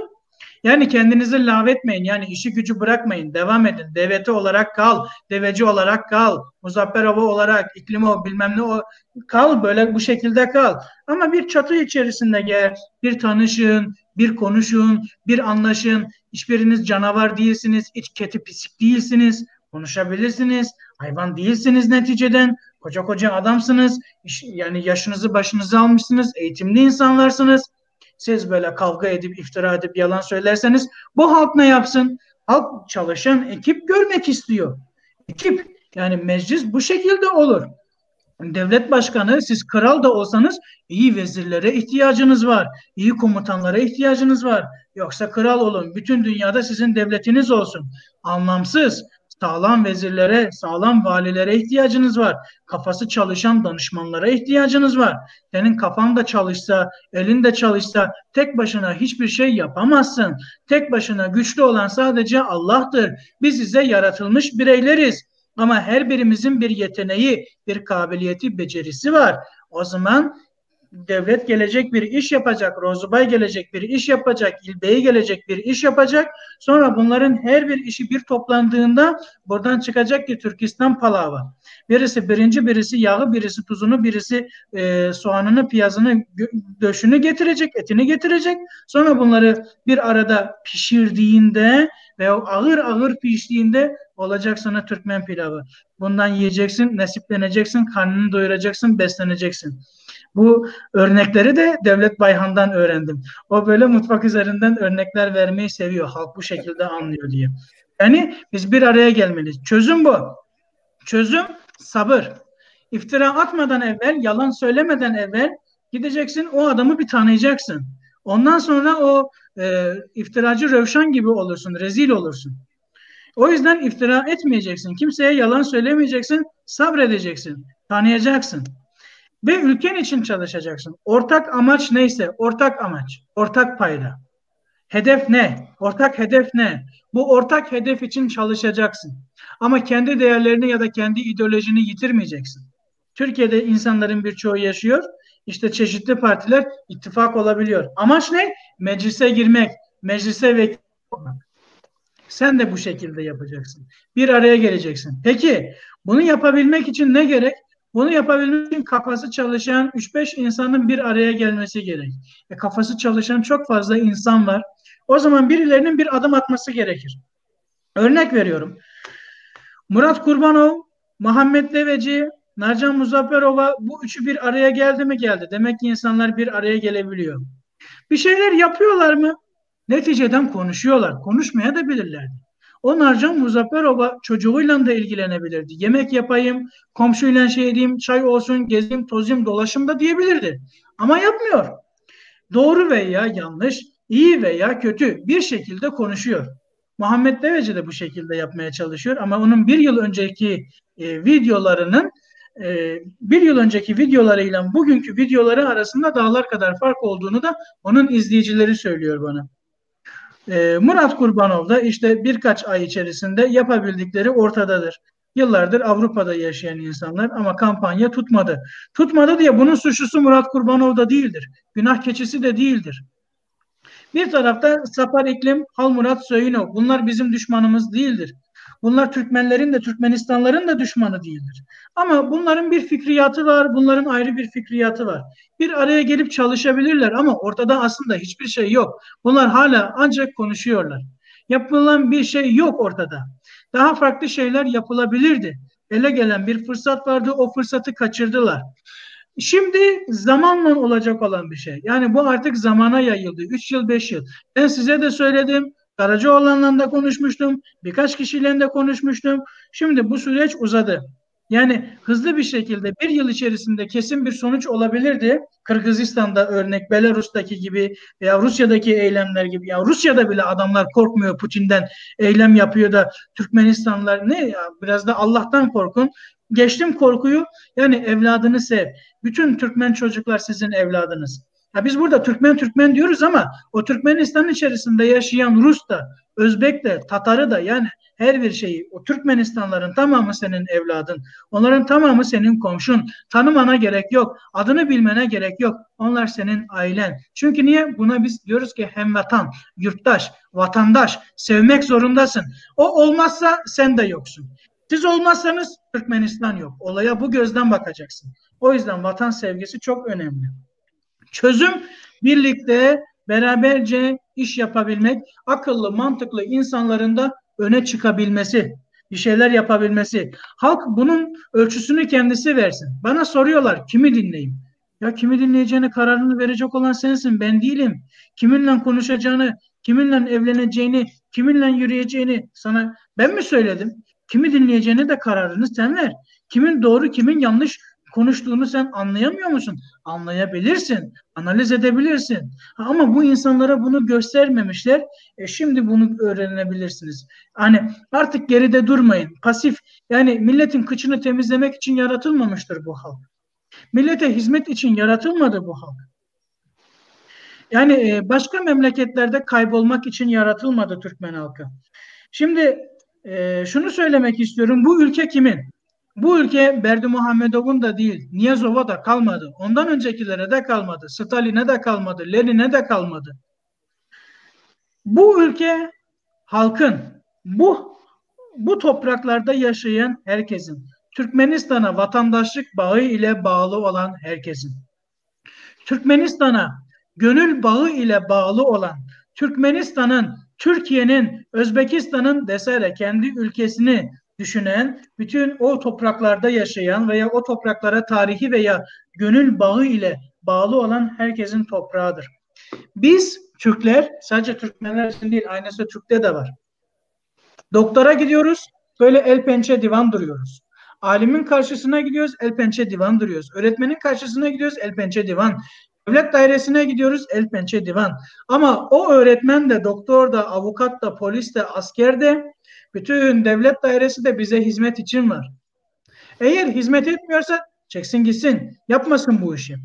yani kendinizi lağvetmeyin. Yani işi gücü bırakmayın. Devam edin. DVT olarak kal. Deveci olarak kal. Muzafferova olarak, İklimov bilmem ne o kal böyle bu şekilde kal. Ama bir çatı içerisinde gel. Bir tanışın, bir konuşun, bir anlaşın. Hiçbiriniz canavar değilsiniz, iç keti pisik değilsiniz. Konuşabilirsiniz. Hayvan değilsiniz neticeden. Koca koca adamsınız. Yani yaşınızı başınıza almışsınız. Eğitimli insanlarsınız. Siz böyle kavga edip iftira edip yalan söylerseniz bu halk ne yapsın? Halk çalışan ekip görmek istiyor. Ekip yani meclis bu şekilde olur. Devlet başkanı siz kral da olsanız iyi vezirlere ihtiyacınız var. İyi komutanlara ihtiyacınız var. Yoksa kral olun. Bütün dünyada sizin devletiniz olsun. Anlamsız. Sağlam vezirlere, sağlam valilere ihtiyacınız var. Kafası çalışan danışmanlara ihtiyacınız var. Senin kafan da çalışsa, elin de çalışsa tek başına hiçbir şey yapamazsın. Tek başına güçlü olan sadece Allah'tır. Biz size yaratılmış bireyleriz. Ama her birimizin bir yeteneği, bir kabiliyeti, becerisi var. O zaman devlet gelecek bir iş yapacak, Rozubay gelecek bir iş yapacak, İlbeyi gelecek bir iş yapacak. Sonra bunların her bir işi bir toplandığında buradan çıkacak ki Türkistan palavı. Birisi birinci, birisi yağı, birisi tuzunu, birisi e, soğanını, piyazını, döşünü getirecek, etini getirecek. Sonra bunları bir arada pişirdiğinde ve ağır ağır piştiğinde olacak sana Türkmen pilavı. Bundan yiyeceksin, nasipleneceksin, karnını doyuracaksın, besleneceksin. Bu örnekleri de Devlet Bayhan'dan öğrendim. O böyle mutfak üzerinden örnekler vermeyi seviyor. Halk bu şekilde anlıyor diye. Yani biz bir araya gelmeliyiz. Çözüm bu. Çözüm sabır. İftira atmadan evvel, yalan söylemeden evvel gideceksin o adamı bir tanıyacaksın. Ondan sonra o e, iftiracı Rövşan gibi olursun, rezil olursun. O yüzden iftira etmeyeceksin. Kimseye yalan söylemeyeceksin, sabredeceksin, tanıyacaksın. Ve ülken için çalışacaksın. Ortak amaç neyse, ortak amaç, ortak payda. Hedef ne? Ortak hedef ne? Bu ortak hedef için çalışacaksın. Ama kendi değerlerini ya da kendi ideolojini yitirmeyeceksin. Türkiye'de insanların birçoğu yaşıyor. İşte çeşitli partiler ittifak olabiliyor. Amaç ne? Meclise girmek, meclise vekil olmak. Sen de bu şekilde yapacaksın. Bir araya geleceksin. Peki bunu yapabilmek için ne gerek? Bunu yapabilmek için kafası çalışan 3-5 insanın bir araya gelmesi gerek. E, kafası çalışan çok fazla insan var. O zaman birilerinin bir adım atması gerekir. Örnek veriyorum. Murat Kurbanov, Muhammed Deveci, Narcan Muzafferova bu üçü bir araya geldi mi geldi. Demek ki insanlar bir araya gelebiliyor. Bir şeyler yapıyorlar mı? Neticeden konuşuyorlar. Konuşmaya da bilirlerdi. O Narcan Muzafferova çocuğuyla da ilgilenebilirdi. Yemek yapayım, komşuyla şey edeyim, çay olsun, gezeyim, tozayım, dolaşım da diyebilirdi. Ama yapmıyor. Doğru veya yanlış, iyi veya kötü bir şekilde konuşuyor. Muhammed Deveci de bu şekilde yapmaya çalışıyor ama onun bir yıl önceki e, videolarının e, bir yıl önceki videolarıyla bugünkü videoları arasında dağlar kadar fark olduğunu da onun izleyicileri söylüyor bana. E, Murat Kurbanov da işte birkaç ay içerisinde yapabildikleri ortadadır. Yıllardır Avrupa'da yaşayan insanlar ama kampanya tutmadı. Tutmadı diye bunun suçlusu Murat Kurbanov da değildir. Günah keçisi de değildir. Bir tarafta Sapar İklim, Halmurat Söyünov. Bunlar bizim düşmanımız değildir. Bunlar Türkmenlerin de Türkmenistanların da düşmanı değildir. Ama bunların bir fikriyatı var, bunların ayrı bir fikriyatı var. Bir araya gelip çalışabilirler ama ortada aslında hiçbir şey yok. Bunlar hala ancak konuşuyorlar. Yapılan bir şey yok ortada. Daha farklı şeyler yapılabilirdi. Ele gelen bir fırsat vardı, o fırsatı kaçırdılar. Şimdi zamanla olacak olan bir şey. Yani bu artık zamana yayıldı. 3 yıl, 5 yıl. Ben size de söyledim. Karacaoğlan'la da konuşmuştum. Birkaç kişiyle de konuşmuştum. Şimdi bu süreç uzadı. Yani hızlı bir şekilde bir yıl içerisinde kesin bir sonuç olabilirdi. Kırgızistan'da örnek, Belarus'taki gibi veya Rusya'daki eylemler gibi. Ya Rusya'da bile adamlar korkmuyor Putin'den eylem yapıyor da Türkmenistanlılar ne ya biraz da Allah'tan korkun. Geçtim korkuyu yani evladını sev. Bütün Türkmen çocuklar sizin evladınız. Ya biz burada Türkmen Türkmen diyoruz ama o Türkmenistan'ın içerisinde yaşayan Rus da, Özbek de, Tatarı da yani her bir şeyi o Türkmenistanların tamamı senin evladın. Onların tamamı senin komşun. Tanımana gerek yok. Adını bilmene gerek yok. Onlar senin ailen. Çünkü niye? Buna biz diyoruz ki hemvatan, yurttaş, vatandaş. Sevmek zorundasın. O olmazsa sen de yoksun. Siz olmazsanız Türkmenistan yok. Olaya bu gözden bakacaksın. O yüzden vatan sevgisi çok önemli. Çözüm birlikte beraberce iş yapabilmek, akıllı, mantıklı insanların da öne çıkabilmesi, bir şeyler yapabilmesi. Halk bunun ölçüsünü kendisi versin. Bana soruyorlar kimi dinleyeyim? Ya kimi dinleyeceğini kararını verecek olan sensin, ben değilim. Kiminle konuşacağını, kiminle evleneceğini, kiminle yürüyeceğini sana ben mi söyledim? Kimi dinleyeceğini de kararını sen ver. Kimin doğru, kimin yanlış konuştuğunu sen anlayamıyor musun? Anlayabilirsin, analiz edebilirsin. Ama bu insanlara bunu göstermemişler. E şimdi bunu öğrenebilirsiniz. Hani artık geride durmayın. Pasif yani milletin kıçını temizlemek için yaratılmamıştır bu halk. Millete hizmet için yaratılmadı bu halk. Yani e, başka memleketlerde kaybolmak için yaratılmadı Türkmen halkı. Şimdi e, şunu söylemek istiyorum. Bu ülke kimin? Bu ülke Berdimuhamedov'un da değil, Niyazov'a da kalmadı. Ondan öncekilere de kalmadı. Stalin'e de kalmadı, Lenin'e de kalmadı. Bu ülke halkın, bu bu topraklarda yaşayan herkesin, Türkmenistan'a vatandaşlık bağı ile bağlı olan herkesin, Türkmenistan'a gönül bağı ile bağlı olan, Türkmenistan'ın, Türkiye'nin, Özbekistan'ın vesaire kendi ülkesini düşünen, bütün o topraklarda yaşayan veya o topraklara tarihi veya gönül bağı ile bağlı olan herkesin toprağıdır. Biz Türkler, sadece Türkmenler için değil, aynısı Türk'te de var. Doktora gidiyoruz, böyle el pençe divan duruyoruz. Alimin karşısına gidiyoruz, el pençe divan duruyoruz. Öğretmenin karşısına gidiyoruz, el pençe divan. Devlet dairesine gidiyoruz, el pençe divan. Ama o öğretmen de, doktor da, avukat da, polis de, asker de, bütün devlet dairesi de bize hizmet için var. Eğer hizmet etmiyorsa çeksin gitsin, yapmasın bu işi.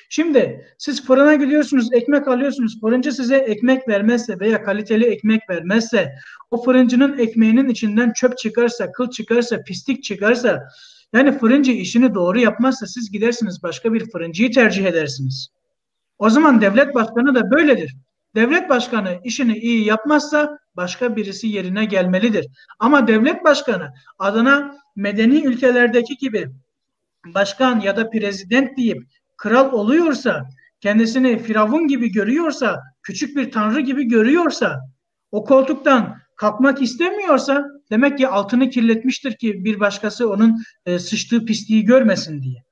Şimdi siz fırına gidiyorsunuz, ekmek alıyorsunuz. Fırıncı size ekmek vermezse veya kaliteli ekmek vermezse, o fırıncının ekmeğinin içinden çöp çıkarsa, kıl çıkarsa, pislik çıkarsa, yani fırıncı işini doğru yapmazsa siz gidersiniz başka bir fırıncıyı tercih edersiniz. O zaman devlet başkanı da böyledir. Devlet başkanı işini iyi yapmazsa başka birisi yerine gelmelidir. Ama devlet başkanı adına medeni ülkelerdeki gibi başkan ya da prezident deyip kral oluyorsa, kendisini firavun gibi görüyorsa, küçük bir tanrı gibi görüyorsa, o koltuktan kalkmak istemiyorsa demek ki altını kirletmiştir ki bir başkası onun e, sıçtığı pisliği görmesin diye.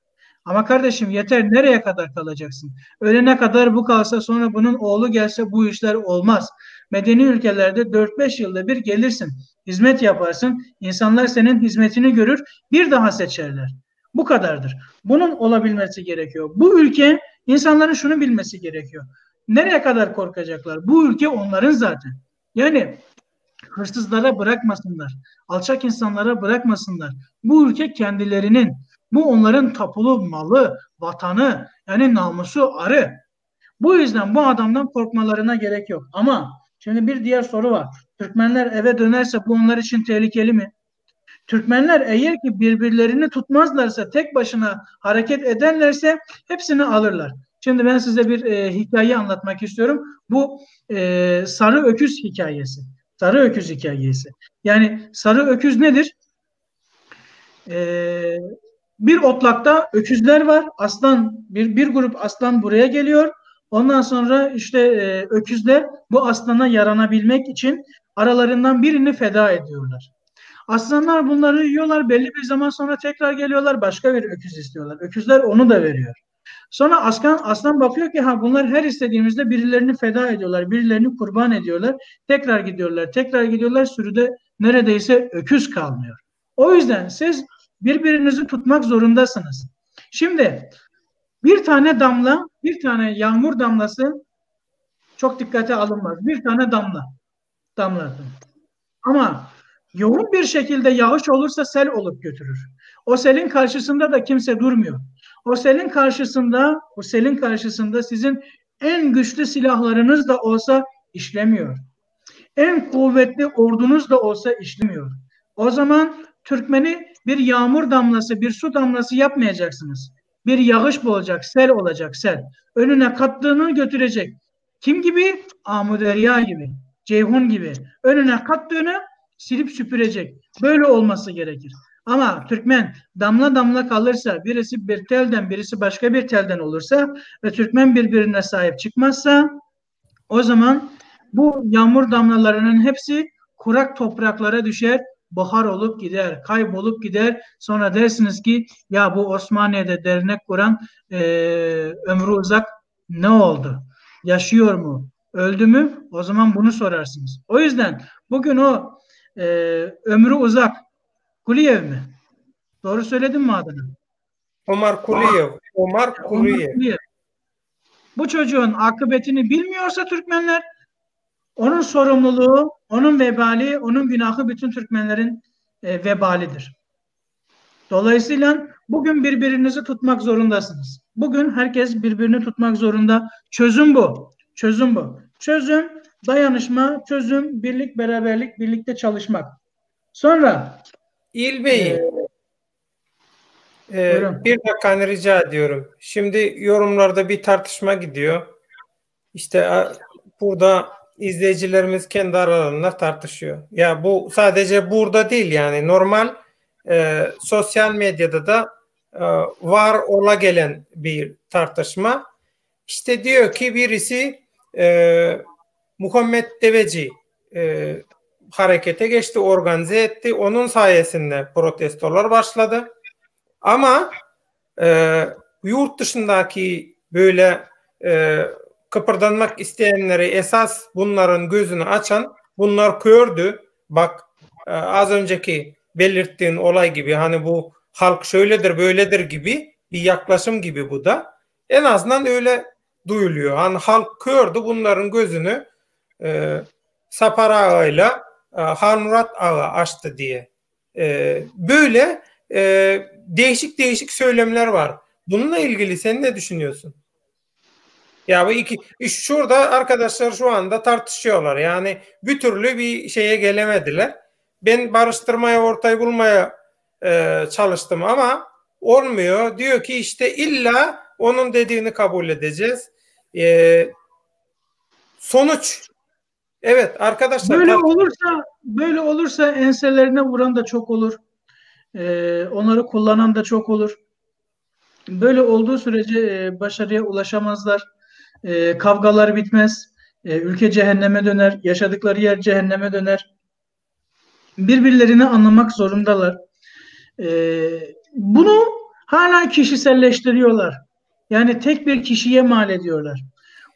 Ama kardeşim yeter nereye kadar kalacaksın? Ölene kadar bu kalsa sonra bunun oğlu gelse bu işler olmaz. Medeni ülkelerde 4-5 yılda bir gelirsin, hizmet yaparsın, insanlar senin hizmetini görür, bir daha seçerler. Bu kadardır. Bunun olabilmesi gerekiyor. Bu ülke insanların şunu bilmesi gerekiyor. Nereye kadar korkacaklar? Bu ülke onların zaten. Yani hırsızlara bırakmasınlar. Alçak insanlara bırakmasınlar. Bu ülke kendilerinin. Bu onların tapulu malı, vatanı, yani namusu, arı. Bu yüzden bu adamdan korkmalarına gerek yok. Ama şimdi bir diğer soru var. Türkmenler eve dönerse bu onlar için tehlikeli mi? Türkmenler eğer ki birbirlerini tutmazlarsa, tek başına hareket ederlerse hepsini alırlar. Şimdi ben size bir e, hikaye anlatmak istiyorum. Bu e, sarı öküz hikayesi. Sarı öküz hikayesi. Yani sarı öküz nedir? E, bir otlakta öküzler var. Aslan bir, bir grup aslan buraya geliyor. Ondan sonra işte e, öküzler bu aslana yaranabilmek için aralarından birini feda ediyorlar. Aslanlar bunları yiyorlar. Belli bir zaman sonra tekrar geliyorlar. Başka bir öküz istiyorlar. Öküzler onu da veriyor. Sonra aslan, aslan bakıyor ki ha bunlar her istediğimizde birilerini feda ediyorlar. Birilerini kurban ediyorlar. Tekrar gidiyorlar. Tekrar gidiyorlar. Sürüde neredeyse öküz kalmıyor. O yüzden siz birbirinizi tutmak zorundasınız. Şimdi bir tane damla, bir tane yağmur damlası çok dikkate alınmaz. Bir tane damla. Damla. Ama yoğun bir şekilde yağış olursa sel olup götürür. O selin karşısında da kimse durmuyor. O selin karşısında, o selin karşısında sizin en güçlü silahlarınız da olsa işlemiyor. En kuvvetli ordunuz da olsa işlemiyor. O zaman Türkmeni bir yağmur damlası, bir su damlası yapmayacaksınız. Bir yağış olacak, sel olacak, sel. Önüne kattığını götürecek. Kim gibi? Amuderya gibi, Ceyhun gibi. Önüne kattığını silip süpürecek. Böyle olması gerekir. Ama Türkmen damla damla kalırsa, birisi bir telden, birisi başka bir telden olursa ve Türkmen birbirine sahip çıkmazsa o zaman bu yağmur damlalarının hepsi kurak topraklara düşer, buhar olup gider, kaybolup gider. Sonra dersiniz ki ya bu Osmaniye'de dernek kuran e, Ömrü Uzak ne oldu? Yaşıyor mu? Öldü mü? O zaman bunu sorarsınız. O yüzden bugün o e, Ömrü Uzak Kuliyev mi? Doğru söyledim mi adını? Omar Kulyýew, Omar Kulyýew. Bu çocuğun akıbetini bilmiyorsa Türkmenler, onun sorumluluğu, onun vebali, onun günahı bütün Türkmenlerin e, vebalidir. Dolayısıyla bugün birbirinizi tutmak zorundasınız. Bugün herkes birbirini tutmak zorunda. Çözüm bu. Çözüm bu. Çözüm dayanışma, çözüm birlik, beraberlik, birlikte çalışmak. Sonra İlbeyi e, bir dakikanı rica ediyorum. Şimdi yorumlarda bir tartışma gidiyor. İşte burada izleyicilerimiz kendi aralarında tartışıyor. Ya bu sadece burada değil yani normal e, sosyal medyada da e, var ola gelen bir tartışma. İşte diyor ki birisi e, Muhammed Deveci e, harekete geçti, organize etti. Onun sayesinde protestolar başladı. Ama e, yurt dışındaki böyle e, kıpırdanmak isteyenleri esas bunların gözünü açan bunlar kördü. Bak e, az önceki belirttiğin olay gibi hani bu halk şöyledir böyledir gibi bir yaklaşım gibi bu da. En azından öyle duyuluyor. Hani halk kördü bunların gözünü e, Sapar Ağa'yla e, Halmurat Ağa açtı diye. E, böyle e, değişik değişik söylemler var. Bununla ilgili sen ne düşünüyorsun? Ya bu iki şurada arkadaşlar şu anda tartışıyorlar. Yani bir türlü bir şeye gelemediler. Ben barıştırmaya, ortayı bulmaya e, çalıştım ama olmuyor. Diyor ki işte illa onun dediğini kabul edeceğiz. E, sonuç Evet arkadaşlar. Böyle olursa böyle olursa enselerine vuran da çok olur. Ee, onları kullanan da çok olur. Böyle olduğu sürece e, başarıya ulaşamazlar. E, kavgalar bitmez. E, ülke cehenneme döner. Yaşadıkları yer cehenneme döner. Birbirlerini anlamak zorundalar. E, bunu hala kişiselleştiriyorlar. Yani tek bir kişiye mal ediyorlar.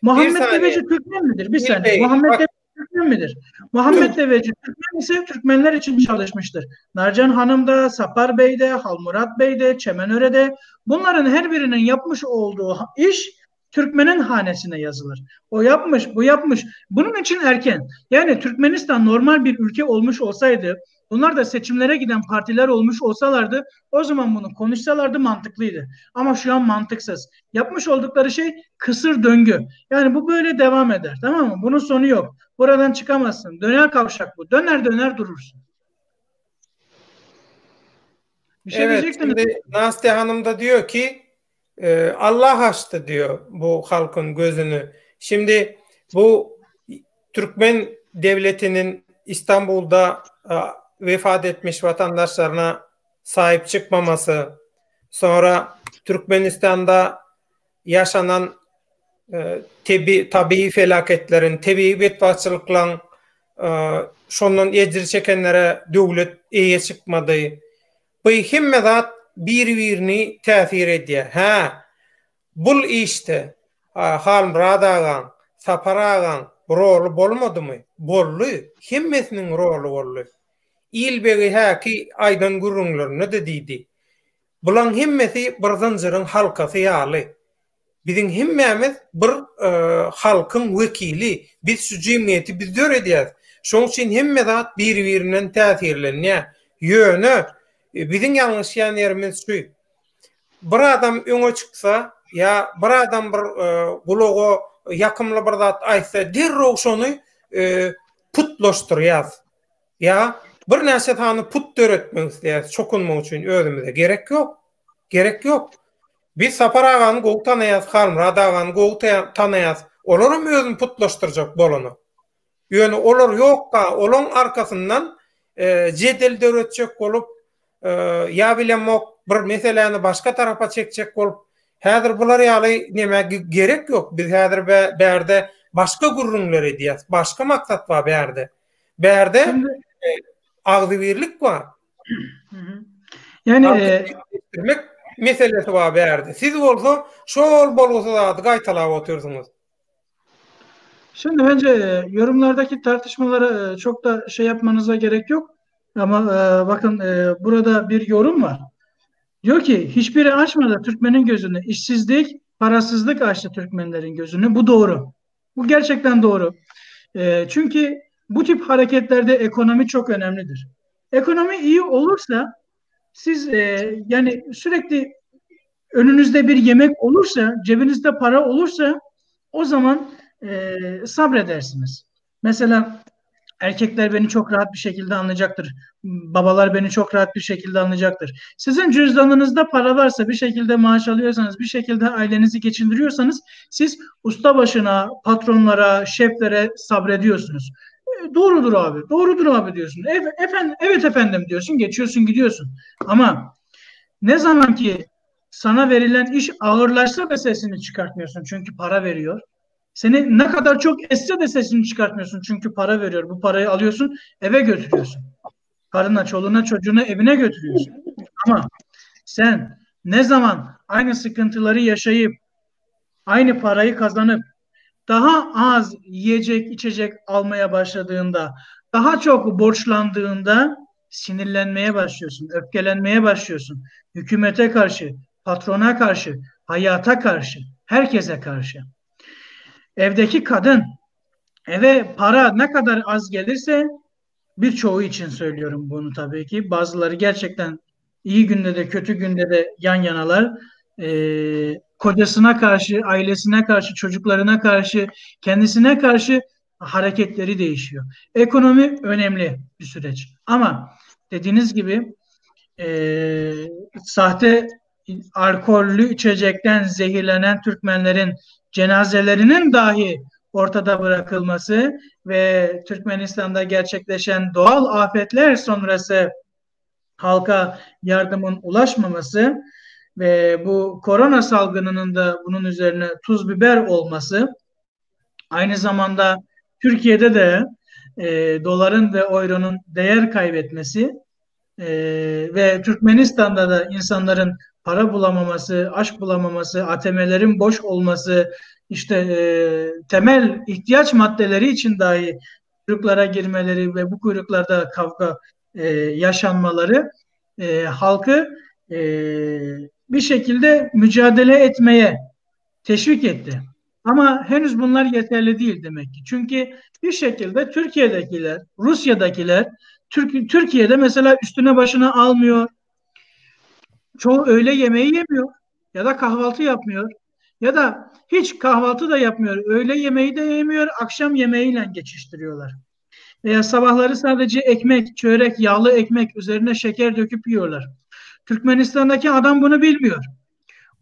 Muhammed Deveci Türkmen midir? Bir saniye. Muhammed Deveci Türkmen midir? Muhammed Deveci Türkmen ise Türkmenler için çalışmıştır. Narcan Hanım da, Sapar Bey de, Halmurat Bey de, Çemenöre de bunların her birinin yapmış olduğu iş Türkmenin hanesine yazılır. O yapmış, bu yapmış. Bunun için erken. Yani Türkmenistan normal bir ülke olmuş olsaydı, bunlar da seçimlere giden partiler olmuş olsalardı o zaman bunu konuşsalardı mantıklıydı. Ama şu an mantıksız. Yapmış oldukları şey kısır döngü. Yani bu böyle devam eder. Tamam mı? Bunun sonu yok. Buradan çıkamazsın. Döner kavşak bu. Döner döner durursun. Bir şey evet, şimdi Nasti Hanım da diyor ki e, Allah açtı diyor bu halkın gözünü. Şimdi bu Türkmen devletinin İstanbul'da e, vefat etmiş vatandaşlarına sahip çıkmaması, sonra Türkmenistan'da yaşanan e, tebi, tabii felaketlerin, tebii betbagtçylyklaryň e, şondan ejir çekenlere döwlet eýe çykmady. Bu hemme zat bir-birini täsir edýär. Hä, bul işde Halmyrat agaň, Sapar agaň roly bolmadymy? Boldy. Hemmesiniň roly boldy. Ilbegi häki aýdan gürrüňlerinde-de diýdi. Bulaň hemmesi bir zynjyryň halkasy ýaly. Biziň hemmämiz bir halkyň wekili. Biz şu jemgyýeti biz döredýäs. Şoň üçin hemme zat bir-birinden täsirlenýär. Ýöne biziň ýalňyşýan ýerimiz şu. Bir adam öňe çyksa ýa bir adam bir gulaga ýakymly bir zat aýtsa derrew şony putlaşdyrýas. Ýa birnäçe sany put döretmek isleýäs çokunmak üçin özümize. Gerek ýok. Gerek ýok. Biz Sapar agany gowy tanaýas, Halmyrat agany gowy tanaýas. Olaram özüni putlaşdyrjak bolanok. Ýöne olar ýokka, olaň arkasyndan jedel döretjek bolup, ýa bilemok bir meseläni başga tarapa çekjek bolup, häzir bular ýaly nemä gerek ýok. Biz häzir bärde başga gürrüňler edýäs. Başga maksat bar bärde. Bärde agzybirlik bar. Yani e, meselesi bar bärde. Siz bolsa şol bolgusyz zady gaýtalap otyrsyňyz. Şimdi bence e, yorumlardaki tartışmalara e, çok da şey yapmanıza gerek yok. Ama e, bakın e, burada bir yorum var. Diyor ki hiçbiri açmadı Türkmenin gözünü. İşsizlik, parasızlık açtı Türkmenlerin gözünü. Bu doğru. Bu gerçekten doğru. E, çünkü bu tip hareketlerde ekonomi çok önemlidir. Ekonomi iyi olursa siz e, yani sürekli önünüzde bir yemek olursa, cebinizde para olursa o zaman e, sabredersiniz. Mesela erkekler beni çok rahat bir şekilde anlayacaktır. Babalar beni çok rahat bir şekilde anlayacaktır. Sizin cüzdanınızda para varsa, bir şekilde maaş alıyorsanız, bir şekilde ailenizi geçindiriyorsanız siz usta başına, patronlara, şeflere sabrediyorsunuz. E, doğrudur abi, doğrudur abi diyorsun. E, efendim, evet efendim diyorsun, geçiyorsun gidiyorsun. Ama ne zaman ki sana verilen iş ağırlaşsa da sesini çıkartmıyorsun çünkü para veriyor. Seni ne kadar çok esse de sesini çıkartmıyorsun çünkü para veriyor. Bu parayı alıyorsun eve götürüyorsun. Karına, çoluğuna, çocuğuna evine götürüyorsun. Ama sen ne zaman aynı sıkıntıları yaşayıp aynı parayı kazanıp daha az yiyecek, içecek almaya başladığında, daha çok borçlandığında sinirlenmeye başlıyorsun, öfkelenmeye başlıyorsun. Hükümete karşı, patrona karşı, hayata karşı, herkese karşı. Evdeki kadın eve para ne kadar az gelirse birçoğu için söylüyorum bunu tabii ki. Bazıları gerçekten iyi günde de kötü günde de yan yanalar. Ee, kocasına karşı, ailesine karşı, çocuklarına karşı, kendisine karşı hareketleri değişiyor. Ekonomi önemli bir süreç. Ama dediğiniz gibi e, sahte alkollü içecekten zehirlenen Türkmenlerin cenazelerinin dahi ortada bırakılması ve Türkmenistan'da gerçekleşen doğal afetler sonrası halka yardımın ulaşmaması ve bu korona salgınının da bunun üzerine tuz biber olması aynı zamanda Türkiye'de de e, doların ve euronun değer kaybetmesi e, ve Türkmenistan'da da insanların para bulamaması, aş bulamaması, ATM'lerin boş olması, işte e, temel ihtiyaç maddeleri için dahi kuyruklara girmeleri ve bu kuyruklarda kavga e, yaşanmaları e, halkı e, bir şekilde mücadele etmeye teşvik etti. Ama henüz bunlar yeterli değil demek ki. Çünkü bir şekilde Türkiye'dekiler, Rusya'dakiler Türk, Türkiye'de mesela üstüne başına almıyor. Çoğu öğle yemeği yemiyor ya da kahvaltı yapmıyor ya da hiç kahvaltı da yapmıyor. Öğle yemeği de yemiyor, akşam yemeğiyle geçiştiriyorlar. Veya sabahları sadece ekmek, çörek, yağlı ekmek üzerine şeker döküp yiyorlar. Türkmenistan'daki adam bunu bilmiyor.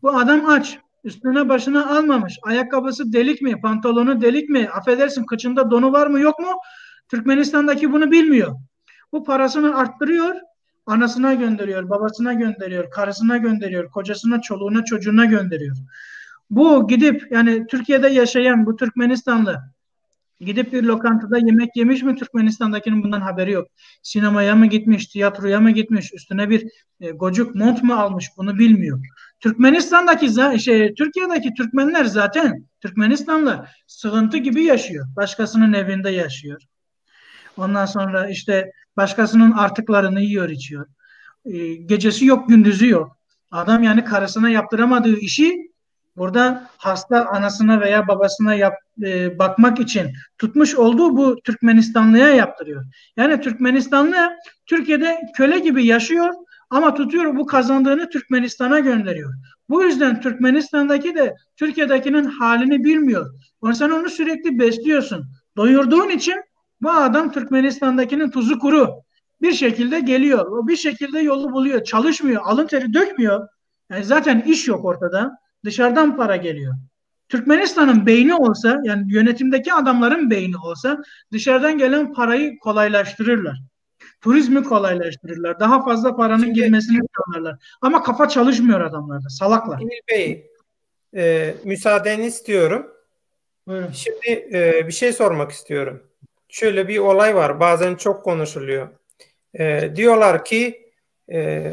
Bu adam aç. Üstüne başına almamış. Ayakkabısı delik mi? Pantolonu delik mi? Affedersin kıçında donu var mı yok mu? Türkmenistan'daki bunu bilmiyor. Bu parasını arttırıyor. Anasına gönderiyor, babasına gönderiyor, karısına gönderiyor, kocasına, çoluğuna, çocuğuna gönderiyor. Bu gidip yani Türkiye'de yaşayan bu Türkmenistanlı gidip bir lokantada yemek yemiş mi Türkmenistan'dakinin bundan haberi yok. Sinemaya mı gitmiş, tiyatroya mı gitmiş, üstüne bir e, gocuk mont mu almış bunu bilmiyor. Türkmenistan'daki şey Türkiye'deki Türkmenler zaten Türkmenistanlı sığıntı gibi yaşıyor. Başkasının evinde yaşıyor. Ondan sonra işte başkasının artıklarını yiyor içiyor. E, gecesi yok gündüzü yok. Adam yani karısına yaptıramadığı işi burada hasta anasına veya babasına yap, e, bakmak için tutmuş olduğu bu Türkmenistanlıya yaptırıyor. Yani Türkmenistanlı Türkiye'de köle gibi yaşıyor ama tutuyor bu kazandığını Türkmenistan'a gönderiyor. Bu yüzden Türkmenistan'daki de Türkiye'dekinin halini bilmiyor. Onu sen onu sürekli besliyorsun. Doyurduğun için bu adam Türkmenistan'dakinin tuzu kuru. Bir şekilde geliyor. O bir şekilde yolu buluyor. Çalışmıyor. Alın teri dökmüyor. Yani zaten iş yok ortada. Dışarıdan para geliyor. Türkmenistan'ın beyni olsa yani yönetimdeki adamların beyni olsa dışarıdan gelen parayı kolaylaştırırlar. Turizmi kolaylaştırırlar. Daha fazla paranın Şimdi, girmesini sağlarlar. Ama kafa çalışmıyor adamlarda. Salaklar. Emil Bey, e, müsaadeni istiyorum. Buyurun. Şimdi e, bir şey sormak istiyorum. Şöyle bir olay var. Bazen çok konuşuluyor. E, diyorlar ki e,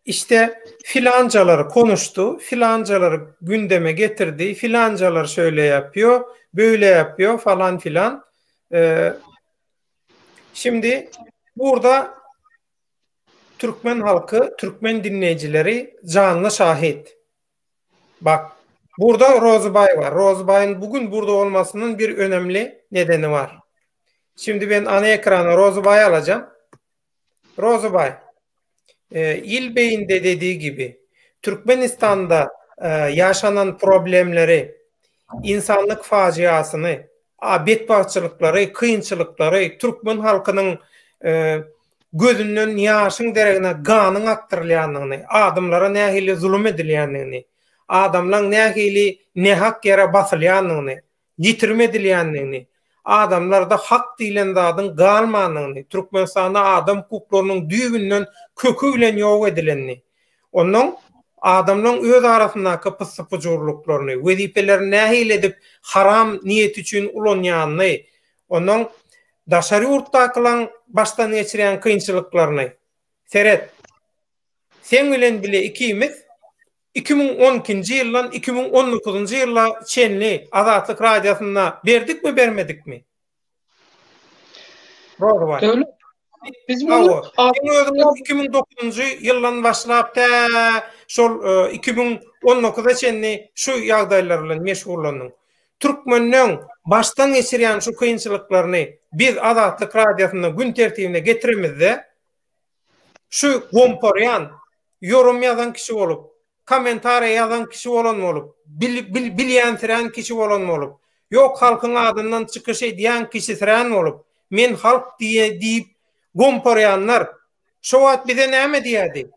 işte filancaları konuştu, filancaları gündeme getirdi, filancalar şöyle yapıyor, böyle yapıyor falan filan. E, şimdi burada Türkmen halky, türkmen dinleýjileri janly şahit. Bak, burda Rozybaý bar. Rozybaýyň bu gün burda bolmasynyň bir önemli nedeni bar. Şimdi ben ana ekrana Rozybaýy alacam. Rozybaý, e, Il beýin de dediği gibi, Türkmenistanda e, ýaşanan problemleri, insanlyk fajiasyny, a betbagtçylyklary, kynçylyklary, türkmen halkynyň e, gözünden ýaşyň deregine ganyň akdyrylýandygyny, adamlara nähili zulum edilýändigini, adamlaň nähili nähak ýere basylýandygyny, ýitirim edilýändigini, adamlarda hak diýlen zadyň galmandygyny, Türkmenistanda adam hukuklarynyň düýbünden köki bilen ýok edilenini, onnoň adamlaň öz arasyndaky pyssy-pujurlyklaryny, wezipelerini nähili edip haram niýeti üçin ulanýanyny, Onnoň daşary ýurtdakylaň başdan geçirýän kynçylyklaryny seret. Seň bilen bile ikimiz 2012-nji ýyldan 2019-njy ýyla çenli Azatlyk Radiosynda berdikmi, bermedikmi? Rozybaý. Döwlet biz muny Seň özüň 2009-njy ýyldan başlap tä şol 2019-a çenli şu ýagdaýlar bilen meşgullandyň. Türkmenleň başdan geçirýän şu kynçylyklaryny biz Azatlyk Radiosynda gün tertibine getiremizde, şu gomparýan, ýorum ýazan kişi bolup, kommentariýa ýazan kişi bolan bolup, bilýänsirän kişi bolan bolup, ýok halkyň adyndan çykyş edýän kişisirän bolup, men halk diýip gomparýanlar şo wagt bize näme diýerdi?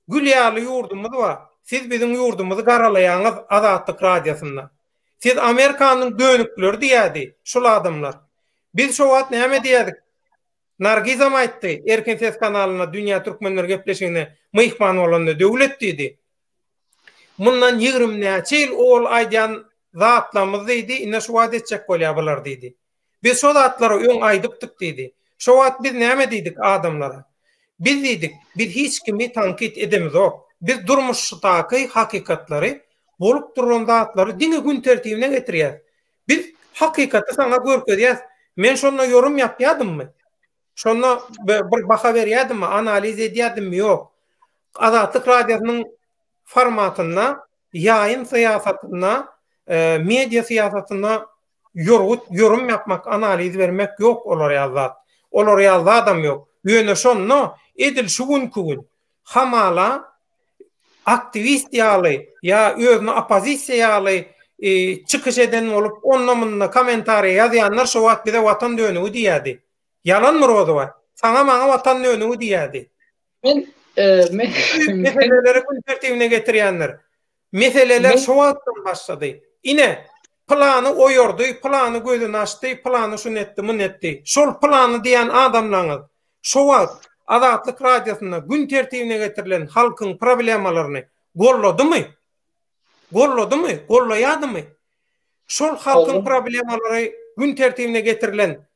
Gül ýaly ýurdumyz bar. Siz biziň ýurdumyzy garalaýaňyz Azatlyk Radiosynda. Siz Amerikanyň dönükleri diýýärdi şul adamlar. Biz şo wagt näme diýýärdik? Nargizam aýtdy, Erkin Ses kanalynda Dünýä Türkmenleri gepleşigine myhman bolanda Döwlet diýdi. Mundan 20 näçe ýyl owal aýdýan zatlarymyz diýdi, ine şu wagt etjek bolýar bular diýdi. Biz şo zatlary öň aýdypdyk diýdi. Şo wagt biz näme diýdik adamlara? Biz diýdik, biz hiç kimi tankyt edemizok. Biz durmuşdaky hakykatlary, bolup duran zatlary diňe gün tertibine getirýäs. Biz hakykaty saňa görkezýäs. Men şonda ýorum ýapýadymmy? Şonda bir baha berýädimmi, analiz edýädimmi? Ýok. Azatlyk Radiosynyň formatynda, ýaýyn syýasatynda, media syýasatynda Ýorgut, ýorum ýapmak, analiz bermek ýok olar ýaly zat. Olar ýaly zadam ýok. Ýöne şonda edil şu günki gün hamala aktiwist ýaly ýa özüni oppozisiýa ýaly çykyş eden bolup onda-munda kommentariýa ýazýanlar şo wagt bize watan dönügi diýýärdi. Ýalanmy Rozybaý? Saňa maňa watan dönügi diýýärdi. Men men meseleleri gün tertibine getirýänler. Meseleler şo wagtdan başlady. Ine, pylany oýardy, pylany gözüni açdy, pylany şuny etdi, muny etdi. Şol pylany diýen adamlaryňyz şo wagt Azatlyk Radiosynda gün tertibine getirilen halkyň problemalaryny golladymy? Golladymy? Gollaýadymy? Şol halkyň problemalary gün tertibine getirilen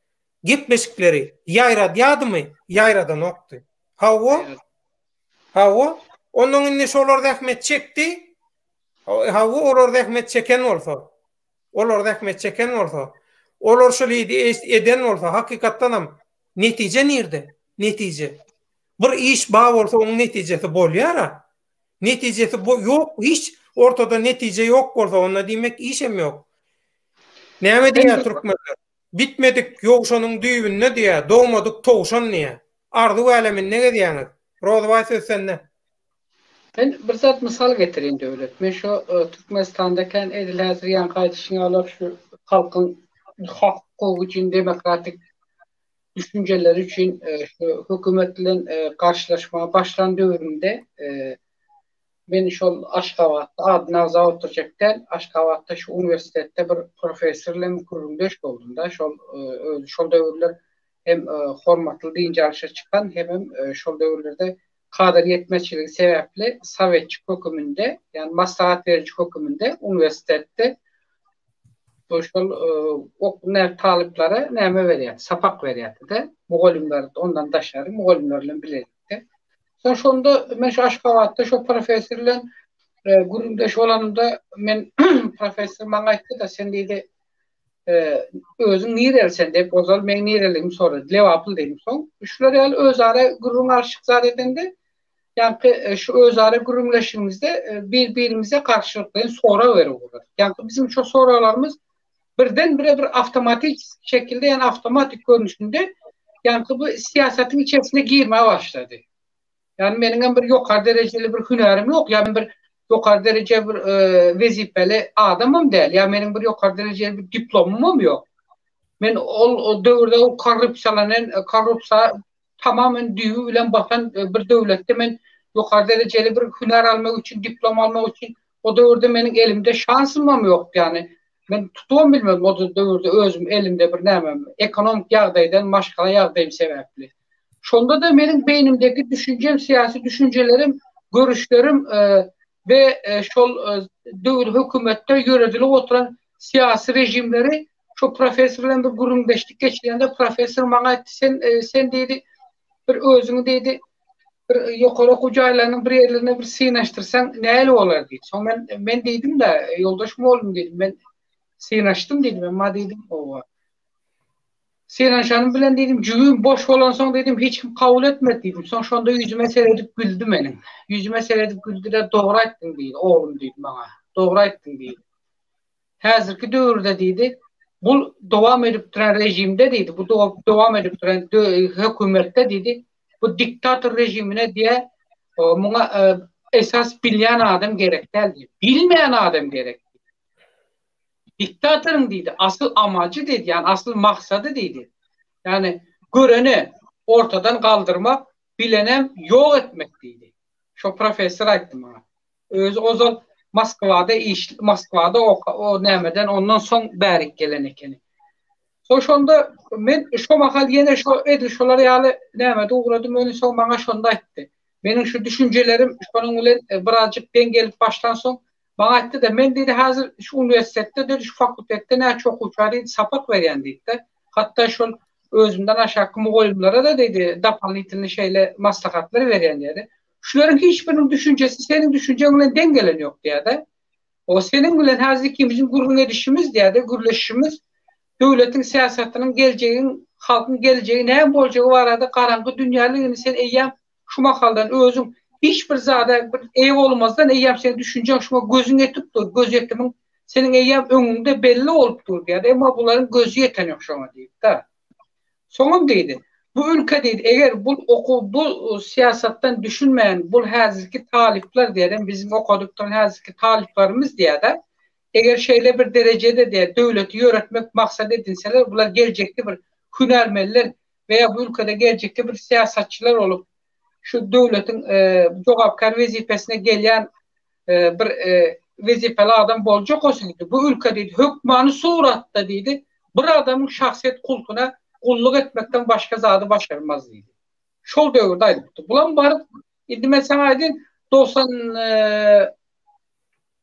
gepleşikleri ýaýradýadymy? Ýaýradanokdy. Hawa. Hawa, onnoň indi şolar zähmet çekdi. Hawa, olar zähmet çeken bolsa, olar zähmet çeken bolsa, olar şol eden bolsa, hakykatdanam netije nirde? Netije. Bir iş bar bolsa, onuň netijesi bolýar-a. Netijesi ýok, hiç ortada netije ýok bolsa, onda diýmek işem ýok. Näme diýýär türkmenler? Bitmedik ýowşanyň düýbünde diýýär, dogmadyk towşan diýýär. Arzuw äleminde gezýäňiz. Rozybaý söz sende. Men bir zat mysal getireýin Döwlet. Men şu Türkmenistanda kän edil häzir ýaňky aýdyşyň ýaly şu halkyň hak hukugy üçin demokratik düşünjeleri üçin şu hökümet bilen garşylaşmaga başlan döwrümde Men şol Aşgabatda, adyny agzap oturjak däl, Aşgabatda şu uniwersitetde bir professor bilen gürrüňdeş boldum-da, şol özi şol döwürler hem hormatly dynç alşa çykan, hemem şol döwürlerde kadr ýetmezçiligi sebäpli sowetçik höküminde, ýagny maslahat beriji höküminde uniwersitetde bu şol ok nä talyplara näme berýärdi, sapak berýärdi-de, mugallymlar ondan daşary mugallymlar bilen bilelikde. Soň şonda men şu Aşgabatda şo professor bilen e, gürrüňdeş bolanymda men professor maňa aýtdy-da sen diýdi e, özüň nireli sen diýip ozal meň nireligimi sorady. Lebaply diýdim. Soň şular ýaly özara gürrüň alşyk zat edende. Ýaňky şu özara gürrüňleşigimizde bir-birimize garşylyklaýyn sorag berip ugradyk. Ýaňky biziň şo soraglarymyz birden-bire bir awtomatik şekilde, ýagny awtomatik görnüşinde ýaňky bu syýasatyň içerisine girmäge başlady. Ýagny meniň hem bir ýokary derejeli bir hünärim ýok, ýa men bir ýokary dereje bir wezipeli adamam däl, ýa meniň bir ýokary derejeli bir diplomymam ýok. Men ol döwürde ol korrupsiýalanan, korrupsiýa tamamen düýbi bilen batan bir döwletde men ýokary derejeli bir hünär almak üçin, diplom almak üçin o döwürde meniň elimde şansymam ýokdy, ýagny men tutubam bilmedim o döwürde özüm elimde bir nämem, ekonomik ýagdaýdan, maşgala ýagdaýym sebäpli. Şonda-da meniň beýnimdeki düşünjem, syýasy düşünjelerim, görüşlerim we şol döwür hökümetde ýöredilip oturan syýasy režimleri Şo professor bilen bir gürrüňdeşlik geçirende professor maňa aýtdy, sen e, sen diýdi, bir özüňi diýdi, bir ýokary okuw jaýlarynyň bir ýerlerine bir synaşdyrsaň nähili bolar diýdi. Soň men men diýdim-de, ýoldaş mugallym diýdim, men synaşdym diýdim, emma diýdim, owa. Synanyşanym bilen diýdim, jübim boş bolansoň diýdim, hiç kim kabul etmedi diýdim. Soň şonda ýüzüme seredip güldi meniň. Ýüzüme seredip güldi-de, dogry aýtdyň diýdi, oglum diýdi maňa. Dogry aýtdyň diýdi. Häzirki döwürde diýdi, bul dowam edip duran režimde diýdi, bu dowam edip duran hökümetde diýdi, bu diktator režimine diýe, muňa esas bilýän adam gerek däl diýdi. Bilmeýän adam gerek diýdi. Diktatoryň diýdi, asyl amajy diýdi, ýagny asyl maksady diýdi. Ýagny göreni ortadan galdyrmak, bilenem ýok etmek diýdi. Şo professor aýtdy maňa. Özi ozal Moskwada iş Moskwada oka o nämeden ondan soň bärik gelen ekeni. Soň şonda men şo mahal ýene şo edil şolar ýaly nämede ugradym welin soň maňa şonda aýtdy. Meniň şu düşünjelerim şonuň bilen e, birazjyk deň gelip başlansoň maňa aýtdy-da men diýdi häzir şu uniwersitetde diýdi şu fakultetde näçe okuwça diýdi sapak berýän diýdi-de. Hatda şol özümden aşaky mugallymlara-da diýdi dopolinitelny şeýle maslahatlar berýän diýdi. Şularyň hiç biriniň düşünjesi seniň düşünjeň bilen deň gelen ýok diýýär-de. O seniň bilen häzir ikimiziň gürrüň edişimiz diýýär-de, gürleşişimiz döwletiň syýasatynyň geljegiň, halkyň geljegi näme boljagy barada garaňky dünýäligini sen eýýäm şu mahaldan özüň hiç bir zada bir eýe bolmazdan eýýäm seniň düşünjeň şuňa gözüň ýetip dur, gözýetimiň seniň eýýäm öňüňde belli bolup dur diýýär-de. Emma bularyň gözi ýeten ýok şoňa diýip-de. Soňam diýdi, Bu ülke diýdi, eger bul okuw, bu syýasatdan düşünmeýän bul häzirki talyplar diýer, biziň okadyp duran häzirki talyplarymyz diýer-de, eger şeýle bir derejede diýer, döwleti ýöretmek maksat edinseler, bular geljekki bir hünärmenler we ýa bu ülkede geljekki bir syýasatçylar bolup, şu döwletiň jogapkär wezipesine gelýän bir wezipeli adam boljak bolsa diýdi, bu ülke diýdi, hökmany suratda diýdi, bir adamyň şahsyýet kultuna gulluk etmekden başga zady başarmaz diýdi. Şol döwürde aýdypdy. Bulam baryp, indi men saňa aýdyn, 90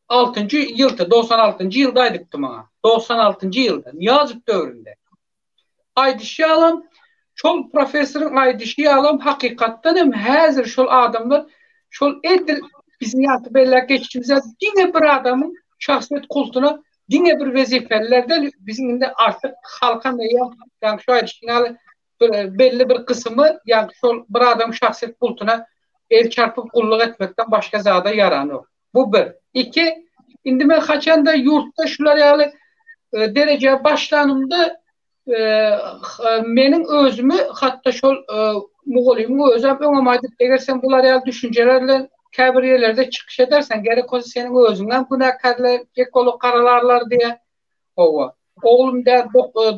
altynjy ýylda, 96-njy ýylda aýdypdy maňa. 96-njy ýylda, Nyýazow döwründe. Aýdyşy ýalam, şol professoryň aýdyşy ýalam hakykatdan hem häzir şol adamlar şol edil biziň ýaňky belläp geçişimiz ýaly diňe bir adamyň şahsyýet kultuna diňe bir wezipeliler däl, biziň indi artyk halkam eýýäm ýaňky şu aýdyşyň ýaly bir belli bir gysymy ýaňky şol bir adamyň şahsyýet kultuna el çarpyp gulluk etmekden başga zada ýaranok. Bu bir. Iki, indi men haçanda ýurtda şular ýaly e, derejä başlanymda e, meniň özümi hatda şol e, mugallymyň özem öňem aýdyp, eger sen bular ýaly düşünjeler bilen käbir ýerlerde çykyş edersen, gerek bolsa seniň özüň hem günäkärlejek bolup garalarlar diýe. Owa. Oglum dä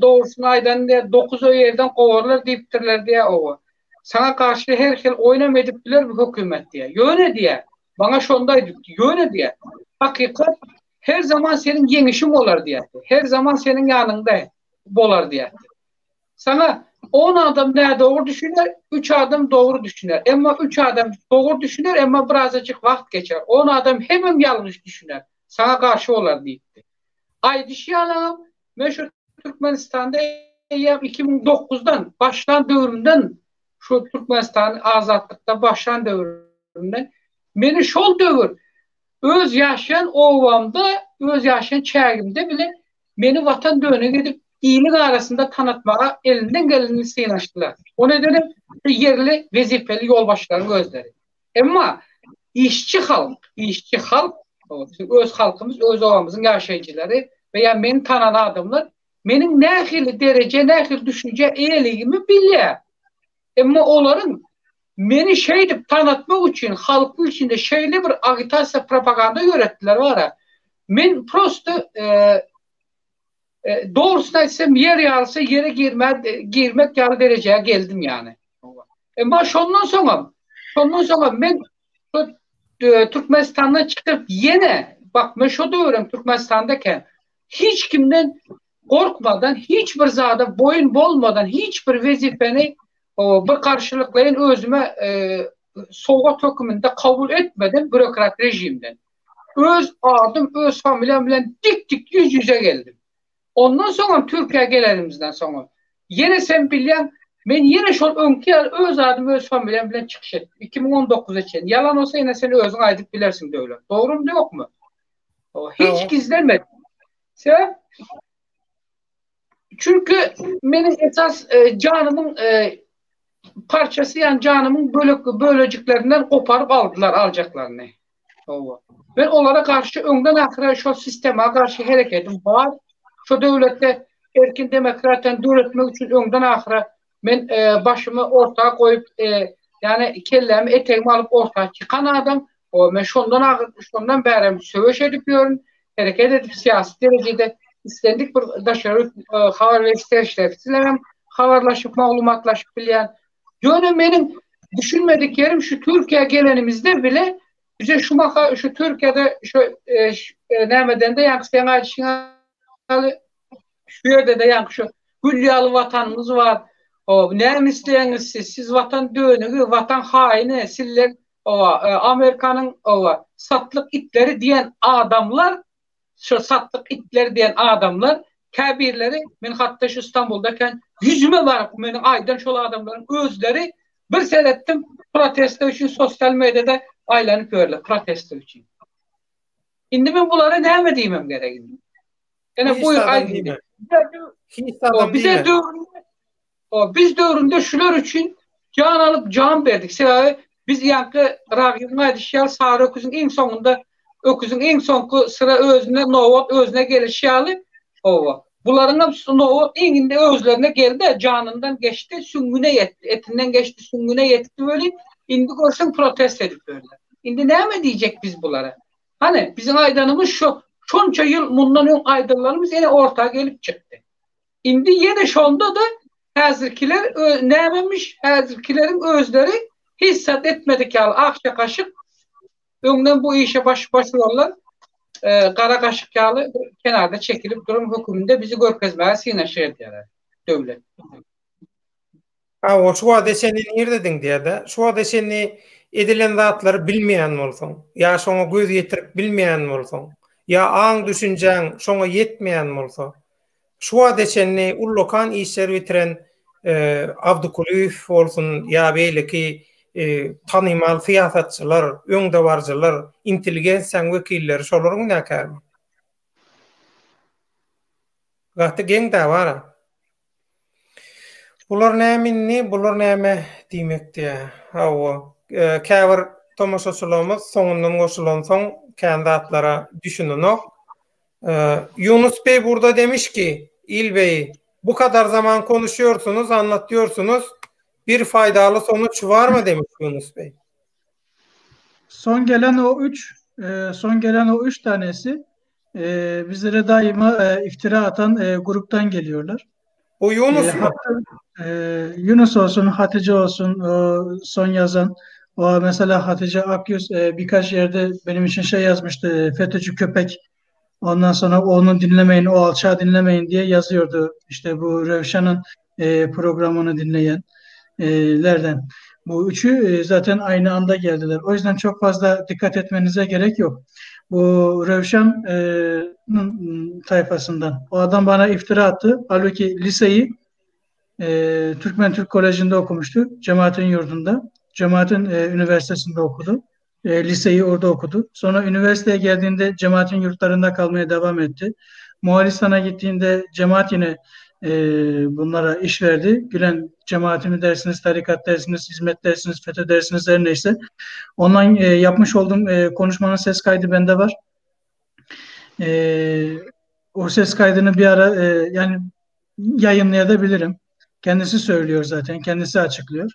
dogrusyny aýdan diýe, 9 öý ýerden kowarlar diýipdirler diýe, owa. Saňa garşy her hil oýnam edip biler bu hökümet diýe. Ýöne diýe, Maňa şonda aýdypdy, ýöne diýýär, hakykat her zaman seniň ýeňişiň bolar diýýärdi. Her zaman seniň ýanyňda bolar diýýärdi. Saňa on adam nädogry düşüner, üç adam dogry düşüner. Emma üç adam dogry düşüner, emma birazajyk wagt geçer. On adam hemem ýalňyş düşüner, saňa garşy bolar diýipdi. Aýdyşy ýalam, men şu Türkmenistanda eýýäm 2009-dan başlan döwrümden şu Türkmenistan azatlykda başlan döwründe meni şol döwür öz ýaşaýan obamda, öz ýaşaýan çägimde bile meni watan dönügi edip iliň arasynda tanatmaga elinden gelenini synanyşdylar. Ony edenem şu ýerli wezipeli ýolbaşçylaryň özleri. Emma işçi halk, işçi halk, biziň öz halkymyz, öz obamyzyň ýaşaýjylary we ýa meni tanan adamlar meniň nähili derejä, nähili düşünjä eýeligimi bilýär. Emma olaryň meni şeýdip tanatmak üçin halkyň içinde şeýle bir agitasiýa, propaganda ýöretdiler bara. Men prosto dogrusyny aýtsam ýer ýarylsa ýere girmä girmek ýaly derejä geldim ýany. Emma şondan soňam, şondan soňam men Türkmenistandan çykyp ýene bak men şo döwürem Türkmenistanda eken hiç kimden gorkmadan hiç bir zada boýun bolmadan hiç bir wezipeni bir garşylyklaýyn özüme sowgat höküminde kabul etmedim bürokrat režimden. Öz adym, öz familiýam bilen dik-dik ýüz-ýüze geldim. Ondan soňam Türkiýä gelenimizden soňam ýene sen bilýäň, men ýene şol öňki ýaly öz adym, öz familiýam bilen çykyş etdim. 2019-a çenli. Ýalan bolsa ýene sen özüň aýdyp bilersiň Döwlet. Dogrumy ýokmy? Hiç gizlemedim. Sebäp çünki meniň esas e, janymyň e, parçasy ýa janymyň bölek bölejiklerinden goparyp aldylar aljaklaryny. Hawa. Men olara garşy öňden ahyra şol sistema garşy hereketim bar. Şo döwletde erkin demokratiýany döretmek üçin öňden ahyra men e, başymy orta goýup, e, ýani kellämi etegime alyp orta çykan adam. O men şondan agyr, şondan bärem söweş edip ýörün, hereket edip syýasy derejede islendik bir daşary e, habar beriş serişdesi bilen hem habarlaşyp, maglumatlaşyp bilýän. Ýöne meniň düşünmedik ýerim şu Türkiýä gelenimizde bile bize şu maha şu Türkiýede şu e, şu, e, nämeden-de ýaňky seň aýdyşyň ýaly şu ýerde-de ýaňky şu gül ýaly watanymyz bar. O näme isleýäňiz siz? Siz watan dönügi, watan haýyny, sizler owa e, Amerikanyň owa satlyk itleri diýen adamlar Şo satlyk itler diýen adamlar käbirleri men hatda şu Stambuldaken ýüzüme baryp meniň aýdan şol adamlaryň özleri bir seretdim protesto üçin sosial mediada aýlanyp ýörler protesto üçin. Indi men bulara näme diýmem gerek indi? Ene buýur aýt indi. Hiç adam bize döwründe O biz döwründe şular üçin jan alyp jan berdik. Sebäbi biz ýaňky Ragybyň aýdyşy ýaly sary öküziň iň soňunda öküziň iň soňky syra özüne nobat özüne gelişi ýaly oba. Bularyňam nobat iň indi özlerine geldi, janyndan geçdi, süňňüne ýetdi. Etinden geçdi, süňňüne ýetdi welin indi görseň protest edip ýörler. Indi näme diýjek biz bulara? Hany biziň aýdanymyz şu şonça ýyl mundan öň aýdanlarymyz ene orta gelip çykdy. Indi ýene şonda-da häzirkiler nämemiş, häzirkileriň özleri hiç zat etmedik ýaly akja kaşyk öňden bu işe baş baş uranlar gara kaşyk ýaly bir kenarda çekilip duran höküminde bizi görkezmäge synanyşyk edýärler döwlet. Hawa, şu wagta çenli nirdediň diýýär-de. Şu wagta çenli edilen zatlary bilmeýän bolsaň, ýa şoňa göz ýetirip bilmeýän bolsaň, ýa aň-düşünjäň şoňa ýetmeýän bolsa, şu wagta çenli ullakan işler bitiren Abdykulyýew bolsun ýa beýleki tanymal syýasatçylar, öňdebaryjylar, intelligensiýaň wekilleri şolar günäkärmi? Gaty geň-dä bara. Bular näme indi, bular näme diýmek diýä. Hawa, käbir tomaşaçylarymyz soňundan goşulansoň kän zatlara düşünenok. Yunus Bey burada demiş ki, İl Bey, bu kadar zaman konuşuyorsunuz, anlatıyorsunuz, bir faydaly sonuç var mı demiş Yunus Bey. Son gelen o üç, son gelen o üç tanesi e, bizlere daima e, iftira atan e, gruptan geliyorlar. O Yunus e, mu? Hatta, e, Yunus olsun, Hatice olsun, o son yazan. O mesela Hatice Akyüz e, birkaç yerde benim için şey yazmıştı. FETÖ'cü köpek. Ondan sonra onu dinlemeyin, o alçağı dinlemeyin diye yazıyordu. İşte bu Rövşen'in e, programını dinleyenlerden. Bu üçü e, zaten aynı anda geldiler. O yüzden çok fazla dikkat etmenize gerek yok. Bu Rövşen'in e, tayfasından. O adam bana iftira attı. Halbuki liseyi e, Türkmen Türk Koleji'nde okumuştu. Cemaatin yurdunda. Cemaatin e, üniversitesinde okudu. E, liseyi orada okudu. Sonra üniversiteye geldiğinde cemaatin yurtlarında kalmaya devam etti. Moğolistan'a gittiğinde cemaat yine e, bunlara iş verdi. Gülen cemaati mi dersiniz, tarikat dersiniz, hizmet dersiniz, FETÖ dersiniz her neyse. Ondan e, yapmış olduğum e, konuşmanın ses kaydı bende var. E, o ses kaydını bir ara e, yani yayınlayabilirim. Kendisi söylüyor zaten, kendisi açıklıyor.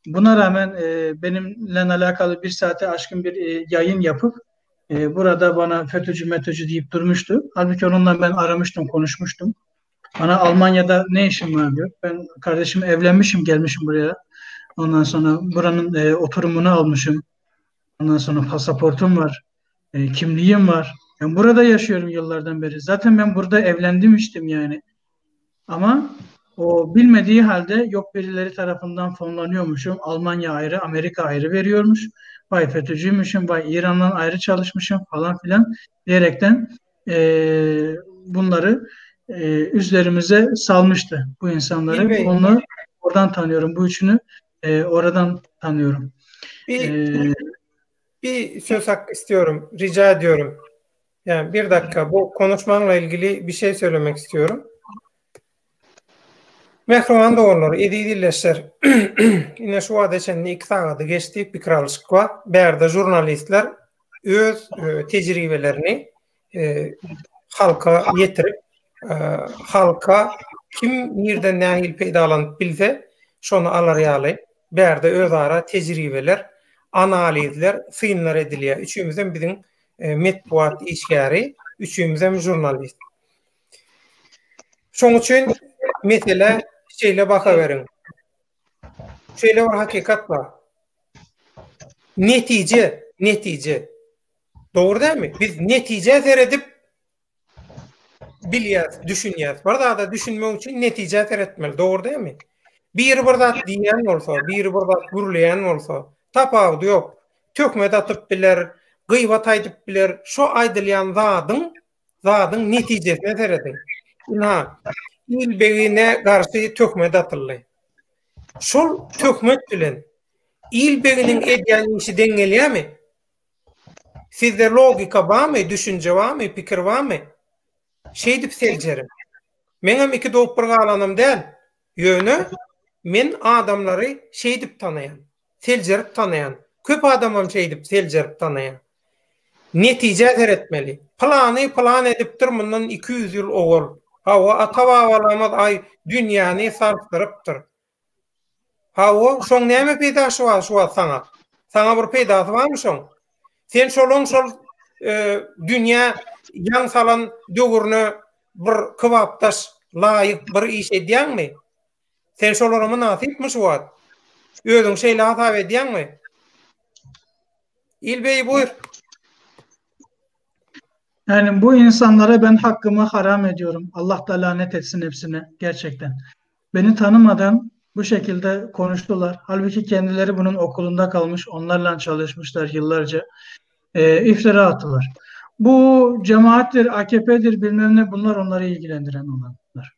Buna rağmen e, benimle alakalı bir saate aşkın bir e, yayın yapıp e, burada bana FETÖ'cü METÖ'cü deyip durmuştu. Halbuki onunla ben aramıştım, konuşmuştum. Bana Almanya'da ne işim var diyor. Ben kardeşim evlenmişim, gelmişim buraya. Ondan sonra buranın e, oturumunu almışım. Ondan sonra pasaportum var, e, kimliğim var. Ben burada yaşıyorum yıllardan beri. Zaten ben burada evlendim içtim yani. Ama o bilmediği halde yok birileri tarafından fonlanıyormuşum. Almanya ayrı, Amerika ayrı veriyormuş. Vay FETÖ'cüymüşüm, vay İran'dan ayrı çalışmışım falan filan diyerekten e, bunları e, üzerimize salmıştı bu insanları. Onu oradan tanıyorum. Bu üçünü e, oradan tanıyorum. Bir, ee, bir söz hakkı istiyorum. Rica ediyorum. Yani bir dakika bu konuşmanla ilgili bir şey söylemek istiyorum. Mähriban doganlar, eziz ildeşler, ine şu wagta çenli iki sagady geçdi, pikir alyşyk bar. Bärde žurnalistler öz e, tejribelerini e, halka ýetirip, e, halka kim nirden nähili peýdalanyp bilse, şony alar ýaly bärde özara tejribeler, analizler, synlar edilýär. Üçümizem biziň e, metbugat işgäri, üçümizem žurnalist. Şoň üçin meselä şeýle baha beriň. Şeýle bir hakykat bar. Netije, netije. Dogry dälmi? Biz netijä seredip bilýäs, düşünýäs. Bir zada düşünmek üçin netijä seretmeli. Dogry dälmi? Biri bir zat diýýän bolsa, biri bir zat gürleýän bolsa, tapawudy ýok. Töhmet atyp biler, gybat aýdyp biler. Şo aýdylýan zadyň zadyň netijesine serediň. Ynha, il begine garşy töhmet atyldy. Şol töhmet bilen il beginiň edýän işi deň gelýärmi? Sizde logika barmy, düşünje barmy, pikir barmy? Şeýdip seljeriň. Meňem iki dogup bir galanym däl. Ýöne men adamlary şeýdip tanaýan. Seljerip tanaýan. Köp adamam şeýdip seljerip tanaýan. Netijä seretmeli. Pylany pylan edipdir mundan 200 ýyl owal. Hawa, ata-babalarymyz aý dünýäni sarsdyrypdyr. Hawa, şoň näme peýdasy bar şu wagt saňa? Saňa bir peýdasy barmy şoň? Sen şolaň şol e, dünýä ýaň salan döwrüne bir kybapdaş, laýyk bir iş edýäňmi? Sen şolara mynasypmy şu wagt? Özüň şeýle hasap edýäňmi? İlbeý buyur. Yani bu insanlara ben hakkımı haram ediyorum. Allah da lanet etsin hepsine gerçekten. Beni tanımadan bu şekilde konuştular. Halbuki kendileri bunun okulunda kalmış, onlarla çalışmışlar yıllarca. E, iftira attılar. Bu cemaattir, AKP'dir bilmem ne bunlar onları ilgilendiren olanlar.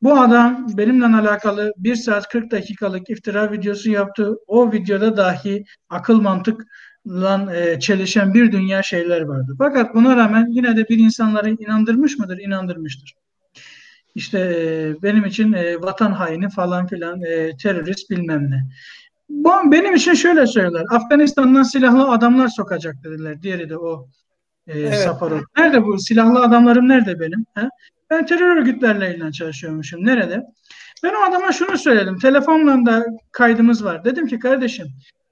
Bu adam benimle alakalı 1 saat 40 dakikalık iftira videosu yaptı. O videoda dahi akıl mantıkla e, çelişen bir dünya şeyler vardı. Fakat buna rağmen yine de bir insanları inandırmış mıdır? İnandırmıştır. İşte e, benim için e, vatan haini falan filan e, terörist bilmem ne. Bu, benim için şöyle söyler. Afganistan'dan silahlı adamlar sokacak dediler. Diğeri de o e, evet. Saparov. Nerede bu silahlı adamlarım nerede benim? He? Ben terör örgütlerle çalışıyormuşum. Nerede? Ben o adama şunu söyledim. Telefonla da kaydımız var. Dedim ki kardeşim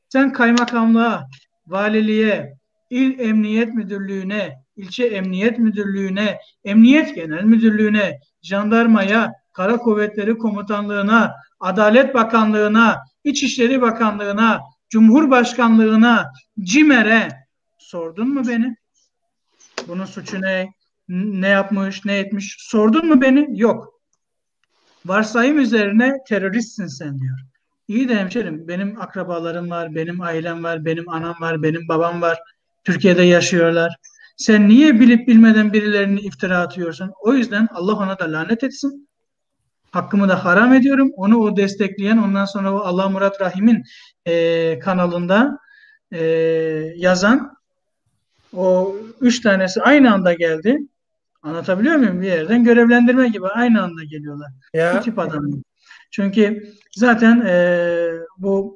sen kaymakamlığa, valiliğe, il emniyet müdürlüğüne, ilçe emniyet müdürlüğüne, emniyet genel müdürlüğüne, jandarmaya, kara kuvvetleri komutanlığına, Adalet Bakanlığına, İçişleri Bakanlığına, Cumhurbaşkanlığına, CİMER'e sordun mu beni? Bunun suçu ne? Ne yapmış, ne etmiş? Sordun mu beni? Yok. Varsayım üzerine teröristsin sen diyor. İyi de hemşerim benim akrabalarım var, benim ailem var, benim anam var, benim babam var. Türkiye'de yaşıyorlar. Sen niye bilip bilmeden birilerini iftira atıyorsun? O yüzden Allah ona da lanet etsin. Hakkımı da haram ediyorum. Onu o destekleyen ondan sonra o Allah Murat Rahim'in e, kanalında e, yazan o üç tanesi aynı anda geldi. Anlatabiliyor muyum? Bir yerden görevlendirme gibi aynı anda geliyorlar. Ya. Bu tip adamlar. Çünkü zaten e, bu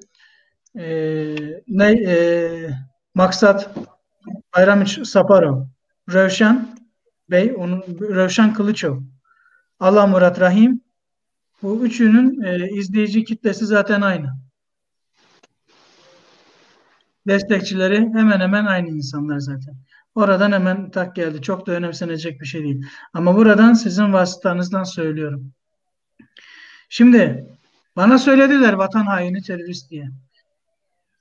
e, ne e, Maksat Bayramiç Saparov, Rövşen Bey, onun Rövşen Kılıçov, Allah Murat Rahim bu üçünün e, izleyici kitlesi zaten aynı. Destekçileri hemen hemen aynı insanlar zaten. Oradan hemen tak geldi. Çok da önemsenecek bir şey değil. Ama buradan sizin vasıtanızdan söylüyorum. Şimdi bana söylediler vatan haini terörist diye.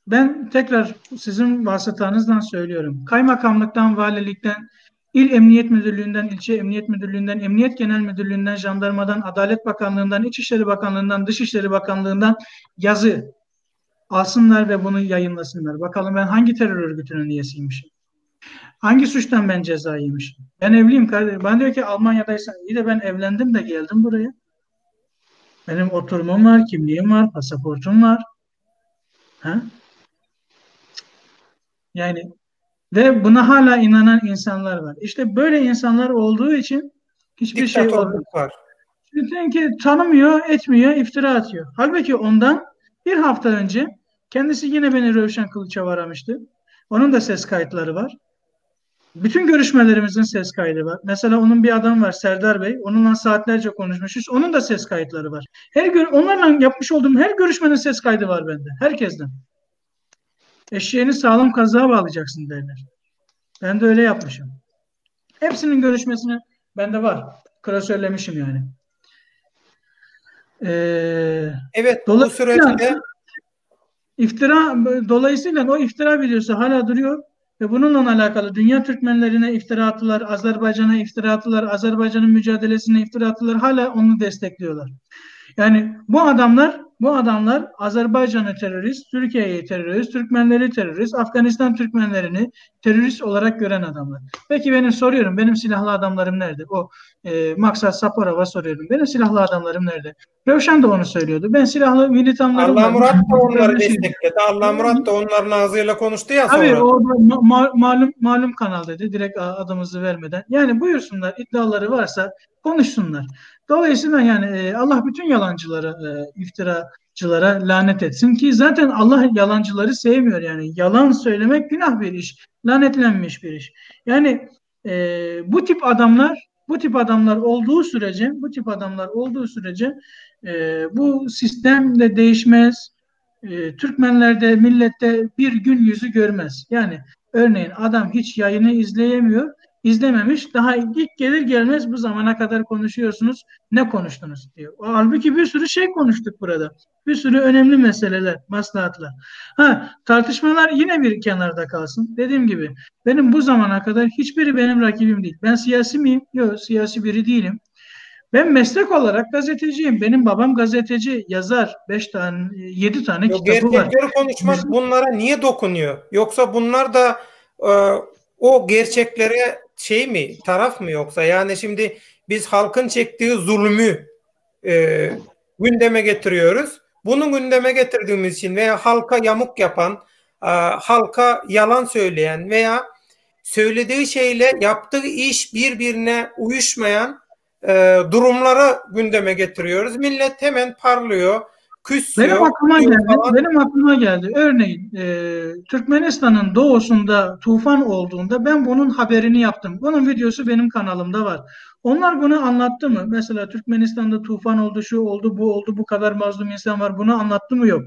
Ben tekrar sizin vasıtanızdan söylüyorum. Kaymakamlıktan, valilikten, İl Emniyet Müdürlüğü'nden, İlçe Emniyet Müdürlüğü'nden, Emniyet Genel Müdürlüğü'nden, Jandarmadan, Adalet Bakanlığı'ndan, İçişleri Bakanlığı'ndan, Dışişleri Bakanlığı'ndan yazı alsınlar ve bunu yayınlasınlar. Bakalım ben hangi terör örgütünün üyesiymişim? Hangi suçtan ben ceza yemişim? Ben evliyim kardeşim. Ben diyor ki Almanya'daysan iyi de ben evlendim de geldim buraya. Benim oturumum var, kimliğim var, pasaportum var. Ha? Yani ve buna hala inanan insanlar var. İşte böyle insanlar olduğu için hiçbir şey olmuyor. Var. Çünkü tanımıyor, etmiyor, iftira atıyor. Halbuki ondan bir hafta önce kendisi yine beni Rövşen Kılıç'a aramıştı. Onun da ses kayıtları var. Bütün görüşmelerimizin ses kaydı var. Mesela onun bir adam var Serdar Bey. Onunla saatlerce konuşmuşuz. Onun da ses kayıtları var. Her gör onlarla yapmış olduğum her görüşmenin ses kaydı var bende. Herkesten. Eşeğini sağlam kazığa bağlayacaksın derler. Ben de öyle yapmışım. Hepsinin görüşmesini bende var. Klasörlemişim yani. Ee, evet bu süreçte iftira dolayısıyla o iftira videosu hala duruyor ve bununla alakalı dünya Türkmenlerine iftira attılar, Azerbaycan'a iftira attılar, Azerbaycan'ın mücadelesine iftira attılar. Hala onu destekliyorlar. Yani bu adamlar bu adamlar Azerbaycan'ı terörist, Türkiye'yi terörist, Türkmenleri terörist, Afganistan Türkmenlerini terörist olarak gören adamlar. Peki benim soruyorum, benim silahlı adamlarım nerede? O e, Maksat Saparov'a soruyorum. Benim silahlı adamlarım nerede? Rövşen de onu söylüyordu. Ben silahlı militanlarım Allah Murat da onları destekledi. Allah Murat da onların ağzıyla konuştu ya sonra. Tabii o ma- malum malum kanal dedi. Direkt adımızı vermeden. Yani buyursunlar iddiaları varsa konuşsunlar. Dolayısıyla yani e, Allah bütün yalancılara, e, iftiracılara lanet etsin ki zaten Allah yalancıları sevmiyor yani. Yalan söylemek günah bir iş. Lanetlenmiş bir iş. Yani e, bu tip adamlar bu tip adamlar olduğu sürece bu tip adamlar olduğu sürece e, bu sistem de değişmez. E, Türkmenlerde, millette bir gün yüzü görmez. Yani örneğin adam hiç yayını izleyemiyor izlememiş. Daha ilk gelir gelmez bu zamana kadar konuşuyorsunuz. Ne konuştunuz diyor. Halbuki bir sürü şey konuştuk burada. Bir sürü önemli meseleler, maslahatlar. Ha, tartışmalar yine bir kenarda kalsın. Dediğim gibi benim bu zamana kadar hiçbiri benim rakibim değil. Ben siyasi miyim? Yok, siyasi biri değilim. Ben meslek olarak gazeteciyim. Benim babam gazeteci, yazar. Beş tane, yedi tane Yok, kitabı var. Gerçekleri konuşmak bunlara niye dokunuyor? Yoksa bunlar da e, o gerçeklere şey mi, taraf mı yoksa? Yani şimdi biz halkın çektiği zulmü e, gündeme getiriyoruz. Bunu gündeme getirdiğimiz için veya halka yamuk yapan, e, halka yalan söyleyen veya söylediği şeyle yaptığı iş birbirine uyuşmayan e, durumları gündeme getiriyoruz. Millet hemen parlıyor, küsüyor. Benim aklıma geldi. Falan. Benim aklıma geldi. Örneğin e, Türkmenistan'ın doğusunda tufan olduğunda ben bunun haberini yaptım. Bunun videosu benim kanalımda var. Onlar bunu anlattı mı? Mesela Türkmenistan'da tufan oldu, şu oldu, bu oldu, bu kadar mazlum insan var. Bunu anlattı mı? Yok.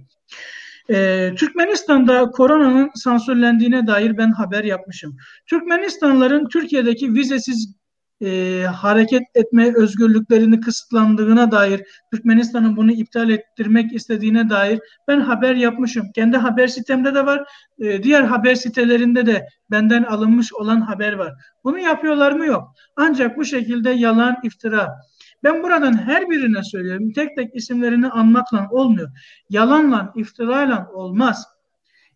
Ee, Türkmenistan'da koronanın sansürlendiğine dair ben haber yapmışım. Türkmenistanlıların Türkiye'deki vizesiz e, hareket etme özgürlüklerini kısıtlandığına dair, Türkmenistan'ın bunu iptal ettirmek istediğine dair ben haber yapmışım. Kendi haber sitemde de var, e, diğer haber sitelerinde de benden alınmış olan haber var. Bunu yapıyorlar mı? Yok. Ancak bu şekilde yalan, iftira. Ben buradan her birine söylüyorum. Tek tek isimlerini anmakla olmuyor. Yalanla, iftirayla olmaz.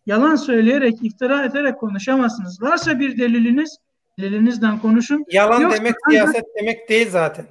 Yalan söyleyerek, iftira ederek konuşamazsınız. Varsa bir deliliniz, delilinizden konuşun. Yalan Yoksa demek siyaset demek değil zaten.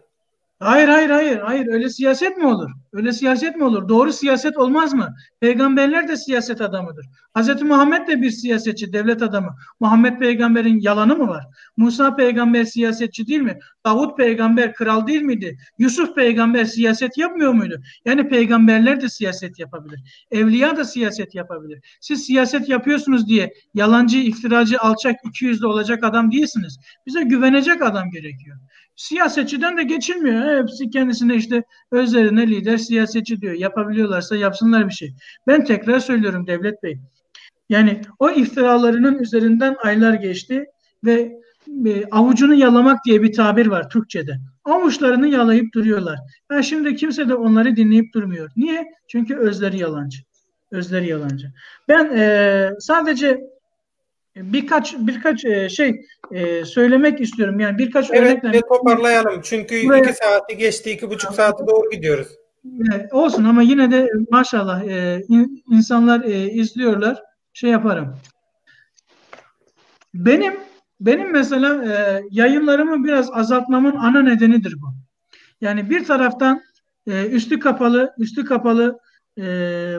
Hayır hayır hayır hayır öyle siyaset mi olur? Öyle siyaset mi olur? Doğru siyaset olmaz mı? Peygamberler de siyaset adamıdır. Hz. Muhammed de bir siyasetçi, devlet adamı. Muhammed peygamberin yalanı mı var? Musa peygamber siyasetçi değil mi? Davut peygamber kral değil miydi? Yusuf peygamber siyaset yapmıyor muydu? Yani peygamberler de siyaset yapabilir. Evliya da siyaset yapabilir. Siz siyaset yapıyorsunuz diye yalancı, iftiracı, alçak, ikiyüzlü olacak adam değilsiniz. Bize güvenecek adam gerekiyor. Siyasetçiden de geçilmiyor. Hepsi kendisine işte özlerine lider siyasetçi diyor. Yapabiliyorlarsa yapsınlar bir şey. Ben tekrar söylüyorum Devlet Bey. Yani o iftiralarının üzerinden aylar geçti ve avucunu yalamak diye bir tabir var Türkçe'de. Avuçlarını yalayıp duruyorlar. Yani şimdi kimse de onları dinleyip durmuyor. Niye? Çünkü özleri yalancı. Özleri yalancı. Ben sadece birkaç şey söylemek istiyorum. Yani birkaç evet, örnekle toparlayalım. Çünkü buraya, 2 saati geçti, 2,5 saate doğru gidiyoruz. Olsun ama yine de maşallah insanlar izliyorlar. Şey yaparım. Benim mesela yayınlarımı biraz azaltmamın ana nedenidir bu. Yani bir taraftan üstü kapalı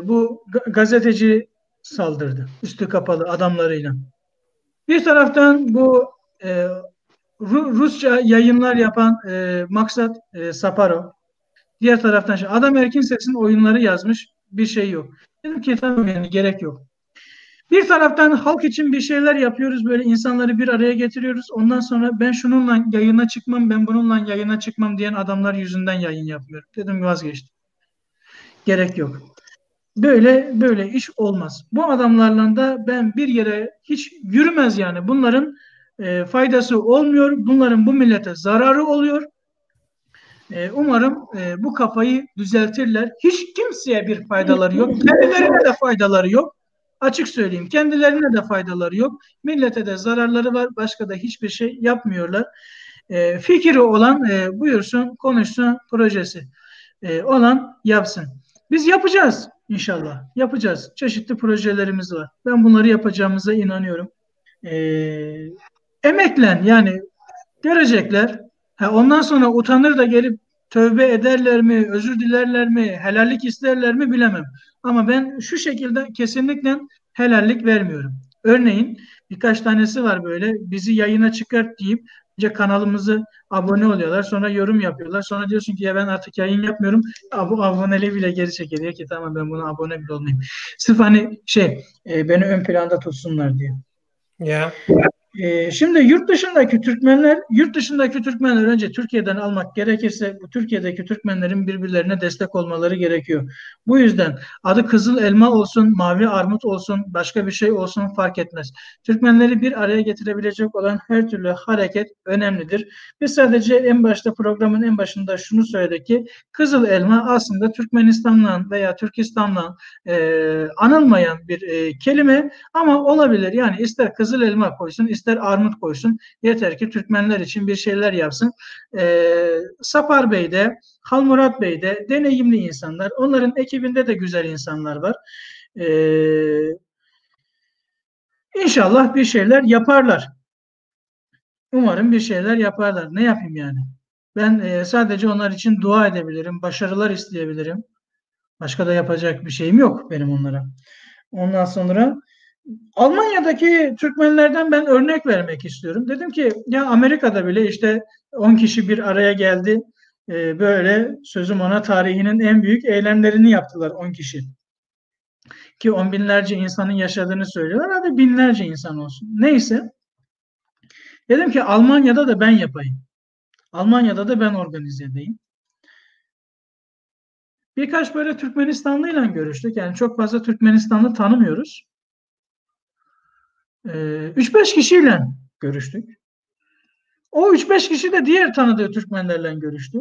bu gazeteci saldırdı. Üstü kapalı adamlarıyla. Bir taraftan bu Rusça yayınlar yapan Maksat Saparov. Diğer taraftan Adam Erkin Ses'in oyunları yazmış. Bir şey yok. Dedim ki tamam yani gerek yok. Bir taraftan halk için bir şeyler yapıyoruz. Böyle insanları bir araya getiriyoruz. Ondan sonra ben şununla yayına çıkmam, ben bununla yayına çıkmam diyen adamlar yüzünden yayın yapmıyorum. Dedim vazgeçtim. Gerek yok. Böyle iş olmaz. Bu adamlarla da ben bir yere hiç yürümez yani. Bunların faydası olmuyor. Bunların bu millete zararı oluyor. Umarım bu kafayı düzeltirler. Hiç kimseye bir faydaları yok. Kendilerine de faydaları yok. Açık söyleyeyim. Kendilerine de faydaları yok. Millete de zararları var. Başka da hiçbir şey yapmıyorlar. Fikri olan buyursun, konuşsun, projesi olan yapsın. Biz yapacağız inşallah. Yapacağız. Çeşitli projelerimiz var. Ben bunları yapacağımıza inanıyorum. Emeklen yani görecekler. Ondan sonra utanır da gelip tövbe ederler mi, özür dilerler mi, helallik isterler mi bilemem. Ama ben şu şekilde kesinlikle helallik vermiyorum. Örneğin birkaç tanesi var böyle bizi yayına çıkart deyip önce kanalımızı abone oluyorlar. Sonra yorum yapıyorlar. Sonra diyorsun ki ya ben artık yayın yapmıyorum. Aboneliği bile geri çekiyor. Ki tamam ben buna abone bile olmayayım. Sırf hani beni ön planda tutsunlar diye. Ya. Şimdi yurt dışındaki Türkmenler önce Türkiye'den almak gerekirse bu Türkiye'deki Türkmenlerin birbirlerine destek olmaları gerekiyor. Bu yüzden adı kızıl elma olsun, mavi armut olsun, başka bir şey olsun fark etmez. Türkmenleri bir araya getirebilecek olan her türlü hareket önemlidir. Biz sadece en başta programın en başında şunu söyledik ki kızıl elma aslında Türkmenistan'la veya Türkistan'la anılmayan bir kelime ama olabilir. Yani ister kızıl elma koysun, ister armut koysun. Yeter ki Türkmenler için bir şeyler yapsın. Sapar Bey de, Halmurat Bey de deneyimli insanlar. Onların ekibinde de güzel insanlar var. İnşallah bir şeyler yaparlar. Umarım bir şeyler yaparlar. Ne yapayım yani? Ben sadece onlar için dua edebilirim. Başarılar isteyebilirim. Başka da yapacak bir şeyim yok benim onlara. Ondan sonra Almanya'daki Türkmenlerden ben örnek vermek istiyorum. Dedim ki ya Amerika'da bile işte 10 kişi bir araya geldi. Böyle sözüm ona tarihinin en büyük eylemlerini yaptılar 10 kişi. Ki on binlerce insanın yaşadığını söylüyorlar. Hadi binlerce insan olsun. Neyse. Dedim ki Almanya'da da ben yapayım. Almanya'da da ben organize edeyim. Birkaç böyle Türkmenistanlıyla görüştük. Yani çok fazla Türkmenistanlı tanımıyoruz. 3-5 kişiyle görüştük. O 3-5 kişi de diğer tanıdığı Türkmenlerle görüştü.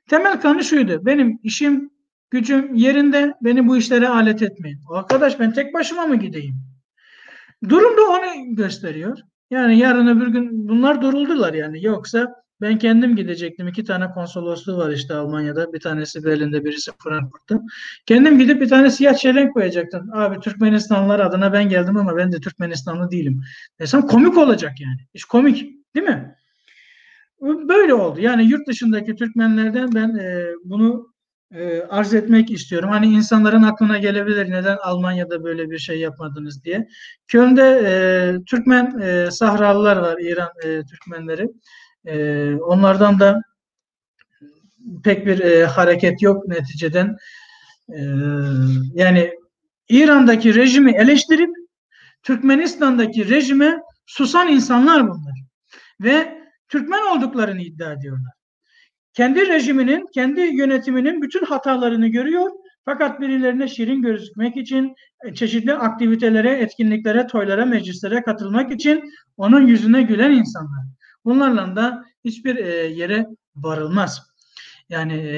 Temel kanı şuydu. Benim işim, gücüm yerinde, beni bu işlere alet etmeyin. Arkadaş ben tek başıma mı gideyim? Durum da onu gösteriyor. Yani yarın öbür gün bunlar duruldular yani. Yoksa ben kendim gidecektim. 2 tane konsolosluğu var işte Almanya'da. Bir tanesi Berlin'de, birisi Frankfurt'ta. Kendim gidip bir tane siyah çelenk koyacaktım. Abi Türkmenistanlılar adına ben geldim ama ben de Türkmenistanlı değilim. Desem komik olacak yani. İş komik değil mi? Böyle oldu. Yani yurt dışındaki Türkmenlerden ben bunu e, arz etmek istiyorum. Hani insanların aklına gelebilir neden Almanya'da böyle bir şey yapmadınız diye. Köln'de e, Türkmen e, Sahralılar var, İran e, Türkmenleri. E, onlardan da pek bir e, hareket yok neticeden. E, yani İran'daki rejimi eleştirip Türkmenistan'daki rejime susan insanlar bunlar. Ve Türkmen olduklarını iddia ediyorlar. Kendi rejiminin, kendi yönetiminin bütün hatalarını görüyor. Fakat birilerine şirin gözükmek için, çeşitli aktivitelere, etkinliklere, toylara, meclislere katılmak için onun yüzüne gülen insanlar. Bunlarla da hiçbir e, yere varılmaz. Yani e,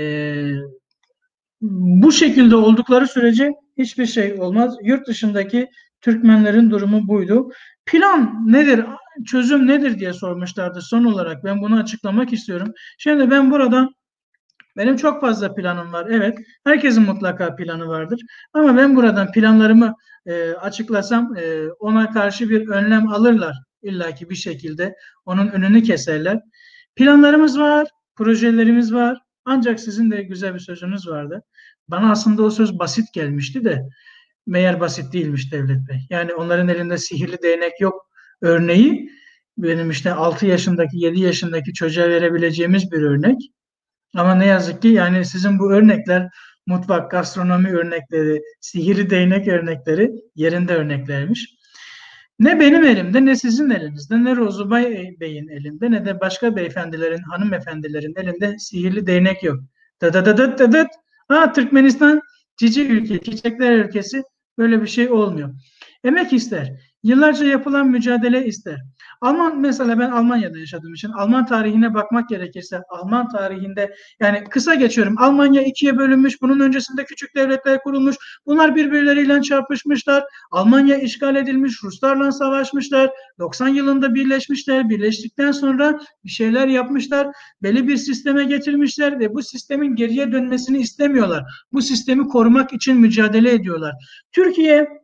bu şekilde oldukları sürece hiçbir şey olmaz. Yurt dışındaki Türkmenlerin durumu buydu. Plan nedir, çözüm nedir diye sormuşlardı son olarak. Ben bunu açıklamak istiyorum. Şimdi ben buradan benim çok fazla planım var. Evet, herkesin mutlaka planı vardır. Ama ben buradan planlarımı e, açıklasam e, ona karşı bir önlem alırlar. İlla ki bir şekilde onun önünü keserler. Planlarımız var, projelerimiz var. Ancak sizin de güzel bir sözünüz vardı. Bana aslında o söz basit gelmişti de meğer basit değilmiş Devlet Bey. Yani onların elinde sihirli değnek yok örneği benim işte 6 yaşındaki 7 yaşındaki çocuğa verebileceğimiz bir örnek. Ama ne yazık ki yani sizin bu örnekler mutfak, gastronomi örnekleri, sihirli değnek örnekleri yerinde örneklermiş. Ne benim elimde ne sizin elinizde ne Rozubay Bey'in elinde ne de başka beyefendilerin, hanımefendilerin elinde sihirli değnek yok. Da da da da da da. Ha Türkmenistan cici ülke, çiçekler ülkesi böyle bir şey olmuyor. Emek ister. Yıllarca yapılan mücadele ister. Alman mesela ben Almanya'da yaşadığım için Alman tarihine bakmak gerekirse Alman tarihinde yani kısa geçiyorum. Almanya ikiye bölünmüş. Bunun öncesinde küçük devletler kurulmuş. Bunlar birbirleriyle çarpışmışlar. Almanya işgal edilmiş. Ruslarla savaşmışlar. 90 yılında birleşmişler. Birleştikten sonra bir şeyler yapmışlar. Belli bir sisteme getirmişler ve bu sistemin geriye dönmesini istemiyorlar. Bu sistemi korumak için mücadele ediyorlar. Türkiye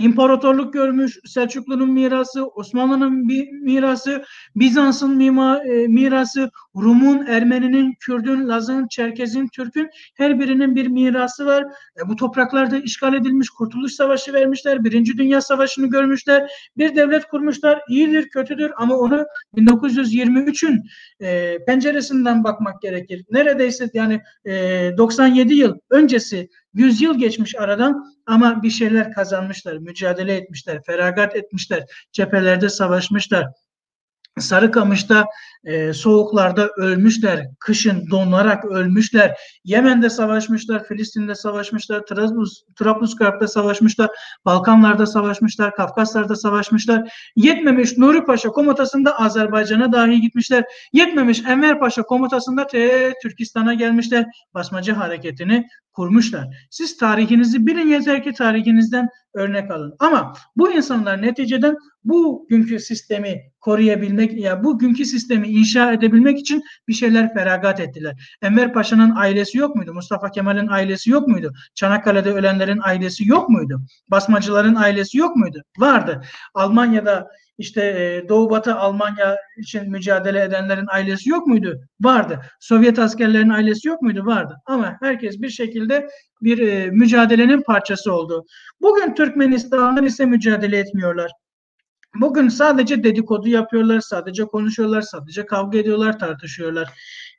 İmparatorluk görmüş, Selçuklu'nun mirası, Osmanlı'nın mirası, Bizans'ın mima, e, mirası, Rum'un, Ermeni'nin, Kürd'ün, Laz'ın, Çerkez'in, Türk'ün her birinin bir mirası var. E, bu topraklarda işgal edilmiş, Kurtuluş Savaşı vermişler, Birinci Dünya Savaşı'nı görmüşler, bir devlet kurmuşlar. İyidir, kötüdür ama onu 1923'ün e, penceresinden bakmak gerekir. Neredeyse yani e, 97 yıl öncesi 100 yıl geçmiş aradan ama bir şeyler kazanmışlar, mücadele etmişler, feragat etmişler, cephelerde savaşmışlar. Sarıkamış'ta e, soğuklarda ölmüşler, kışın donarak ölmüşler. Yemen'de savaşmışlar, Filistin'de savaşmışlar, Trablus, Trablusgarp'ta savaşmışlar, Balkanlarda savaşmışlar, Kafkaslar'da savaşmışlar. Yetmemiş Nuri Paşa komutasında Azerbaycan'a dahi gitmişler. Yetmemiş Enver Paşa komutasında te, Türkistan'a gelmişler. Basmacı hareketini kurmuşlar. Siz tarihinizi bilin yeter ki tarihinizden örnek alın. Ama bu insanlar neticeden bugünkü sistemi koruyabilmek ya bugünkü sistemi inşa edebilmek için bir şeyler feragat ettiler. Enver Paşa'nın ailesi yok muydu? Mustafa Kemal'in ailesi yok muydu? Çanakkale'de ölenlerin ailesi yok muydu? Basmacıların ailesi yok muydu? Vardı. Almanya'da işte e, Doğu Batı Almanya için mücadele edenlerin ailesi yok muydu? Vardı. Sovyet askerlerin ailesi yok muydu? Vardı. Ama herkes bir şekilde bir e, mücadelenin parçası oldu. Bugün Türkmenistan'da ise mücadele etmiyorlar. Bugün sadece dedikodu yapıyorlar, sadece konuşuyorlar, sadece kavga ediyorlar, tartışıyorlar.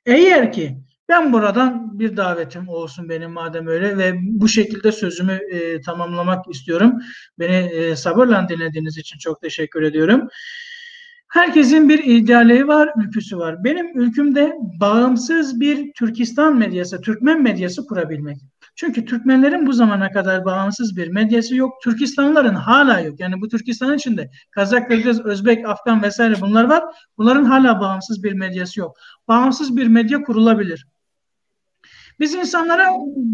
Eğer ki ben buradan bir davetim olsun benim madem öyle ve bu şekilde sözümü e, tamamlamak istiyorum. Beni e, sabırla dinlediğiniz için çok teşekkür ediyorum. Herkesin bir ideali var, ülküsü var. Benim ülkümde bağımsız bir Türkistan medyası, Türkmen medyası kurabilmek. Çünkü Türkmenlerin bu zamana kadar bağımsız bir medyası yok. Türkistanlıların hala yok. Yani bu Türkistan'ın içinde Kazak, Kırgız, Özbek, Afgan vesaire bunlar var. Bunların hala bağımsız bir medyası yok. Bağımsız bir medya kurulabilir. Biz insanlara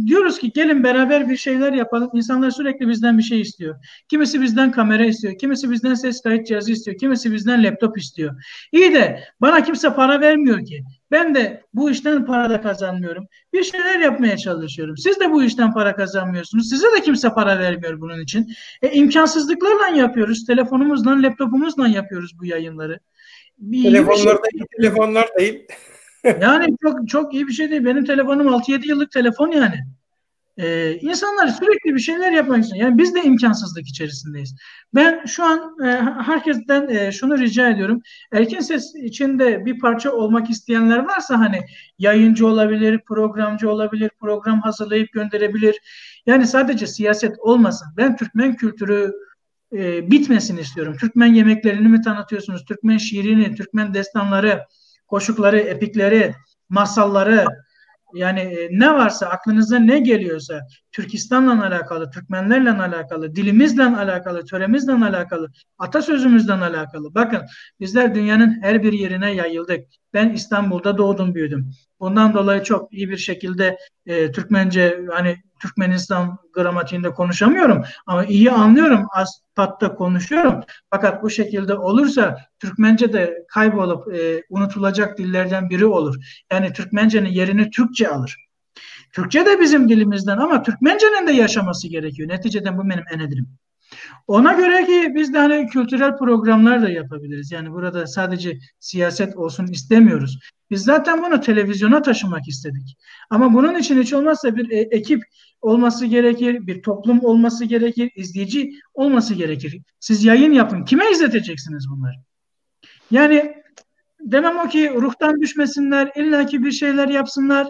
diyoruz ki gelin beraber bir şeyler yapalım. İnsanlar sürekli bizden bir şey istiyor. Kimisi bizden kamera istiyor, kimisi bizden ses kayıt cihazı istiyor, kimisi bizden laptop istiyor. İyi de bana kimse para vermiyor ki. Ben de bu işten para da kazanmıyorum. Bir şeyler yapmaya çalışıyorum. Siz de bu işten para kazanmıyorsunuz. Size de kimse para vermiyor bunun için. E, imkansızlıklarla yapıyoruz. Telefonumuzla, laptopumuzla yapıyoruz bu yayınları. Bir, Telefonlar değil, telefonlar değil. Yani çok çok iyi bir şey değil. Benim telefonum 6-7 yıllık telefon yani. Ee, insanlar sürekli bir şeyler yapmak istiyor. Yani biz de imkansızlık içerisindeyiz. Ben şu an e, herkesten e, şunu rica ediyorum. Erkin Ses içinde bir parça olmak isteyenler varsa hani yayıncı olabilir, programcı olabilir, program hazırlayıp gönderebilir. Yani sadece siyaset olmasın. Ben Türkmen kültürü e, bitmesin istiyorum. Türkmen yemeklerini mi tanıtıyorsunuz? Türkmen şiirini, Türkmen destanları, koşukları, epikleri, masalları yani e, ne varsa aklınıza ne geliyorsa Türkistan'la alakalı, Türkmenlerle alakalı, dilimizle alakalı, töremizle alakalı, atasözümüzle alakalı. Bakın bizler dünyanın her bir yerine yayıldık. Ben İstanbul'da doğdum büyüdüm. Bundan dolayı çok iyi bir şekilde e, Türkmence hani Türkmenistan gramatiğinde konuşamıyorum ama iyi anlıyorum. Az patta konuşuyorum. Fakat bu şekilde olursa Türkmence de kaybolup e, unutulacak dillerden biri olur. Yani Türkmencenin yerini Türkçe alır. Türkçe de bizim dilimizden ama Türkmencenin de yaşaması gerekiyor. Neticeden bu benim ene dilim. Ona göre ki biz de hani kültürel programlar da yapabiliriz. Yani burada sadece siyaset olsun istemiyoruz. Biz zaten bunu televizyona taşımak istedik. Ama bunun için hiç olmazsa bir e, ekip olması gerekir, bir toplum olması gerekir, izleyici olması gerekir. Siz yayın yapın. Kime izleteceksiniz bunları? Yani demem o ki ruhtan düşmesinler, illaki bir şeyler yapsınlar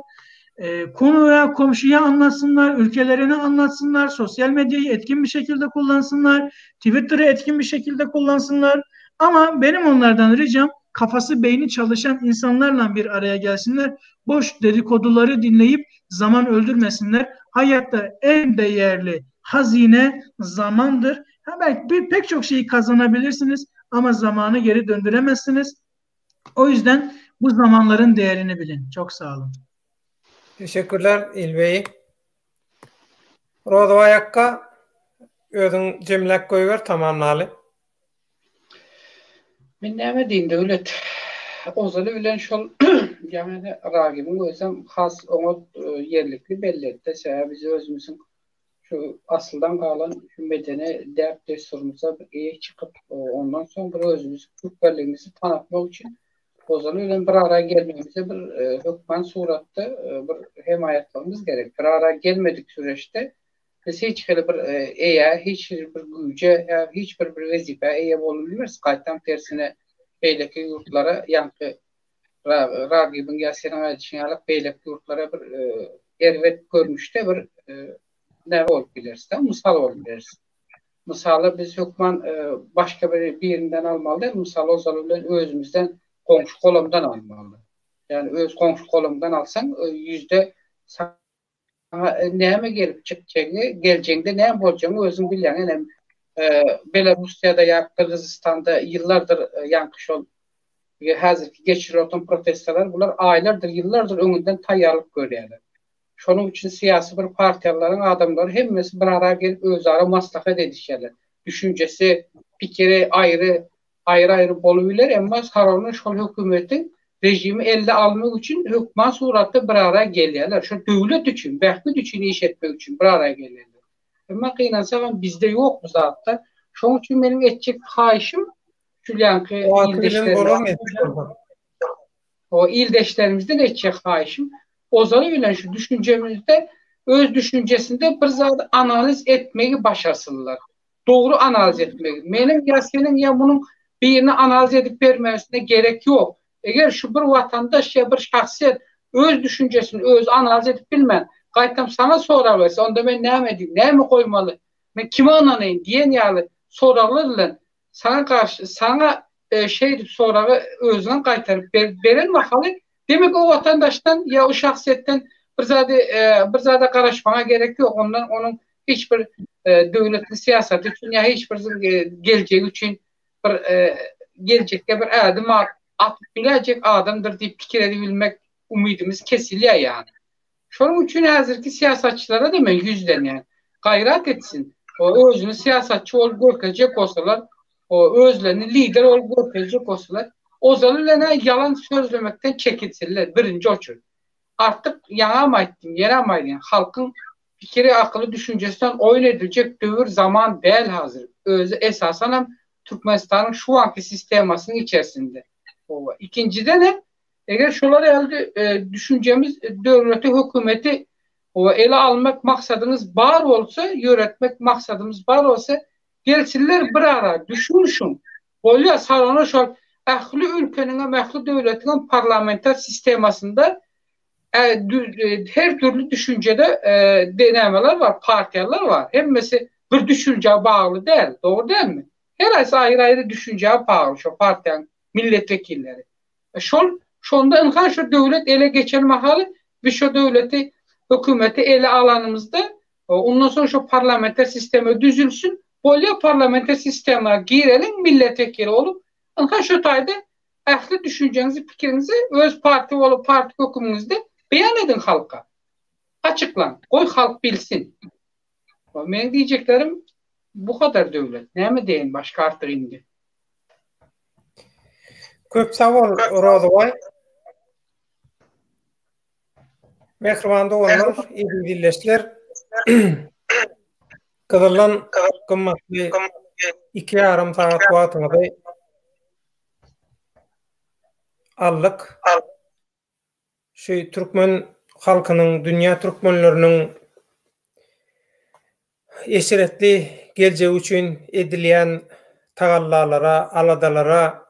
e, konuya, komşuya anlatsınlar, ülkelerini anlatsınlar, sosyal medyayı etkin bir şekilde kullansınlar, Twitter'ı etkin bir şekilde kullansınlar. Ama benim onlardan ricam kafası beyni çalışan insanlarla bir araya gelsinler. Boş dedikoduları dinleyip zaman öldürmesinler. Hayatta en değerli hazine zamandır. Ha belki bir, pek çok şeyi kazanabilirsiniz ama zamanı geri döndüremezsiniz. O yüzden bu zamanların değerini bilin. Çok sağ olun. Teşekkürler Ilbeý. Rozbaý akga özüň jemläp goýber tamamlaly. Men näme diýin Döwlet. Ozaly bilen şol ýaňy Ragibiň özem has oňat ýerlikli belli etdi. Sebäbi biz özümiziň şu asyldan galan şu medeni däp-dessurymyza bir eýe çykyp, ondan soň bir özümizi türkmenligimizi tanatmak üçin ozaly bilen bir ara gelmegimize bir hökman suratda bir hemaýatlygymyz gerek. Bir ara gelmedik süreçde biz hiç hili bir eýä, hiç hili bir güýje, hiç bir bir wezipä eýe bolup bilmeris. Gaýtam tersine beýleki ýurtlara ýaňky Ragibiň ýa seniň aýdyşyň ýaly beýleki ýurtlara bir erbet görnüşde bir näme bolup bileris-de, mysal bolup bileris. Mysaly biz hökman başga bir birinden almaly däl, mysaly ozaly bilen özümizden goňşy-golamdan almaly. Ýagny öz goňşy-golamdan alsaň ýüzde Saňa näme gelip çykjagyny, geljegiňde näme boljagyny özüň bilýäň. Ine, Belarussiýada ýa Gyrgyzystanda ýyllardyr ýaňky şol häzirki geçirilip oturan protestler bular aýlardyr, ýyllardyr öňünden taýýarlyk görýärler. Şonuň üçin syýasy bir partiýalaryň adamlary hemmesi bir ara gelip özara maslahat edişýärler. Düşünjesi, pikiri aýry aýry-aýry bolubiler, emma Sarony şol hökümetiň režimi elde almak üçin hökman suratda bir ara gelýärler. Şol döwlet üçin, bähbit üçin iş etmek üçin bir ara gelýärler. Emma gynansagam bizde ýok bu zatlar. Şonuň üçin meniň etjek haýyşym şu ýaňky ildeşlerime o ildeşlerimizden etjek haýyşym ozaly bilen şu düşünjemizde öz düşünjesinde bir zady analiz etmegi başarsynlar. Dogry analiz etmegi. Meniň ýa seniň ýa munuň birini analiz edip bermesine gerek ýok. Eger şu bir watandaş ýa bir şahsyýet öz düşünjesini özi analiz edip bilmän, gaýtam saňa sorag berse, onda men näme edeyim, näme goýmaly, men kime ynanaýyn diýen ýaly soraglar bilen saňa garşy, saňa şeýdip soragy özüňe gaýtaryp beren mahaly, demek o watandaşdan ýa o şahsyýetden bir zady bir zada garaşmaga gerek ýok. Ondan onuň hiç bir döwletli syýasaty üçin ýa hiç bir geljegi üçin bir geljekde bir ädim atyp biläýjek adamdyr diýip pikir edibilmek umydymyz kesilýär ýaly. Şonuň üçin häzirki syýasatçylara-da men ýüzlenýän. Gaýrat etsin. Özüni syýasatçy bolup görkezjek bolsalar, özlerini lider bolup görkezjek bolsalar, ozaly bilen-ä ýalan sözlemekden çekinsinler, birinji oçur. Artyk ýaňam aýtdym, ýenem aýdýan, halkyň pikiri, akyly, düşünjesinden oýun ediljek döwür, zaman däl hazir. Özi esasanam Türkmenistanyň şu wagtky sistemasynyň içerisinde. Ikinjidenem. Eger şolar ýaly düşünjemiz döwleti, hökümeti ele almak maksadyňyz bar bolsa, ýöretmek maksadymyz bar bolsa, gelsinler bir ara, düşünişiň. Bolýar, salona şol ähli ülkeniňem, ähli döwletiňem parlamenter sistemasynda her dürli düşünjede nämeler bar, partiýalar bar. Hemmesi bir düşünjä bagly däl, dogry dälmi? Her haýsy aýry-aýry düşünjä bagly şo partiýanyň milletwekilleri. Şol şonda ynha şu döwlet ele geçen mahaly biz şo döwleti, hökümeti ele alanymyzda ondan soň şo parlamenter sistema düzülsin, bolýa parlamenter sistema gireliň milletwekili bolup, ynha şo taýda ähli düşünjeňizi, pikiriňizi öz partiýa bolup partiýa hökümiňizde beýan ediň halka. Açyklaň, goý halk bilsin. Meň diýjeklerim bu kadar döwlet. Näme diýeýin başga artyk indi. Köp sag bol Rozybaý. Mähriban doganlar, eziz ildeşler. Gyzyldan gymmatly 2,5 sagat wagtyňyzy aldyk. Şu türkmen halkynyň, dünýä türkmenleriniň eşretli geljegi üçin edilýän tagallalara, aladalara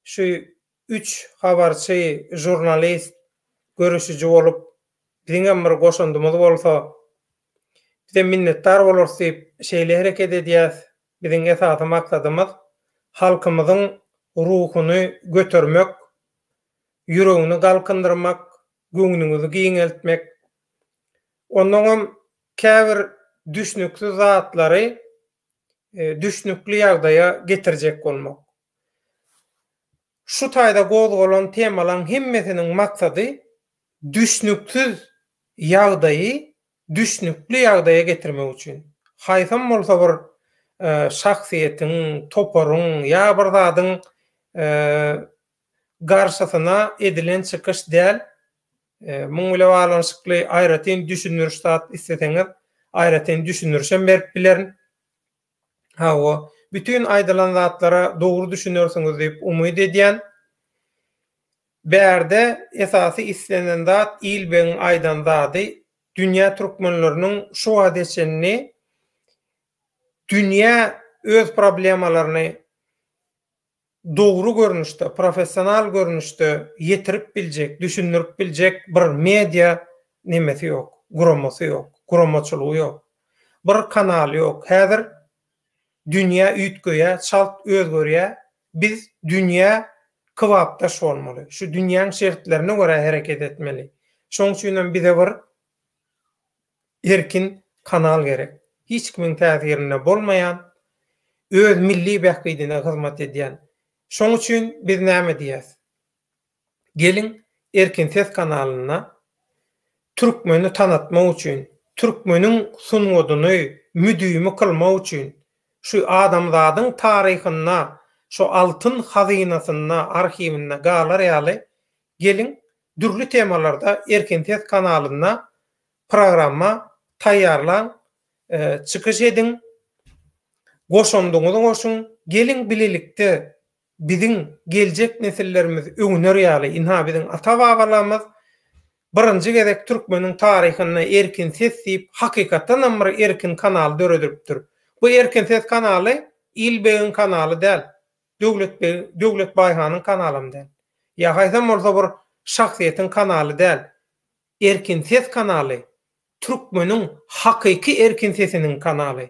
şu üç habarçy, žurnalist göreşiji bolup, biziňem bir goşandymyz bolsa, bizem minnetdar bolarys diýip şeýle hereket edýäs. Biziň esasy maksadymyz halkymyzyň ruhuny götermek, ýüregiňi galkyndyrmak, göwnüňizi giňeltmek. Onnoňam käbir düşnüksiz zatlary düşnükli ýagdaýa getirjek bolmak. Şu taýda gozgalan temalaň hemmesiniň maksady düşnüksiz ýagdaýy düşnükli ýagdaýa getirmek üçin. Haýsam bolsa bir şahsyýetiň, toparyň ýa bir zadyň garşysyna edilen çykyş däl. Muň bile baglanyşykly aýratyn düşündiriş zat isleseňiz, aýratyn düşündirişem berip bilerin. Hawa, bütin aýdylan zatlara dogry düşünersiňiz diýip umyt edýän. Bärde esasy islenen zat Ilbegiň aýdan zady, dünýä türkmenleriniň şu wagta çenli dünýä öz problemalaryny dogry görnüşde, professional görnüşde ýetirip biljek, düşündirip biljek bir media nemesi ýok, guramasy ýok, guramaçylygy ýok. Bir kanaly ýok. Häzir dünýä üýtgeýär, çalt özgerýär. Biz dünýä kybapdaş bolmaly. Şu dünýäň şertlerine görä hereket etmeli. Şoň üçinem bize bir erkin kanal gerek. Hiç kimiň täsirinde bolmaýan, öz milli bähbidine hyzmat edýän. Şoň üçin biz näme diýýäs? Geliň, Erkin Ses kanalynda türkmeni tanatmak üçin, türkmeniň sungatyny müdimi kylmak üçin, şu adamzadyň taryhynda, şu altyn hazynasynda, arhiwinde galar ýaly, geliň, dürli temalarda Erkin Ses kanalynda programma taýýarlaň, çykyş ediň, goşandyňyzy goşuň, geliň bilelikde biziň geljek nesillerimiz öwner ýaly, ynha biziň ata-babalarymyz birinji gezek türkmeniň taryhynda Erkin ses diýip hakykatdanam bir erkin kanal döredilipdir. Bu Erkin ses kanaly Ilbegiň kanaly däl, Döwlet beg, Döwlet Baýhanyň kanalam däl. Ýa haýsam bolsa bir şahsyýetiň kanaly däl. Erkin ses kanaly türkmeniň hakyky erkin sesiniň kanaly.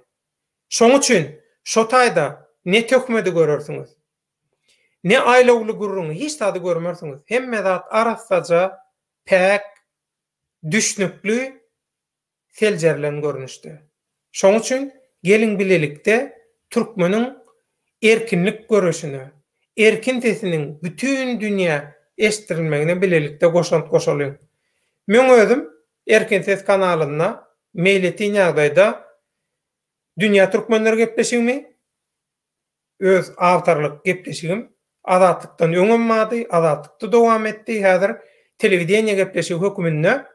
Şoň üçin şo taýda ne töhmedi görersiňiz, ne aýlawly gürrüňi, hiç zady görmersiňiz. Hemme zat arassaja, päk, düşnükli seljerilen görnüşde. Şoň üçin geliň bilelikde türkmeniň erkinlik göreşine, erkin sesiniň bütin dünýä eşitdirilmegine bilelikde goşant goşalyň. Meň özüm Erkin Ses kanalynda meýletin ýagdaýda Dünýä Türkmenleri gepleşigimi, öz awtorlyk gepleşigim Azatlykdan öňem bardy, Azatlykda dowam etdi, häzir telewideniýe gepleşigi höküminde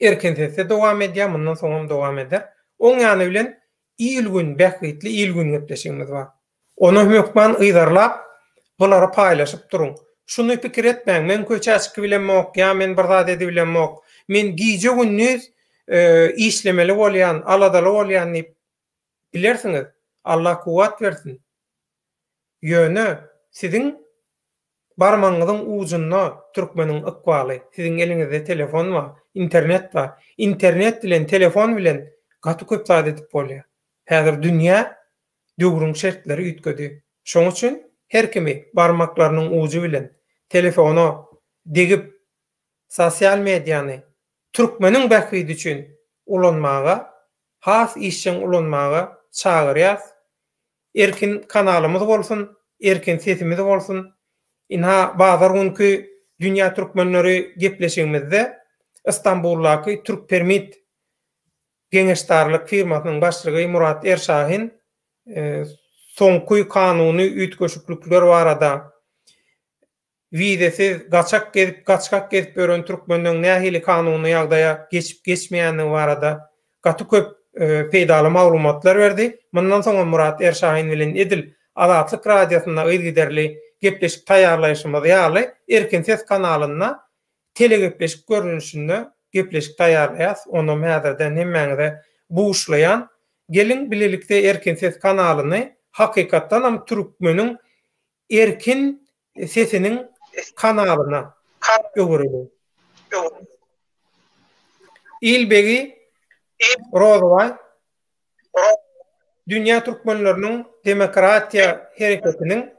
Erkin Sesde dowam edýär, mundan soňam dowam eder. Oň ýany bilen Il-gün bähbitli Il-gün gepleşigimiz bar. Ony hökman yzarlap, bulary paýlaşyp duruň. Şuny pikir etmäň, men köçä çykyp bilemok ýa men bir zat edibilemok, men gije-gündiz işlemeli bolýan, aladaly bolýan diýip bilersiňiz. Allah kuwwat bersin. Ýöne siziň barmagyňyzyň ujunda türkmeniň ykbaly. Siziň eliňizde telefon bar, internet bar. Internet bilen, telefon bilen gaty köp zat edip bolýar. Häzir dünýä döwrüň şertleri üýtgedi. Şoň üçin her kimi barmaklarynyň ujy bilen telefona degip sosial mediany türkmeniň bähbidi üçin ulanmaga, has işjeň ulanmaga çagyrýas. Erkin kanalymyz bolsun, erkin sesimiz bolsun. Ynha bazar günki Dünýä Türkmenleri gepleşigimizde Istanbuldaky Türkpermit geňeşdarlyk firmasynyň başlygy Murat Erşahin soňky kanuny üýtgeşiklikler barada Wizesiz gaçak gezip, gaçgak gezip ýören türkmenleň nähili kanuny ýagdaýa geçip geçmeýändigi barada gaty köp peýdaly maglumatlar berdi. Mundan soňam Murat Erşahin bilen edil Azatlyk Radiosynda yzygiderli gepleşik taýýarlaýşymyz ýaly Erkin Ses kanalynda telegepleşik görnüşinde gepleşik taýýarlaýas. Onam häzirden hemmäňize buşlaýan. Geliň bilelikde Erkin Ses kanalyny hakykatdanam türkmeniň erkin sesiniň kanalyna öwüreli. Il begi Rozybaý Dünýä türkmenleriniň demokratiýa hereketiniň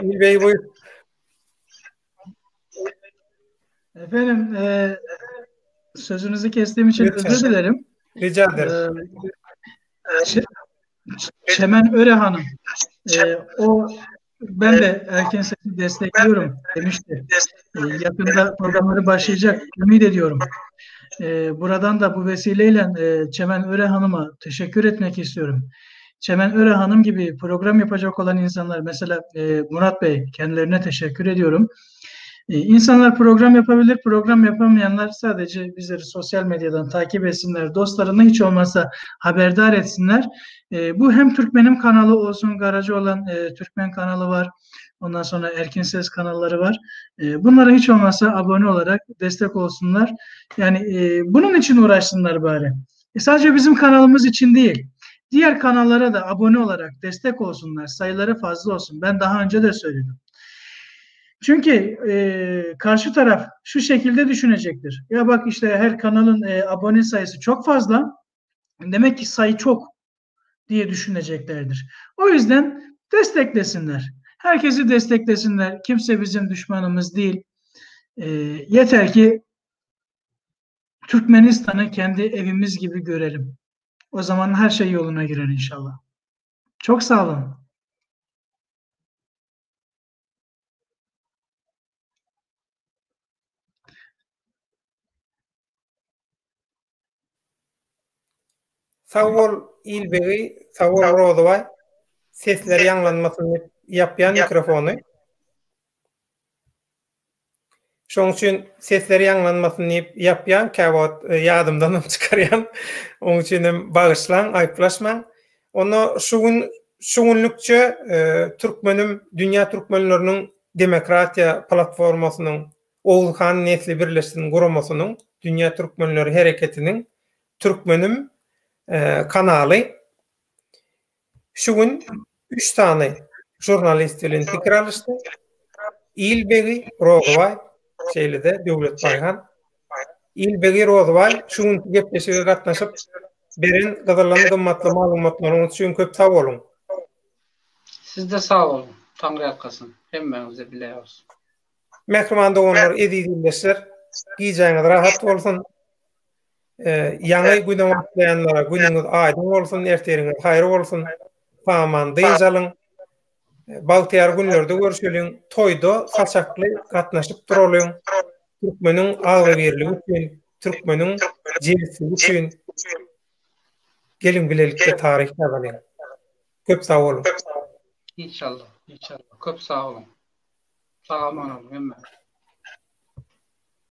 Il begi buýur. Efendim, e, sözünüzü kestiğim için özür dilerim. Rica ederim. E, Çemen Öre Hanım, e, o ben de Erken Ses'i destekliyorum demişti. E, yakında programları başlayacak, ümit ediyorum. E, buradan da bu vesileyle e, Çemen Öre Hanım'a teşekkür etmek istiyorum. Çemen Öre Hanım gibi program yapacak olan insanlar, mesela e, Murat Bey, kendilerine teşekkür ediyorum. E, insanlar program yapabilir, program yapamayanlar sadece bizleri sosyal medyadan takip etsinler, dostlarını hiç olmazsa haberdar etsinler. E, bu hem Türkmenim kanalı olsun, garajı olan e, Türkmen kanalı var, ondan sonra Erkin Ses kanalları var. E, bunlara hiç olmazsa abone olarak destek olsunlar. Yani e, bunun için uğraşsınlar bari. E, sadece bizim kanalımız için değil. Diğer kanallara da abone olarak destek olsunlar, sayıları fazla olsun. Ben daha önce de söyledim. Çünkü e, karşı taraf şu şekilde düşünecektir. Ya bak işte her kanalın e, abone sayısı çok fazla. Demek ki sayı çok diye düşüneceklerdir. O yüzden desteklesinler. Herkesi desteklesinler. Kimse bizim düşmanımız değil. E, yeter ki Türkmenistan'ı kendi evimiz gibi görelim. O zaman her şey yoluna girer inşallah. Çok sağ olun. Sag bol Ilbegi, sag bol Rozybaý. Sesler ýaňlanmasyn diýip ýapýan mikrofony. Şoň üçin sesler ýaňlanmasyn diýip ýapýan, käwagt ýadymdanam çykarýan. Oň üçin hem bagyşlaň, aýyplaşmaň. Onda şu gün şu günlükçe Türkmenim dünýä türkmenleriniň demokratiýa platformasynyň Oguzhan nesli birleşsin guramasynyň Dünýä türkmenleri hereketiniň Türkmenim kanaly Şu gün üç sany žurnalist bilen pikir alyşdy. Il begi Rozybaý, şeýle-de Döwlet Baýhan. Il begi Rozybaý şu günki gepleşige gatnaşyp, beren gyzyldan gymmatly maglumatlaryňyz üçin köp sag boluň. Siz-de sag boluň. Taňryýalkasyn. Hemmäňize bile bolsun. Mähriban doganlar, eziz ildeşler, gijäňiz rahat bolsun. Ýaňy güne başlaýanlara günüňiz aýdyň bolsun, ertiriňiz haýyr bolsun. Sag-aman dynç alyň. Bagtyýar günlerde görşeliň. Toýda saçakly gatnaşyp duralyň. Türkmeniň agzybirligi üçin, türkmeniň jebisligi üçin geliň bilelikde taryh ýazalyň. Köp sag boluň. Inşallah, inşallah. Köp sag boluň. Sag-aman boluň hemmäňiz.